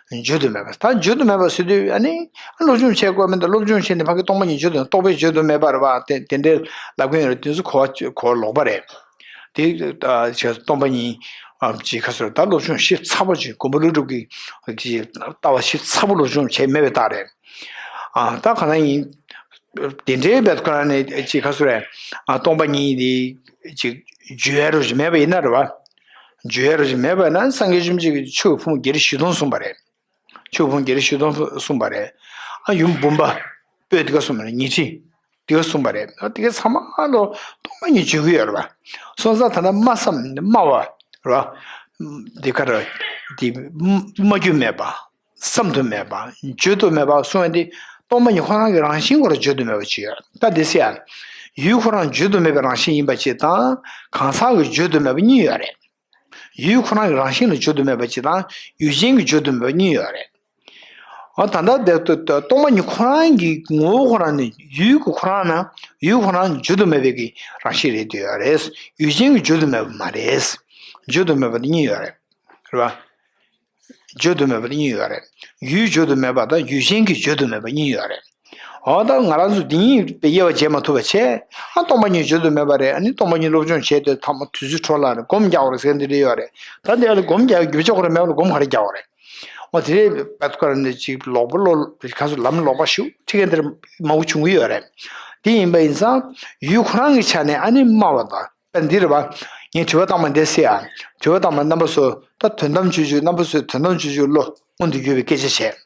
བརྗོད་དུ་མེད་པ། ད་བརྗོད་དུ་མེད་པ་ཟེར་དུས་ཨ་ནི་སློབ་སྦྱོང་བྱེད་དགོས་མིན་ད། སློབ་སྦྱོང་བྱས་ནས་ཕ་གི་སྟོང་པ་ཉིད་བརྗོད་དུ་རྟོག་པས་བརྗོད་དུ་མེད་པ་རེད་བ། དེ་དེ་འདྲའི་ལབ་མཁན་ཡོད་རེད། དེ་ཚོ་གོ་བ་གོ་བ་ལོག་པ་རེད། དེ་ད་བྱས་སྟོང་པ་ཉིད་ཨ་ཅིག་ག་ཟེར་ད་སློབ་སྦྱོང་ཞིབ་ཚགས་པོ་ཅིག་མགོན་པོ་ཀླུ་སྒྲུབ་ཀྱི་ཀྱི་ལྟ་བ་ཞིབ་ཚགས་པོ་སློབ་སྦྱོང་བྱས་མེད་པའི་རྟགས་རེད། ཨ་ད་ག་ན་ཡིན། དེ་འདྲའི་བེད་ཁོ་རང་ནས་ཅིག་ག་ཟེར་རེད། ཨ་སྟོང་པ་ཉིད་དེ་ཅིག་བརྗོད་ཡ་རོ་ཞིག་མེད་པ་ཡིན་ན་རེད་བ། བརྗོད་ཡ་རོ་ཞིག་མེད་པ་ན་སངས་རྒྱས་བཅོམ་ལྡན་འདས་ཀྱིས་ཆོས་ཕུང་བརྒྱད་ཁྲི་བཞི་སྟོང་གསུངས་པ་རེད། ཆོས་ཕུང་བརྒྱད་ཁྲི་བཞི་སྟོང་གསུངས་པ་རེད། ཨ་ཡུམ་འབུམ་པ་པོས་དེ་ག་གསུངས་པ་རེད། ཉི་ཁྲི་དེ་ག་གསུངས་པ་རེད། ཨ་དེ་ག་ཚང་མ་ལོ་སྟོང་པ་ཉིད་བརྗོད་ཀྱི་ཡོད་རེད་བ། སོང་ཙང་ད་ལྟ་སྨྲ་བསམ་སྨྲ་བ་རེད་བ། དེ་ག་རེད། དེ་སྨྲ་རྒྱུ་མེད་པ། བསམ་དུ་མེད་པ། བརྗོད་དུ་མེད་པ་གསུངས་ཡ་དེ་སྟོང་པ་ཉིད་ཁོ་རང་གི་རང་བཞིན་ཁོ་རང་བརྗོད་དུ་མེད་པ་ཅིག་ཡོད། ད་དེ་ཟེར་ཡ། ཡུལ་ཁོ་རང་བརྗོད་དུ་མེད་པའི་རང་བཞིན་ཡིན་པ་ཅིག་དང་གང་ཟག་གི་བརྗོད་དུ་མེད་པ་གཉིས་ཡོད་རེད། ཡུལ་ཁོ་རང་གི་རང་བཞིན་ལ་བརྗོད་དུ་མེད་པ་ཅིག་དང་ཡུལ་ཅན་གྱི་བརྗོད་དུ་མེད་པ་གཉིས་ཡོད་རེད། འོ་ད་ལྟ་དེ་ལྟ་སྟོང་པ་ཉིད་ཁོ་རང་གི་ངོ་བོ་ཁོ་རང་ནི་ཡུལ་གྱི་ཁོ་རང་ན་ཡུལ་ཁོ་རང་བརྗོད་དུ་མེད་པའི་གི་རང་བཞིན་རེད་དེ་ཡོད་རེད། ཡུལ་ཅན་གྱི་བརྗོད་དུ་མེད་པ་མ་རེད། བརྗོད་དུ་མེད་པ་དེ་གཉིས་ཡོད་རེད། རེད་བ། བརྗོད་དུ་མེད་པ་དེ་གཉིས་ཡོད་རེད། ཡུལ་བརྗོད་དུ་མེད་པ་དང་ཡུལ་ཅན་གྱི་བརྗོད་དུ་མེད་པ་གཉིས་ཡོད་རེད། འོ་ད་ང་རང་ཚོ་འདི་གཉིས་དབྱེ་བ་འབྱེད་མ་ཐུབ་པ་བྱས། ཨ་སྟོང་པ་ཉིད་བརྗོད་དུ་མེད་པ་རེད། ཨ་ནི་སྟོང་པ་ཉིད་སློབ་སྦྱོང་བྱས་ཏེ་ཐ་མ་དུས་ཚོད་འཕྲོ་བརླག་ནས་སྒོམ་རྒྱག་དགོས་རེད་ཟེར་འདི་འདྲ་ཡོད་རེད། ད་འདི་ཨ་ལ་སྒོམ་རྒྱག་རྒྱུ་ཆ་ཁོ་རང་མེད་པ་ལ་སྒོམ་ག་རེ་རྒྱག་དགོས་རེད། འོ་དེ་རེད། པད་ཁ་ར་འདི་ཅིག་ལོག་པ་ལོ་ག་ཚོད་ལམ་ལོག་པ་ཞིག་ཁྲིད་མཁན་དེ་མང་པོ་བྱུང་གི་ཡོད་རེད། དེ་ཡིན་པ་ཡིན་ཙང་ཡུལ་ཁོ་རང་གི་ཆ་ནས་ཨ་ནི་སྨྲ་བ་དང་། ད་འདི་རེད་བ། ངས་དྲི་བ་བཏང་བ་འདི་སེ་ཡ། དྲི་བ་བཏང་བ་རྣམ་པ་ཚོ་ད་དོན་དམ་བཅུ་བཅུ་རྣམ་པ་ཚོས་དོན་དམ་བཅུ་བཅུ་བློ་མངོན་དུ་གྱུར་པའི་སྐད་ཆ་བྱས།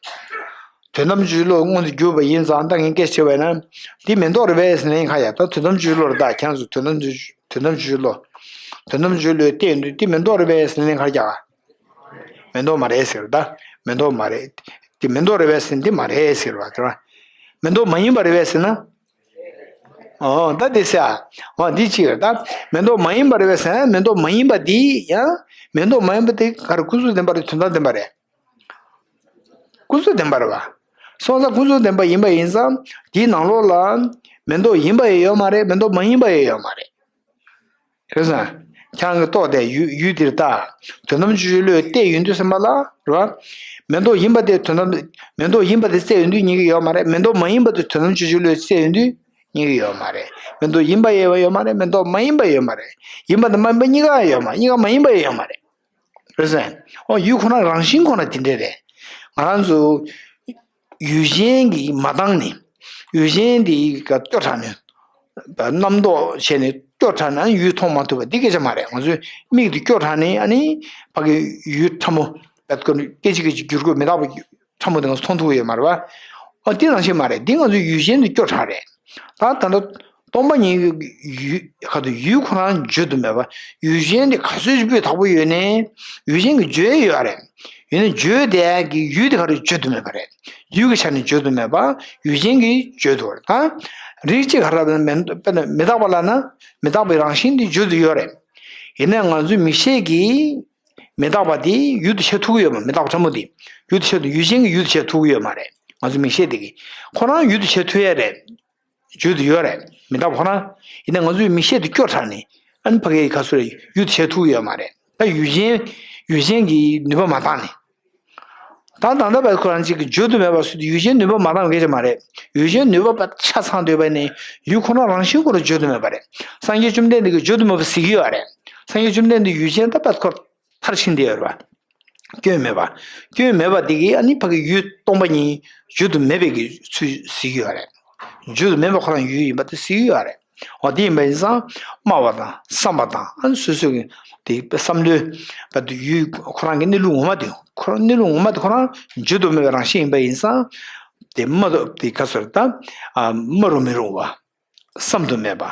དོན་དམ་བཅུ་བཅུའི་བློ་མངོན་དུ་གྱུར་པ་ཡིན་ཙང་། ད་ངས་སྐད་ཆ་བྱས་པ་ཡིན་ན། འདི་མི་རྟོགས་རེད་པས་ཟེར་ནས་ཁ་ཡ། ད་དོན་དམ་བཅུ་བཅུའི་བློ་རེད། ད་ཁྱེད་རང་ཚོ་དོན་དམ་བཅུ་དོན་དམ་བཅུ་བཅུའི་བློ། དོན་དམ་བཅུ་བཅུའི་བློ་བལྟས་ཡོང་དུས་འདི་མི་རྟོགས་རེད་པས་ཟེར་ནས་ཁ་རྒྱག་ག་མི་རྟོགས་མ་རེད་ཟེར། ད་མི་རྟོགས་མ་རེད། འདི་མི་རྟོགས་རེད་པས་ཟེར་ན་འདི་མ་རེད་ཟེར་བ་དེ་རེད། མི་རྟོགས་མ་ཡིན་པ་རེད་པས་ཟེར་ན། ཨོ་ད་འདི་ཟེར། ཨོ་འདི་གཅིག་རེད། ད་མི་རྟོགས་མ་ཡིན་པ་རེད་པས་ཟེར་ན། མི་རྟོགས་མ་ཡིན་པ་འདི་ཡང་། མི་རྟོགས་མ་ཡིན་པ་དེ་ག་རེ། ཀུན་རྫོབ་བདེན་པ་རེད། དོན་དམ་བདེན་པ་རེད། ཀུན་རྫོབ་བདེན་པ་རེད་པ། སོང་ཙང་ཀུན་རྫོབ་བདེན་པ་ཡིན་པ་ཡིན་ཙང་། དེའི་ནང་ལོགས་ལ་མི་རྟོགས་ཡིན་པ་ཡང་ཡོད་མ་རེད། མི་རྟོགས་མ་ཡིན་པ་ཡང་ཡོད་མ་རེད། རེད་སོང་། ཁྱེད་རང་གིས་རྟོགས་བསྡད་ཡུལ་ཡུལ་འདིར་ལྟ། དོན་དམ་བཅུ་བཅུའི་བློས་བལྟས་ཡོང་དུས་ཙམ་པ་ལ་རེད་པ། མི་རྟོགས་ཡིན་པ་དེ་དོན་དམ། མི་རྟོགས་ཡིན་པ་དེ་བཙལ་ཡོང་དུས་རྙེད་ཀྱི་ཡོད་མ་རེད། མི་རྟོགས་མ་ཡིན་པ་དེ་དོན་དམ་བཅུ་བཅུའི་བློས་བཙལ་ཡོང་དུས་རྙེད་ཀྱི་ཡོད་མ་རེད། མི་རྟོགས་ཡིན་པ་ཡང་ཡོད་མ་རེད། མི་རྟོགས་མ་ཡིན་པ་ཡོད་མ་རེད། ཡིན་པ་དང་མ་ཡིན་པ་གཉིས་ཀ་ཡོད་མ། གཉིས་ཀ་མ་ཡིན་པ་ཡང་ཡོད་མ་རེད། རེད་སོང་། ཨོ་ཡུལ་ཁོ་ན་རང་བཞིན་ཁོ་ན་དེ་འདྲ་རེད། ང་རང་ཚོ་ཡུལ་ཅན་གྱིས་མ་བཏང་ནས། ཡུལ་ཅན་དེ་ག་སྐྱོ་དྲགས་ནས། རྣམ་རྟོག་བྱས་ནས་སྐྱོ་དྲགས་ནས་ཡུལ་མཐོང་མ་ཐུབ་པ་འདི་སྐད་ཆ་མ་རེད། ང་ཚོའི་མིག་དེ་སྐྱོ་དྲགས་ནས་ཨ་ནི་ཕ་གི་ཡུལ་ཕྲ་མོ། སྐད་ཅིག་སྐད་ཅིག་འགྱུར་ཁུག་མི་རྟག་པ་ཕྲ་མོ་དེ་ང་ཚོ་མཐོང་ཐུབ་ཀྱི་ཡོད་མ་རེད་པ། ཨ་དེ་རང་བཞིན་མ་རེད། འདི་ང་ཚོའི་ཡུལ་ཅན་དེ་སྐྱོ་དྲགས་རེད། ད་ད་ལྟ་སྟོང་པ་ཉིད་ཀྱི་ཡུལ་ག་དུ་ཡུལ་ཁོ་རང་བརྗོད་དུ་མེད་པ། ཡུལ་ཅན་དེ་ག་ཚོད་ཅིག་སྤུས་དག་པོ་ཡོད་ནའི་ཡུལ་ཅན་གྱིས་བརྗོད་ཡོད་རེད། ཡིན་ནའི་བརྗོད་བསྡད་ཀྱི་ཡུལ་དེ་ག་རེ་བརྗོད་དུ་མེད་པ་རེད། ཡུལ་གྱི་ཆ་ནས་བརྗོད་དུ་མེད་པ། ཡུལ་ཅན་གྱིས་བརྗོད་དུ་རེད། ད་རིགས་གཅིག་ག་རེ་ལབ་ན་མི་དཔེར་ན་མི་རྟག་པ་ལབ་ན་མི་རྟག་པའི་རང་བཞིན་དེ་བརྗོད་དུ་ཡོད་རེད། ཡིན་ནའི་ང་ཚོའི་མིག་ཤེས་ཀྱིས་མི་རྟག་པ་དེ་ཡུལ་དུ་བྱེད་ཐུབ་ཀྱི་ཡོད་མ། མི་རྟག་པ་ཕྲ་མོ་དེ་ཡུལ་དུ་བྱེད་ཐུབ། ཡུལ་ཅན་གྱིས་ཡུལ་དུ་བྱེད་ཐུབ་ཀྱི་ཡོད་མ་རེད། ང་ཚོའི་མིག་ཤེས་དེ་གིས་ཁོ་རང་ཡུལ་དུ་བྱེད་ཐུབ་ཡ་རེད། བརྗོད་དུ་ཡོད་རེད། མི་རྟག་པ་ཁོ་རང་། ཡིན་ནའི་ང་ཚོའི་མིག་ཤེས་དེ་སྐྱོ་དྲགས་ནས་ཨ་ནི་ཕ་གིའི་ག་ཚོད་རེད། ཡུལ་དུ་བྱེད་ཐུབ་ཀྱི་ཡོད་མ་རེད། ད་ཡུལ་ཅན་ཡུལ་ཅན་གྱིས་ནུས་པ་མ་བཏང་ནས། ད་ད་ལྟ་བར་ཁོ་རང་གཅིག་གིས་བརྗོད་དུ་མེད་པ་སུ་དེ་ཡུལ་ཅན་ནུས་པ་མ་བཏང་སྐད་ཆ་མ་རེད། ཡུལ་ཅན་ནུས་པ་ཆ་ཚང་སྡོད་པ་ནི་ཡུལ་ཁོ་ན་རང་བཞིན་ཁོ་རང་བརྗོད་དུ་མེད་པ་རེད། སངས་རྒྱས་བཅོམ་ལྡན་འདས་ཀྱིས་བརྗོད་དུ་མེད་པ་ཟེར་གྱི་ཡོད་རེད། སངས་རྒྱས་བཅོམ་ལྡན་འདས་ཡུལ་ཅན་ད་བར་ཁོ་མཐར་ཕྱིན་བསྡད་ཡོད་རེད་པ། སྐྱོན་མེད་པ། སྐྱོན་མེད་པ་དེ་གིས་ཨ་ནི་ཕ་གི་ཡུལ་སྟོང་པ་ཉིད་བརྗོད་དུ་མེད་པའི་གི་ཚུལ་གཟིགས་ཡོད་རེད། བརྗོད་དུ་མེད་པ་ཁོ་རང་ཡུལ་ཡིན་པ་དེ་གཟིགས་ཡོད་རེད། འོ་དེ་ཡིན་པ་ཡིན་ཙང་སྨྲ་བ་དང་བསམ་པ་དང་ཨ་ནི་སོ་སོ་གི་དེ་བསམ་བློའི་བར་དུ་ཡུལ་ཁོ་རང་གི་གནས་ལུགས་ངོ་མ་དེ་ཁོ་རང་གནས་ལུགས་ངོ་མ་དེ་ཁོ་རང་བརྗོད་དུ་མེད་པའི་རང་བཞིན་ཡིན་པ་ཡིན་ཙང་། དེ་སྨྲ་དེ་ག་ཚོད་ད་སྨྲ་རུ་མི་རུང་བ། བསམ་དུ་མེད་པ།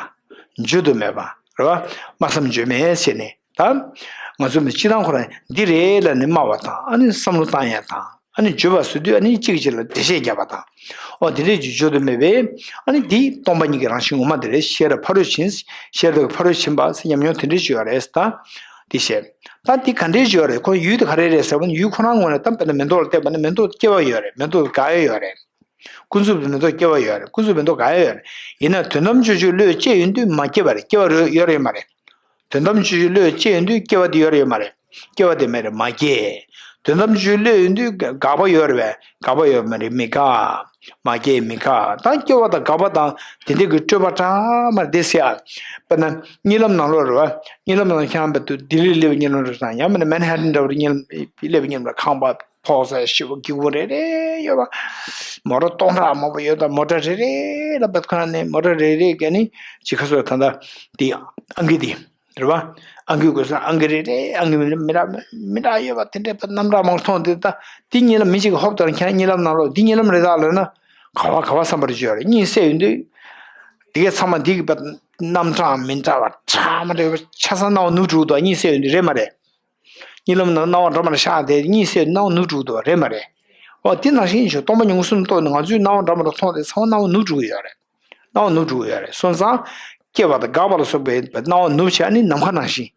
བརྗོད་དུ་མེད་པ། རེད་བ། སྨྲ་བསམ་བརྗོད་མེད་བྱས་ནས་ད། ང་ཚོ་མི་སྤྱི་བཏང་ཁོ་རང་འདི་རེད་ལབ་ནས་སྨྲ་བ་དང་ཨ་ནི་བསམ་བློ་བཏང་ཡ་དང་ཨ་ནི་བརྗོད་པ་བཟོ་དུས་ཨ་ནི་གཅིག་གཅིག་ལ་འགྲེལ་བཤད་རྒྱབ་པ་དང་། ཨོ་དེ་འདྲས་ཀྱི་བརྗོད་དུ་མེད་པས་ཨ་ནི་འདི་སྟོང་པ་ཉིད་ཀྱི་རང་བཞིན་ངོ་མ་དེ་རེད། ཤེས་རབ་ཕ་རོལ་ཕྱིན། ཤེས་རབ་ཕ་རོལ་ཕྱིན་པ་ཟེར་ཉམས་མྱོང་དེ་འདྲས་ཅིག་ཡོད་རེད་ད། དེ་བཤད། ད་འདི་ག་འདྲས་ཅིག་ཡོད་རེད། ཁོ་ཡུལ་དེ་ག་རེ་རེད་ཟེར་བ་ནི་ཡུལ་ཁོ་རང་ངོས་ནས་ད་དཔེར་ན་མེ་ཏོག་ལ་བལྟས་པ་ན་མེ་ཏོག་སྐྱེ་བ་ཡོད་རེད། མེ་ཏོག་དགའ་ཡ་ཡོད་རེད། ཀུན་རྫོབ་ཏུ་མེ་ཏོག་སྐྱེ་བ་ཡོད་རེད། ཀུན་རྫོབ་མེ་ཏོག་དགའ་ཡ་ཡོད་རེད། ཡིན་ན་དོན་དམ་བཅུ་བཅུའི་བློས་དཔྱད་ཡོང་དུས་མ་སྐྱེས་པ་རེད། སྐྱེ་བ་རེད་ཡོད་རེད་མ་རེད། དོན་དམ་བཅུ་བཅུའི་བློས་དཔྱད་ཡོང་དུས་སྐྱེ་བ་དེ་ཡོད་རེད་ཡོད་མ་རེད། སྐྱེ་བ་དེ་མེད་རེད་མ་སྐྱེས། དོན་དམ་བཅུ་བཅུའི་བློས་ཡོང་དུས་དགག་པ་ཡོད་རེད་པས། དགག་པ་ཡོད་མ་རེད་མི་དགག་མ་སྐྱེས་མི་དགག་ད་སྐྱེ་བ་དང་དགག་པ་དང་དེ་འདྲ་གི་སྤྲོས་པ་འདྲ་མ་རེད་དེ་ཟེར་ཡ། དཔེར་ན་གཉིད་ལམ་ནང་ལོགས་རེད་བ། གཉིད་ལམ་ནང་ཁྱེད་རང་བར་དུ་ལྡི་ལི་སླེབས་པའི་གཉིད་ལམ་རེད་དང་ཡང་མིན་ན་མན་ཧ་ཏན་འདྲ་བོ་རེད། གཉིད་ལམ་སླེབས་པའི་གཉིད་ལམ་རེད། ཁང་པ། ཕོག་ས་ཞེ་པོ་སྐྱིད་པོ་རེ་རེ་ཡོད་པ། མོ་ཊ་སྟོང་ཕྲག་མང་པོ་ཡོད་དང་མོ་ཊ་རེ་རེ་ལ་བབས་ཁང་ནས་མོ་ཊ་རེ་རེ་ག་ནི་ཅི་ཁ་སོ་ད་ལྟ་དེ་ཨང་ཀི་དེ་རེད་བ། ཨང་ཀི་དགོས་ས་ཨང་ཀི་རེ་རེ་ཨང་ཀི་མི་འདྲ་མི་འདྲ་མི་འདྲ་ཡོད་པ་དེ་འདྲའི་བ་རྣམ་གྲངས་མང་པོ་མཐོང་དུས་ད་དེ་གཉིད་ལམ་མི་གཅིག་གིས་ཧོབ་ལྟ་ན་ཁྱེད་གཉིད་ལམ་ནང་ལོགས་འདི་གཉིད་ལམ་རེད་ད་ལབ་ན་ག་བ་ག་བ་བསམ་པར་བརྗོད་རེད། གཉིད་སད་ཡོང་དུས་དེ་གའི་ཚང་མ་འདི་གི་བ་རྣམ་གྲངས་མི་འདྲ་བ་ཕྲ་མ་འདྲ་ཡོད་པ་ཆ་ཚང་སྣང་བ་ནུབ་འགྲོ་འདུག་གཉིད་སད་ཡོང་དུས་རེད་མ་རེད། གཉིད་ལམ་ནང་སྣང་བ་འདྲ་མི་འདྲ་ཤར་དེ་གཉིད་སད་སྣང་བ་ནུབ་འགྲོ་འདུག་རེད་མ་རེད། འོ་དེ་ནང་བཞིན་ཞུ་སྟོང་པ་ཉིད་མངོན་སུམ་རྟོགས་ནས་ང་ཚོས་སྣང་བ་འདྲ་མི་འདྲ་མཐོང་དེ་ཚང་མ་སྣང་བ་ནུབ་འགྲོ་གི་ཡོད་རེད། སྣང་བ་ནུབ་འགྲོ་གི་ཡོད་རེད། སོང་ཙང་སྐྱེ་བ་དང་འགག་པ་ལ་སོགས་པའི་སྣང་བ་ནུབ་བྱས་ཨ་ནི་ནམ་མཁའ་ནང་བཞིན་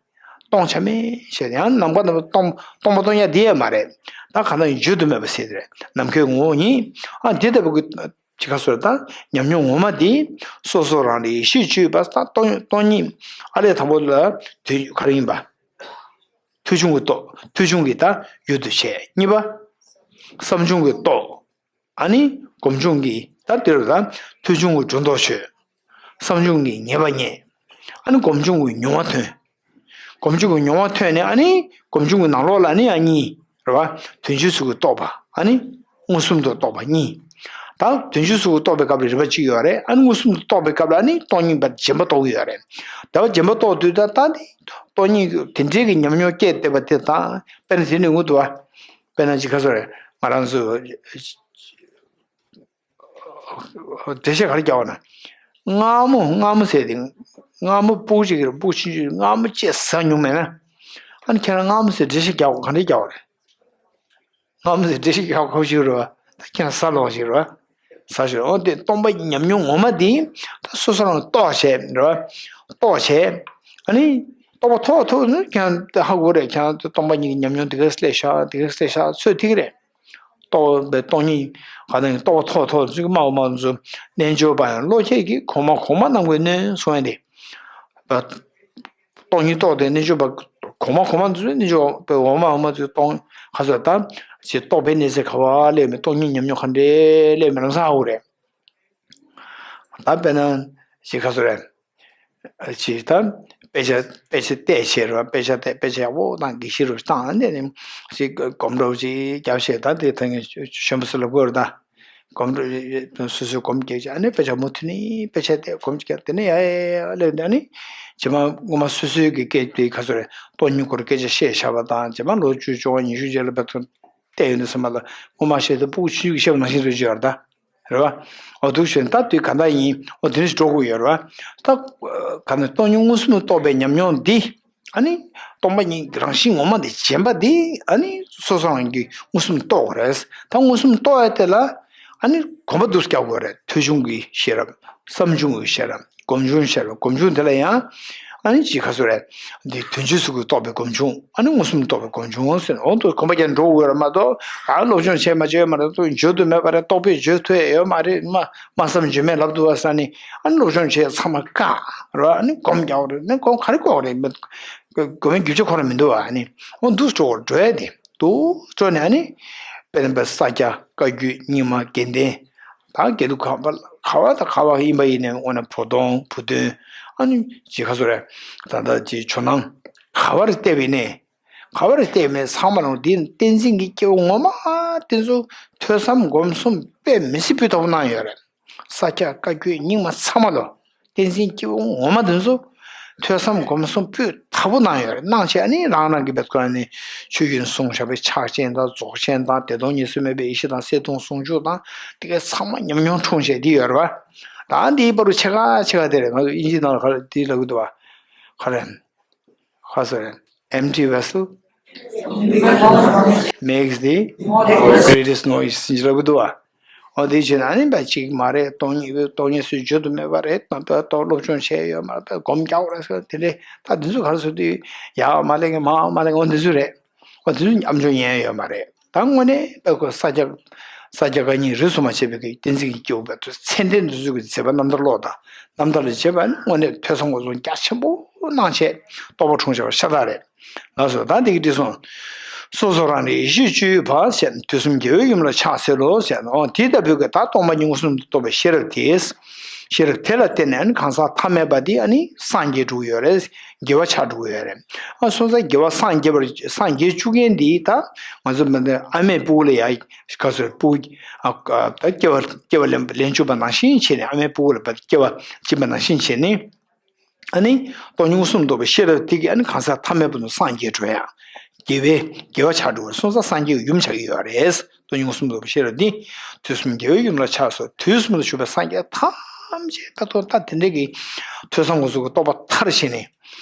སྟོང་ཆ་མེད་བྱས་ཡང་ནམ་མཁའ་ནང་སྟོང་སྟོང་པ་སྟོང་ཡ་དེ་ཡང་མ་རེད། ད་གང་ལྟར་བརྗོད་དུ་མེད་པ་ཟེར་དེ་རེད། ནམ་མཁའི་ངོ་བོ་ཉིད་ཨ་དེ་ལྟ་བུ་གི་ཅི་ག་སོ་རེད། ད་ཉམས་མྱོང་ངོ་མ་དེ་སོ་སོ་རང་རེ་ཡེ་ཤེས་བཅུ་པ་ད་སྟོང་སྟོང་ཉིད་ཨ་ལས་དང་པོ་ལ་དུས་ག་རེ་ཡིན་པ། ཐོས་བྱུང་གི་རྟོགས། ཐོས་བྱུང་གི་ད་ཡུལ་དུ་བྱས། གཉིས་པ། བསམ་བྱུང་གི་རྟོགས། ཨ་ནི་སྒོམ་བྱུང་གི་ད་དེ་རུ་ད་ཐོས་བྱུང་གི་སྒྲོ་འདོགས་ཆོད། བསམ་བྱུང་གི་ངེས་པ་རྙེད། ཨ་ནི་སྒོམ་བྱུང་གི་མྱོང་བ་ཐོན། སྒོམ་བྱུང་གི་མྱོང་བ་ཐོན་ནས་ཨ་ནི་སྒོམ་བྱུང་གི་ནང་ལོགས་ལ་ཨ་ནི་ཡང་གཉིས་རེད་བ། དོན་སྤྱི་གཟུགས་ཀྱི་རྟོགས་པ་ཨ་ནི་མངོན་སུམ་དུ་རྟོགས་པ་གཉིས། ད་དོན་སྤྱི་གཟུགས་ཀྱི་རྟོགས་པའི་སྐབས་ལ་རིམ་པ་གཅིག་ཡོད་རེད། ཨ་ནི་མངོན་སུམ་དུ་རྟོགས་པའི་སྐབས་ལ་ཨ་ནི་སྟོང་ཉིད་པ་རྗེན་པ་རྟོགས་ཀྱི་ཡོད་རེད། ད་བ་རྗེན་པ་རྟོགས་དུས་ད་ད་ནི་སྟོང་ཉིད་དེ་འདྲའི་གི་ཉམས་མྱོང་སྐྱེས་བསྡད་པ་དེ་དང་དཔེར་ན་དེ་ནི་ངུ་འདུག་བ། དཔེར་ན་ཅི་ག་སོ་རེད། ང་རང་ཚོ་ འགྲེལ་བཤད་ག་རེ་རྒྱག་པ་ན། མངར་མོ་མངར་མོ་ཟེར་ཏེ། མངར་མོ་སྤུ་གུ་གཅིག་གིས་སྤུ་གུ་ཆུང་ཆུང་མངར་མོ་ཅིག་ཟ་མྱོང་མེད་ན། ཨ་ནི་ཁྱེད་རང་མངར་མོ་ཟེར་འགྲེལ་བཤད་རྒྱག་པ་ག་འདྲས་རྒྱག་པ་རེད། མངར་མོ་ཟེར་འགྲེལ་བཤད་རྒྱག་པ་ཁོ་ཞིག་རེད་བ། ད་ཁྱེད་རང་ཟ་ལོག་ཞིག་རེད་བ། ཟ་ཞིག་རེད། འོ་དེ་སྟོང་པ་ཉམས་མྱོང་ངོ་མ་དེ་ད་སོ་སོ་རང་རྟོགས་བྱས་རེད་བ། རྟོགས་བྱས། ཨ་ནི་རྟོགས་པ་ཐོག་ཐོག་ནི་ཁྱེད་རང་ཧ་གོ་རེད། ཁྱེད་རང་སྟོང་པ་ཉིད་ཀྱི་ཉམས་མྱོང་དེ་ག་སླེབས་ཤག་དེ་ག་སླེབས་ཤག་ཚོད་ཐིག་རེད། རྟོགས་པའི་སྟོང་ཉིད་ག་ནས་རྟོགས་པ་ཐོག་ཐོག་ཚུལ་གྱི་སྨྲ་བ་སྨྲ་བ་ཚོ། རྣལ་འབྱོར་པ་ཡང་བློ་ཁྱད་ཀྱིས་གོང་མ་གོང་མ་རྣམས་ཀྱིས་གནོན་གསུང་ཡ་དེ། སྟོང་ཉིད་རྟོགས་ཏེ་རྣལ་འབྱོར་པ་གོང་མ་གོང་མ་ཚོས་རྣལ་འབྱོར་པའི་འོག་མ་འོག་མ་ཚོས་སྟོང་ག་ཚོད་ད་ཅིག་རྟོགས་པའི་གནས་ཚད་ག་བ་སླེབས་མེད། སྟོང་ཉིད་ཉམས་མྱོང་ག་འདྲས་སླེབས་མེད་ལམ་སང་ཧ་གོ་རེད། ད་དཔེར་ན་ཅིག་ག་ཚོད་རེད། ཅིག་ད་དཔེ་ཆ་དཔེ་ཆ་བལྟས་བྱས་རེད་བ། དཔེ་ཆ་བལྟས་དཔེ་ཆ་ཡག་པོ་དང་དགེ་བཤེས་རུ་བཏང་ཨ་ནི་ནི་ཅིག་གོམ་བགྲོད་ཅིག་རྒྱབ་བྱས། ད་དེ་ཐང་གི་གཞོན་པ་ཚོ་ལབ་དགོས་རེད་ད། གོམ་བགྲོད་སོ་སོའི་གོམ་བགྲོད་ཀྱི་ཨ་ནི་དཔེ་ཆ་མུ་མཐུད་ནས་དཔེ་ཆ་བལྟས་གོམ་གཅིག་བརྒྱབ། དེ་ནས་ཡ་ཡ་ཡ་སླེབས་ནས་ཨ་ནི་རྗེས་མ་སྔོན་མ་སོ་སོའི་གི་སྐད་དེ་ག་ཚོད་རེད། སྟོང་ཉིད་སྐོར་སྐད་ཆ་བཤད་བཞག་པ་དང་། རྗེས་མ་ལོ་བཅུ་བཅོ་ལྔ་ཉི་ཤུ་རྗེས་ལ་བལྟས་ཡོང་དུས་ཙམ་པ་ལ་སྔོན་མ་བཤད་དེ་སྤུ་གུ་ཆུང་ཆུང་གིས་བཤད་པ་ནང་བཞིན་རེད་བརྗོད་ཡོད་རེད་ད། རེད་བ། འོ་འདུག་བྱས་ནས་ད་དུས་ག་འདྲ་ཡིན། འོ་དེ་འདྲ་ཞིག་འགྲོ་དགོས་ཡོད་རེད་བ། ད་ག་ནས་སྟོང་ཉིད་མངོན་སུམ་དུ་རྟོགས་པའི་ཉམས་མྱོང་འདི། ཨ་ནི་སྟོང་པ་ཉིད་ཀྱི་རང་བཞིན་ངོ་མ་དེ་རྗེན་པ་དེ་ཨ་ནི་སོ་སོ་རང་གིས་མངོན་སུམ་རྟོགས་དགོས་རེད། ད་མངོན་སུམ་རྟོགས་ཡ་དེ་ལ་ཨ་ནི་གོམས་པ་འདུག་སེ་རྒྱག་དགོས་རེད། ཐོས་བྱུང་གི་ཤེས་རབ། བསམ་བྱུང་གི་ཤེས་རབ། སྒོམ་བྱུང་ཤེས་རབ། སྒོམ་བྱུང་དེ་ལ་ཡང་ཨ་ནི་ཅིག་ག་ཚོད་རེད། འདི་དོན་སྤྱི་གཟུགས་ཀྱིས་རྟོགས་པའི་སྒོམ་བྱུང་། ཨ་ནི་མངོན་སུམ་རྟོགས་པའི་སྒོམ་བྱུང་ཟེར། འོང་དུ་གོམས་པ་རྒྱག་འགྲོ་དགོས་རེད་མ་གཏོགས། ཨ་སློབ་སྦྱོང་བྱས་མ་བྱས་མ་རེད། ཏུ་བརྗོད་དུ་མེད་པ་རེད། རྟོགས་པས་བརྗོད་ཐུབ་ཡ་ཡོད་མ་རེད། མ་སྨྲ་བསམ་བརྗོད་མེད་ལབ་འདུག་བ་ས་ནི། ཨ་ནི་སློབ་སྦྱོང་བྱས་ཚང་མ་བཀག་རོགས། ཨ་ནི་སྒོམ་རྒྱག་རོགས། ཨ་ནི་སྒོམ་ག་རེ་དགོས་རེད། སྒོམ་པའི་རྒྱུ་ཆ་ཁོ་རང་མི་འདུག་བ། ཨ་ནི་འོ་འདུག་སྤྲོ་བར་འགྲོ་ཡ་དེ་འདུག་སྤྲོ་ནས། ཨ་ནི་དཔེར་ན་ས་སྐྱ་བཀའ་བརྒྱུད་རྙིང་མ་དགེ་ལྡན། ད་དགེ་ལུགས་ག་པ་ག་བ་དང་ག་བ་ཡིན་པ་ཡིན་ནའི་འོ་ན་བོ་དོང་བུ་སྟོན། ཨ་ནི་ཅི་ག་ཚོད་རེད། ད་ལྟ་ཅི་ཇོ་ནང་ག་བ་རེ་བལྟས་པ་ཡིན་ནའི། ག་བ་རེ་བལྟས་མེད་ཚང་མ་ལ་འདི་བསྟན་འཛིན་གྱི་སྐྱེ་བོ་ངོ་མ་དེ་ཚོ་ཐོས་བསམ་སྒོམ་གསུམ་དཔེ་མི་སྲིད་སྤུས་དག་པོ་གནང་ཡོད་རེད། ས་སྐྱ་བཀའ་བརྒྱུད་རྙིང་མ་ཚང་མ་ལ་བསྟན་འཛིན་སྐྱེ་བོ་ངོ་མ་དེ་ཚོ་ཐོས་བསམ་སྒོམ་གསུམ་སྤུས་དག་པོ་གནང་ཡོད་རེད། གནང་བྱས་ཨ་ནི་རང་རང་གི་བེད་ཁོ་ན་ནས་ཆོས་ཀྱི་གསུང་བྱ་བའི་ཕྱག་ཆེན་དང་རྫོགས་ཆེན་དང་བདེ་སྟོང་གཉིས་སུ་མེད་པའི་ཡེ་ཤེས་དང་གསལ་སྟོང་ཟུང་འཇུག་དང་དེ་གའི་ཚང་མ་ཉམས་མྱོང་འཁྲུངས་བྱས་འདི་ཡོད་རེད་བ། ད་འདིའི་བར་དུ་ཕྱེད་ཀ་ཕྱེད་ཀ་དེ་རེད། ང་ཚོ་དབྱིན་ཇིའི་ནང་ལ་ག་རེ་འདི་ལབ་གི་འདུག་བ། ག་རེ། ག་ཟེར། Empty vessel makes the greatest noise ཟེར་ལབ་གི་འདུག་བ། འོ་དེ་བྱས་ན་ཨ་ནི་བ་གཅིག་མ་རེད། སྟོང་ཉིད་སྟོང་ཉིད་སུས་བརྗོད་དུ་མེད་པ་རེད། དང་པོ་རྟོགས་སློབ་སྦྱོང་བྱས་ཡོད་མ་རེད། སྒོམ་རྒྱག་རེད་ཟེར། དེ་འདྲས་ད་འདི་ཚོ་ག་རེ་ཟེར་དུས་ཡག་མ་ལེགས་མ་མ་ལེགས་འོ་འདི་ཚོ་རེད། འོ་འདི་ཚོ་ཨམ་ཅོག་ཉན་ཡོད་མ་རེད། ད་དངོས་གནས་དཔེ་ཁོ་ས་སྐྱ་ས་སྐྱ་བཀའ་རྙིང་རིས་སུ་མ་ཆད་པའི་གི་བསྟན་འཛིན་གྱི་སྐྱེས་བུ་བར་དུ་མཚན་ལྡན་འདི་ཚོ་གི་མཛད་པ་རྣམ་ཐར་ཀློག་དང་རྣམ་ཐར་ལ་བྱེད་པ་ནི་དངོས་གནས་ཐོས་བསམ་སྒོམ་གསུམ་རྒྱ་ཆེན་པོ་གནང་བྱས་རྟོགས་པ་འཁྲུངས་བྱས་པ་ཤ་སྟག་རེད། ལགས་སོ། ད་འདི་གི་བྲིས་སོང་། སོ་སོ་རང་རིག་ཡེ་ཤེས་སྤྱོད་པ་ཞེས་དུས་གསུམ་རྒྱལ་བའི་ཡུམ་ལ་ཕྱག་འཚལ་ལོ་ཞེས་ནོ། དེ་ལྟ་བུའི་གི་ད་སྟོང་པ་ཉིད་མངོན་སུམ་དུ་རྟོགས་པའི་ཤེས་རབ་དེས། ཤེས་རབ་དེ་ལ་བརྟེན་ནས་ཨ་ནི་གང་ཟག་ཐ་མལ་པ་འདི་ཨ་ནི་སངས་རྒྱས་འགྲོ་གི་ཡོད་རེད། རྒྱལ་བ་ཆགས་འགྲོ་གི་ཡོད་རེད། ཨ་སོང་ཙང་རྒྱལ་བ་སངས་རྒྱས་པར་སངས་རྒྱས་བཅུག་མཁན་འདི་ད་ང་ཚོ་མི་འདི་ཨ་མའི་སྤུ་གུ་ལ་ཡ་ག་ཚོད་སྤུ་གུ་ཨ་ད་སྐྱེ་བ་སྐྱེ་བ་ལེན་ལེན་བཅུག་པ་ནང་བཞིན་བྱས་ནས་ཨ་མའི་སྤུ་གུ་ལ་སྐྱེ་བ་སྦྱིན་པ་ནང་བཞིན་བྱས་ནས། ཨ་ནི་སྟོང་ཉིད་མངོན་སུམ་རྟོགས་པའི་ཤེས་རབ་དེ་གིས་ཨ་ནི་གང་ཟག་ཐ་མལ་པ་དང་སངས་རྒྱས་འགྲོ་ཡ། དགེ་བའི་དགེ་བ་ཆགས་འགྲོ་བར་སོང་ཙང་སངས་རྒྱས་ཀྱི་ཡུམ་ཆགས་ཀྱི་ཡོད་རེད། སྟོང་ཉིད་མངོན་སུམ་རྟོགས་པའི་ཤེས་རབ་འདི། དུས་གསུམ་རྒྱལ་བའི་ཡུམ་ལ་ཕྱག་འཚལ། དུས་གསུམ་དུ་བཞུགས་པའི་སངས་རྒྱས་ཐམས་ཅད་ད་དུང་ད་དེ་འདྲའི་གི་ཐོས་བསམ་སྒོམ་གསུམ་གྱི་རྟོགས་པ་མཐར་ཕྱིན་ནས།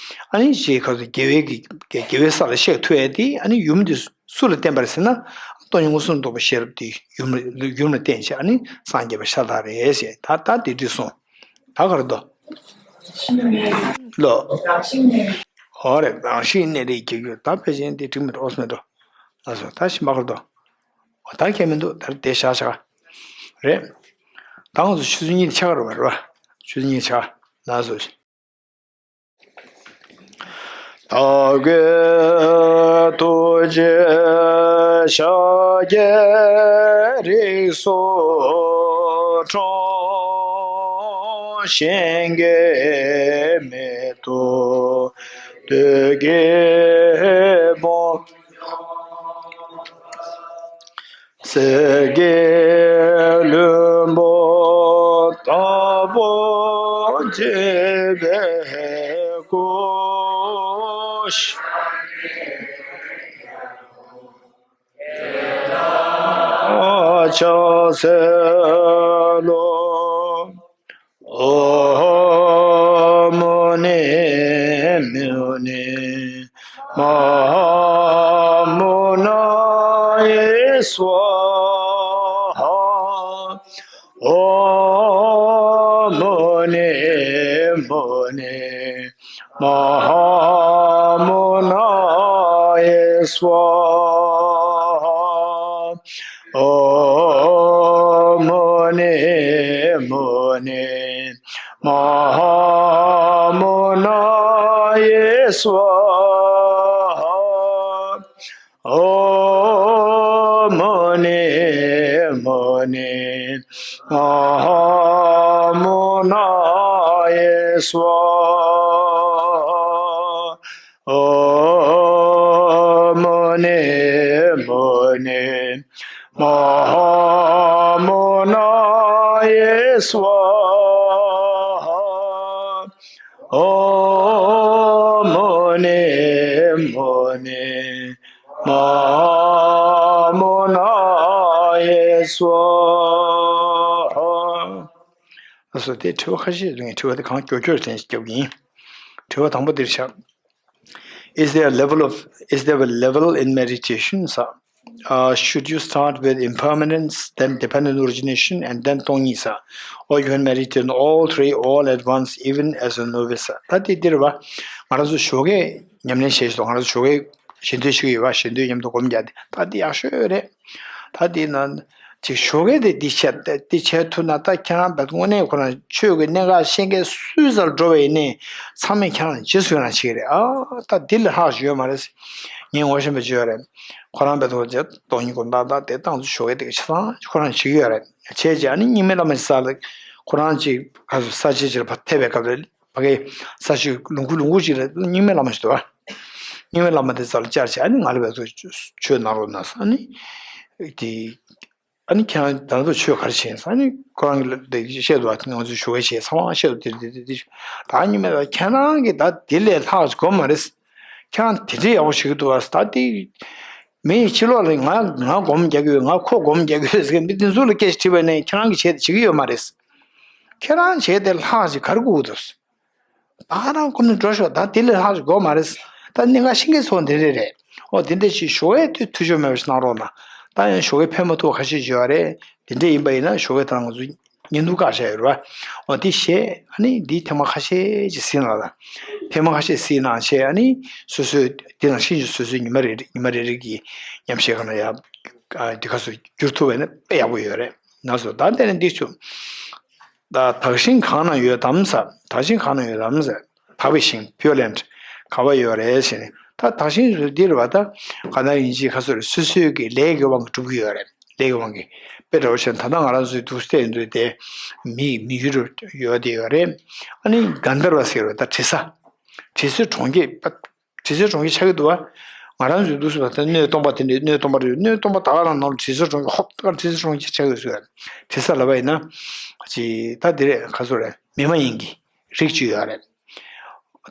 ཨ་ནི་ཞེས་ཁ་ཚུ་དགེ་བའི་གི་དགེ་བའི་ས་ལ་གཤེགས་ཐུབ་ཡ་དེ་ཨ་ནི་ཡུམ་འདི་སུ་ལ་བརྟེན་པ་རེད་ཟེར་ན། སྟོང་ཉིད་མངོན་སུམ་རྟོགས་པའི་ཤེས་རབ་དེ་ཡུམ་ལ་ཡུམ་ལ་བརྟེན་བྱས་ཨ་ནི་སངས་རྒྱས་པ་ཤ་སྟག་རེད་ཟེར། ད་ད་དེ་འདྲ་གསུངས། ད་ག་རེ་འདུག་ལོ། ཨོ་རེད། རང་བཞིན་གནས་རིགས་རྒྱལ་རྒྱུད། ད་ཕལ་ཆེར་འདི་འགྲིག་མི་འགྲོ། ཨོ་སི་མི་འགྲོ། ལགས་སོ། ད་ཞིམ་པ་ག་རེ་འདུག་ཨོ་ད་ཁྱད་མི་འདུག་ད་དེ་བཞག་བཞག་རེད། ད་ང་ཚོ་ཆུ་ཚོད་གཉིས་ཆགས་རེད་བ། རེད་བ། ཆུ་ཚོད་གཉིས་ཆགས། ལགས་སོ། དག་གི་ཐུགས་རྗེ་ཤཱཀྱའི་རིགས་སུ་འཁྲུངས། གཞན་གྱིས་མི་ཐུབ་བདུད་ཀྱི་དཔུང་། གསེར་གྱི་ལྷུན་པོ་ལྟ་བུར་བརྗིད་པའི་སྐུ། ཕྱག་འཚལ་ལོ། स्वाहा। ॐ मुने मुने महामुनाय स्वाहा। ॐ मुने मुने महामुनाय स्वाहा। ॐ मुने मुने महामुनाय स्वाहा। ॐ मुने मुने महामुनाय स्वाहा। ॐ मुने मुने महामुनाय स्वाहा। ལགས་སོ། དེ་དྲི་བ་ཁ་ཤས་ཡོད། དྲི་བ་དེ་གང་མགྱོགས་མགྱོགས་དྲན་ཞིག་རྒྱབ་ཀྱི་ཡིན། དྲི་བ་དང་པོ་འདིར་བཞག Is there a level of, is there a level in meditation, sir? Uh, should you start with impermanence, then dependent origination, and then སྟོང་ཉིད, sir? Or you can meditate on all three all at once, even as a novice, sir? ད་དེ་འདིར་བ། ང་རང་ཚོ་ཞོགས་ཀས་ཉམས་ལེན་བྱེད་ཤེས། ང་རང་ཚོ་ཞོགས་ཀས་ཞེ་འདོད་ཞིག་ཡོད་བ། ཞེ་འདོད་མཉམ་དུ་སྒོམ་རྒྱག་དེ་ད་དེ་ཡག་ཤོས་རེད། ད་དེ་ན་ཅིག་ཞོགས་ཀས་དེ་འདི་བྱས་འདི་བྱས་ཐུབ་ན། ད་ཁྱེད་རང་བས་དངོས་གནས་ཁོ་རང་ཆོས་ཀྱི་གནད་འགག་ཤེས་མཁན་སུའི་རྩར་འགྲོ་བ་ཡིན་ནའི་ཚང་མས་ཁྱེད་རང་རྗེས་སུ་ཡི་རང་བྱེད་ཀྱི་རེད། ཨ་ད་འདི་ལས་ལྷག་ཅིག་ཡོད་མ་རེད། ངས་ངོ་ཤེས་པ་ཅིག་ཡོད་རེད། ཁོ་རང་བས་དངོས་རྗེས་སྟོང་ཉིད་སྒོམ་སྟངས་དང་དེ་སྟངས་ཚུལ་ཞོགས་ཀས་དེ་ཆ་ཚང་ཁོ་རང་བྱེད་ཀྱི་ཡོད་རེད། བྱས་རྗེས་ཨ་ནི་རྙིང་མའི་བླ་མ་ཞིག་རྩར་ལ་ཁོ་རང་ཅིག་ག་ཚོད་ས་ཆ་ཅིག་ལ་ཕར་ཐེབས་པའི་སྐབས་ལ། ཕ་གི་ས་ཆུ་ལུང་ཁུག་ལུང་ཁུག་ཅིག་ལ་རྙིང་མའི་བླ་མ་ཞིག་འདུག་བ། རྙིང་མའི་བླ་མ་དེ་རྩར་ལ་བཅར་བྱས། ཨ་ནི་ང་ལ་བས་ཚོ་ཆོས་གནང་རོགས་གནང་ཟེར། ཨ་ནི་དེ་ཨ་ནི་ཁྱེད་རང་ད་ལྟ་ཆོས་ག་རེ་བྱས་ཟེར། ཨ་ནི་ཁོ་རང་གིས་དེ་བཤད་འདུག་བ། ང་ཚོས་ཞོགས་ཀས་བྱས་ཚང་མ་བཤད་འདུག་དེ་དེ་དེ་དེ་ད་རྙིང་མའི་ད་ཁྱེད་རང་གིས་ད་དེ་ལས་ལྷག་ཅིག་གོ་མ་རེད། ཁྱེད་རང་དེ་འདྲའི་ཡག་པོ་བྱེད་ཀྱི་འདུག་བ། ད་དེ་མི་ཡི་ཕྱི་ལོགས་ལ་ང་ང་སྒོམ་རྒྱག་གི་ཡོད། ང་ཁོ་སྒོམ་རྒྱག་གི་ཡོད་ཟེར་མཁན་མི་དེ་ཚོ་ལ་སྐད་ཆ་དྲིས་པ་ནས་ཁྱེད་རང་གིས་བྱས་ཏེ་བྱེད་ཀྱི་ཡོད་མ་རེད། ཁྱེད་རང་བྱས་ཏེ་ལྷག་ཅིག་ག་རེ་དགོས་ཀྱི་འདུག་ད་རང་ཀུན་ནས་འགྲོ་ཤོག་ད་དེ་ལས་ལྷག་ཅིག་དགོས་མ་རེད། ད་གནད་འགག་ཤེས་མཁན་ཚོ་འདི་རེད་རེད། ཨོ་དེ་འདྲ་ཞིག་ཞོགས་ཀས་དུས་ཐུབ་ཤོར་མེད་པ་ཞིག་གནང་རོགས་གནང་། ད་ཡང་ཞོགས་ཀས་ཕེབས་མ་ཐུབ་པ་ཁ་ཤས་ཅིག་ཡོད་རེད། དེ་འདྲ་ཡིན་པ་ཡིན་ན་ཞོགས་ཀས་ད་ང་ཚོ་བརྙན་ཐུང་བཀག་བཞག་ཡོད་རེད་བ། ཨོ་དེ་བཤད། ཨ་ནི་འདི་ཐེངས་མ་ཁ་ཤས་ཅིག་གཟིགས་གནང་དང་། ཐེངས་མ་ཁ་ཤས་གཟིགས་གནང་བྱས། ཨ་ནི་སོ་སོའི་དེ་ནང་བཞིན་གྱི་སོ་སོའི་ཉི་མ་རེ་རེ་ཉི་མ་རེ་རེ་གི་ཉམས་བཞེས་ག་ན་ཡ་འདི་ག་ཚོད་བསྒྱུར་ཐུབ་པ་ཡིན་ན་དཔེ་ཡག་པོ་ཡོད་རེད། ན་སོ་ད་དེ་ནས་འདི་ཚོ། ད་དག་ཞིང་གང་ན་ཡོད་དམ་ཟེར། དག་ཞིང་གང་ན་ཡོད་དམ་ཟེར། དག་པའི་ཞིང་pure land ག་པར་ཡོད་རེད་ཟེར་ནས། ད་དག་ཞིང་རེད་འདི་རེད་བ། ད་ག་ན་ཡིན་གཅིག་ག་ཚོད་རེད། སོ་སོའི་གི་ལས་ཀྱི་དབང་གིས་གྲུབ་ཀྱི་ཡོད་རེད། ལས་ཀྱི་དབང་གིས། དཔེ་འདྲ་བོ་བཤད་ན་ད་ལྟ་ང་རང་ཚོའི་འདུག་སྟེ་འདུག་སྟེ་མི་མི་ཡུལ་རུ་ཡོད་དེ་ཡོད་རེད། ཨ་ནི་གན་དྷར་བ་ཟེར་བ་ད་དྲི་ཟ། དྲི་ཟའི་གྲོང་ཁྱེར། དྲི་ཟའི་གྲོང་ཁྱེར་ཆགས་ཀྱི་འདུག་བ། ང་རང་ཚོའི་འདུག་སེ་བ་ད་སྣོད་སྟོང་པ་དེ་འདྲའི་སྣོད་སྟོང་པ་རེད། སྣོད་སྟོང་པ་ད་ག་རང་ནང་ལ་དྲི་ཟའི་གྲོང་ཁྱེར་ཧོབ་ཏེ་དྲི་ཟའི་གྲོང་ཁྱེར་ཆགས་ཡོད་ཟེར། དྲི་ཟ་ལབ་པ་ཡིན་ན། ཅི་ད་འདི་རེད་ག་ཚོད་རེད། མི་མ་ཡིན་གྱི་རིགས་ཅིག་ཡོད་རེད།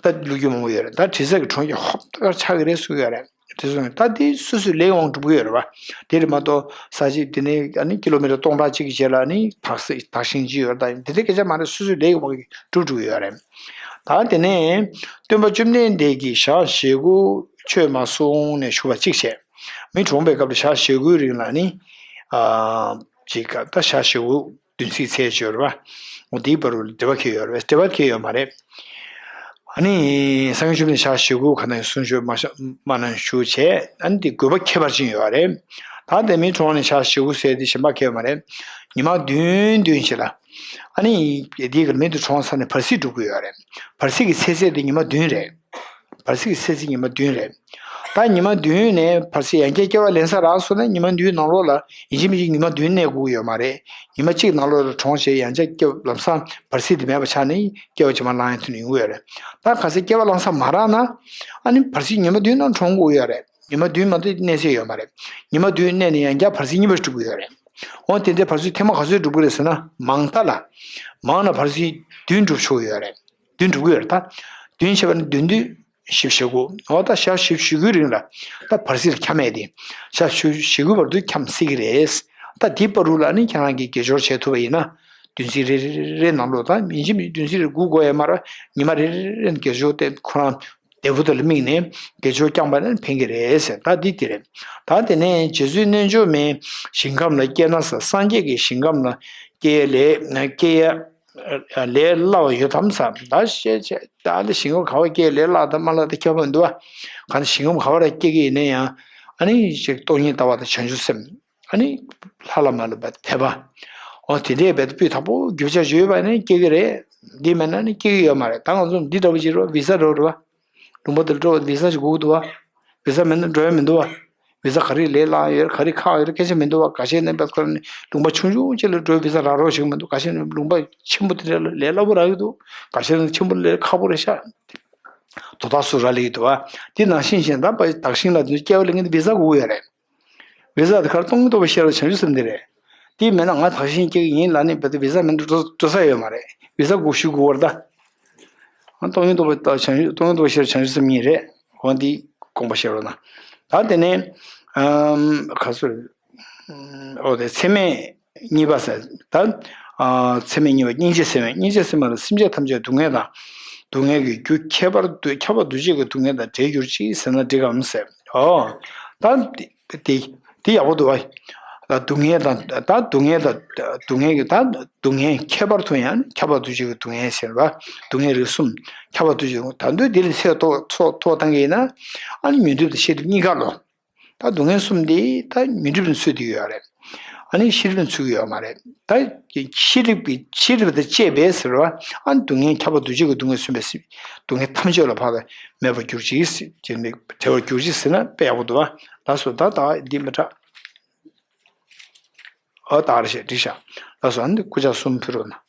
ད་ལོ་རྒྱུས་མང་པོ་ཡོད་རེད། ད་དྲི་ཟ་གི་གྲོང་ཁྱེར་ཧོབ་ཏེ་ཆགས་ཀྱི་རེད་གསུངས་ཡོད་རེད། དྲི་ཟ་ད་འདི་སོ་སོའི་ལས་དབང་གྲུབ་ཀྱི་ཡོད་རེད་བ། དེ་རེད་མ་གཏོགས་ས་ཆ་དེ་ནས་ཨ་ནི་ཀི་ལོ་མི་ཊར་སྟོང་ཕྲག་གཅིག་གི་རྗེས་ལ་ཨ་ནི་དག་ས་དག་ཞིང་ཅིག་ཡོད་རེད། ད་དེ་འདྲའི་སྐད་ཆ་མ་རེད། སོ་སོའི་ལས་ཀྱི་དབང་གིས་གྲུབ་འགྲོ་གི་ཡོད་རེད། ད་དེ་ནས་སྟོན་པ་བཅོམ་ལྡན་འདས་ཀྱིས་ཞག་ཞེ་དགུ་ཆོས་མ་གསུངས་ནས་བཞུགས་པ་གཅིག་བྱས། མི་གྲོངས་པའི་སྐབས་ལ་ཞག་ཞེ་དགུའི་རིང་ལ་ནི། ཨ་ཅིག་ད་ཞག་ཞེ་དགུ་བདུན་ཚིགས་ཚེས་བཅད་རེད་བ། འོ་དེའི་བར་དུ་འབྲེལ་བ་འཁེལ་ཡོད་རེད་པས། འབྲེལ་བ་འཁེལ་ཡོད་མ་རེད། ཨ་ནི་སངས་རྒྱས་བཅོམ་ལྡན་ཞག་ཞེ་དགུ་ག་ན་གསུང་ཆོས་མ་ཤ་མ་གནང་བཞུགས་བྱས། ཨ་ནི་དེ་དགོས་པ་ཁྱད་པར་ཅན་ཡོད་རེད། ད་དེ་མི་གྲོངས་ནས་ཞག་ཞེ་དགུ་ཟེར་དེ་གཞན་པ་ཁྱད་པར་མ་རེད། ཉི་མ་བདུན་བདུན་ཞིག་ལ། ཨ་ནི་དེའི་གི་མི་དེ་གྲོངས་ཚར་ནས་བར་སྲིད་འགྲུབ་ཀྱི་ཡོད་རེད། བར་སྲིད་ཀྱི་ཚེ་ཚད་དེ་ཉི་མ་བདུན་རེད། བར་སྲིད་ཀྱི་ཚེ་ཚད་ཉི་མ་བདུན་རེད། ད་ཉི་མ་བདུན་ནས་བར་སྲིད་ཡང་བསྐྱར་སྐྱེ་བ་ལེན་ས་རག་སོང་ན་ཉི་མ་བདུན་ནང་ལོགས་ལ་ཡིན་གཅིག་མིན་གཅིག་ཉི་མ་བདུན་གནས་དགོས་ཀྱི་ཡོད་མ་རེད། ཉི་མ་གཅིག་ནང་ལོགས་ལ་གྲོངས་བྱས་ཡང་བསྐྱར་སྐྱེ་ལམ་སང་བར་སྲིད་དེ་མེད་པ་ཆགས་ནས་སྐྱེ་བ་རྗེས་མ་བླང་ཡང་ཐུབ་ནས་ཡོང་གི་ཡོད་རེད། ད་གལ་སྲིད་སྐྱེ་བ་བླང་ས་མ་རག་ན། ཨ་ནི་བར་སྲིད་ཉི་མ་བདུན་ནང་གྲོངས་དགོས་ཀྱི་ཡོད་རེད། ཉི་མ་བདུན་མ་གཏོགས་གནས་ས་ཡོད་མ་རེད། ཉི་མ་བདུན་གནས་ནས་ཡང་བསྐྱར་བར་སྲིད་གཉིས་པ་ཞིག་འགྲུབ་ཀྱི་ཡོད་རེད། འོ་དེ་འདྲའི་བར་སྲིད་ཐེངས་མ་ག་ཚོད་འགྲུབ་ཀྱི་རེད་ཟེར་ན། མང་མཐའ་ལ། མང་ན་བར་སྲིད་བདུན་འགྲུབ་ཆོག་གི་ཡོད་རེད། བདུན་འགྲུབ་ཀྱི་ཡོད་རེད་ད། བདུན་བྱས་པ་ནི་བདུན་བདུན་བཞི་བཅུ་ཞེ་དགུ། འོ་ད་ཞག་བཞི་བཅུ་ཞེ་དགུའི་རིང་ལ། ད་བར་སྲིད་ལ་འཁྱམས་ཡས་དེ། ཞག་བཞི་བཅུ་ཞེ་དགུའི་བར་དུ་འཁྱམས་སྲིད་ཀྱི་རེད། ད་དེའི་བར་དུ་ལ་ནི་ཁྱེད་རང་གིས་དགེ་སྦྱོར་བྱས་ཐུབ་པ་ཡིན་ན། བདུན་ཚིགས་རེ་རེ་རེ་རེ་ནང་ལོགས་ད་ཡིན་གཅིག་མིན་གཅིག་བདུན་ཚིགས་རེ་སྒུག་དགོས་ཡ་མ་རེད། ཉི་མ་རེ་རེ་རེ་དགེ་སྦྱོར་དེ་ཁོ་རང་ འབྲས་བུ་དེ་ལ་དམིགས་ནས་དགེ་སྦྱོར་བསྐྱངས་པ་ན་ཕན་གྱི་རེད་ཟེར། ད་འདི་དེ་རེད། ད་དེ་ནས་རྗེ་བཙུན་རྣལ་འབྱོར་མའི་ཞིང་ཁམས་ལ་སྐྱེས་ན་ཟེར། སངས་རྒྱས་ཀྱི་ཞིང་ཁམས་ལ་སྐྱེ་ལས་སྐྱེ་ཡ་ལས་སླ་བ་ཡོད་དམ་ཟེར། ད་བཤད་བྱས་ད་ལྟ་ཞིང་ཁམས་ག་བ་སྐྱེ་ལས་སླ་དང་མ་སླ་དང་ཁྱད་པར་མི་འདུག་བ། གང་ཞིང་ཁམས་ག་བ་ར་སྐྱེ་གི་ཡིན་ན་ཡང་ཨ་ནི་ཅིག་སྟོང་ཉིད་ལྟ་བ་དང་བྱང་ཆུབ་སེམས། ཨ་ནི་ལྷ་ལ་མ་ལུས་པ་དད་པ། འོ་དེ་འདྲའི་བས་སྤུས་དག་པོ་རྒྱུ་ཆ་ཡོད་པ་ནི་སྐྱེ་གི་རེད། འདི་མེད་ན་ནི་སྐྱེ་གི་ཡོད་མ་རེད། ད་ང་ཚོ་འདི་འདྲ་པོ་ཅིག་རེད་བ། བི་ཟ་འདྲ་པོ་རེད་བ། ལུང་པ་དེར་འགྲོ་བ་བི་ཟ་ཞིག་དགོས་ཀྱི་འདུག་བ། བི་ཟ་མེད་ན་འགྲོ་ཡ་མི་འདུག་བ། བི་ཟ་ག་རེ་ལས་སླ་ཡོད་རེད། ག་རེ་ཁག་ཡོད་རེད། སྐད་ཆ་མི་འདུག་བ། འགའ་ཤས་ནས་བས་ཁོ་ནི་ལུང་པ་ཆུང་ཆུང་ཅིག་ལ་འགྲོ་བི་ཟ་རག་རོགས་ཞིག་མི་འདུག་འགའ་ཤས་ནས་ལུང་པ་ཆེན་པོ་དེ་འདྲ་ལ་ལས་སླ་པོ་རག་གི་འདུག་འགའ་ཤས་ནས་ཆེན་པོ་ལས་ཁག་པོ་རེད་ཤག་དོ་བདག་སུ་རག་ལས་ཀྱི་འདུག་བ། དེ་ནང་བཞིན་བཞིན་ད་བདག་ཞིང་ལ་དེ་སྐྱེ་བ་ལེན་མཁན་དེ་བི་ཟ་དགོས་ཀྱི་ཡོད་རེད། བི་ཟ་དེ་གར་སྟོང་ཉིད་རྟོགས་པའི་ཤེས་རབ་བྱང་ཆུབ་སེམས་དེ་རེད། དེ་མེད་ན་ང་དག་ཞིང་སྐྱེ་གི་ཡིན་ལབ་ནས་བི་ཟ་མེད་ན་འགྲོ་འགྲོ་ས་ཡོད་མ་རེད། བི་ཟ་དགོས་ཞུ་དགོས་པར་ད། ང་སྟོང་ཉིད་རྟོགས་པའི་བྱང་ཆུབ་སྟོང་ཉིད་རྟོགས་པའི་ཤེས་རབ་བྱང་ཆུབ་སེམས་གཉིས་རེད། འོ་འདི་དགོངས་པ་བཞེས་རོགས་གནང་། ད་དེ་ནས་ཨམ་ག་ཚོད་རེད། ཨོ་དེ་ཚད་མེད་གཉིས་པ་ཟེར། ད་ཨ་ཚད་མེད་གཉིས་པ་སྙིང་རྗེ་ཚད་མེད། སྙིང་རྗེ་ཚད་མེད་ལ་སེམས་ཅན་ཐམས་ཅད་སྡུག་བསྔལ་དང་སྡུག་བསྔལ་གྱི་རྒྱུ་ཁྱད་པར་དུ་ཁྱབ་པ་འདུ་བྱེད་ཀྱི་སྡུག་བསྔལ་དང་བྲལ་གྱུར་ཅིག་ཟེར་ན་འགྲིག་གམ་ཟེར། ཨོ་ད་དེ་དེ་ཡག་པོ་འདུག་བ། ད་སྡུག་བསྔལ་དང་ད་སྡུག་བསྔལ་དང་སྡུག་བསྔལ་གྱི་ད་སྡུག་བསྔལ་ཁྱད་པར་དུ་ཡང་ཁྱབ་པ་འདུ་བྱེད་ཀྱི་སྡུག་བསྔལ་ཟེར་བ། སྡུག་བསྔལ་རིགས་གསུམ་ཁྱབ་པ་འདུ་བྱེད། ད་འདོད་འདི་ལ་ཚད་མཐོ་མཐོ་མཐོ་བཏང་གི་ཡིན་ན་ཨ་ནི་ཉོན་སྒྲིབ་དང་ཤེས་སྒྲིབ་གཉིས་ཀ་ལོ། ད་སྡུག་བསྔལ་གསུམ་འདི་ད་ཉོན་སྒྲིབ་ལ་ཚུད་དེ་ཡོད་རེད། ཨ་ནི་ཤེས་སྒྲིབ་ལ་ཚུད་ཀྱི་ཡོད་མ་རེད། ད་ཤེས་སྒྲིབ་ཀྱི་ཤེས་སྒྲིབ་དང་བཅས་པས་ཟེར་བ། ཨ་ནི་སྡུག་བསྔལ་ཁྱབ་པ་འདུ་བྱེད་ཀྱི་སྡུག་བསྔལ་གསུམ་པའི་སྡུག་བསྔལ་ཐམས་ཅད་ལ་ཕར་མེད་པར་གྱུར་ཅིག་ཟེར་བྱས་ནས་བྲལ་བར་གྱུར་ཅིག་ཟེར་ན་དཔེ་ཡག་པོ་འདུག་བ། ལགས་སོ། ད་ད་འདི་མི་དྲག་ཨོ་ད་རེ་ཞེས་འགྲིག་ཤག་ལགས་སོ། ཨ་ནི་སྐུ་ཕྱག་གསུམ་ཕུལ་རོགས་གནང་།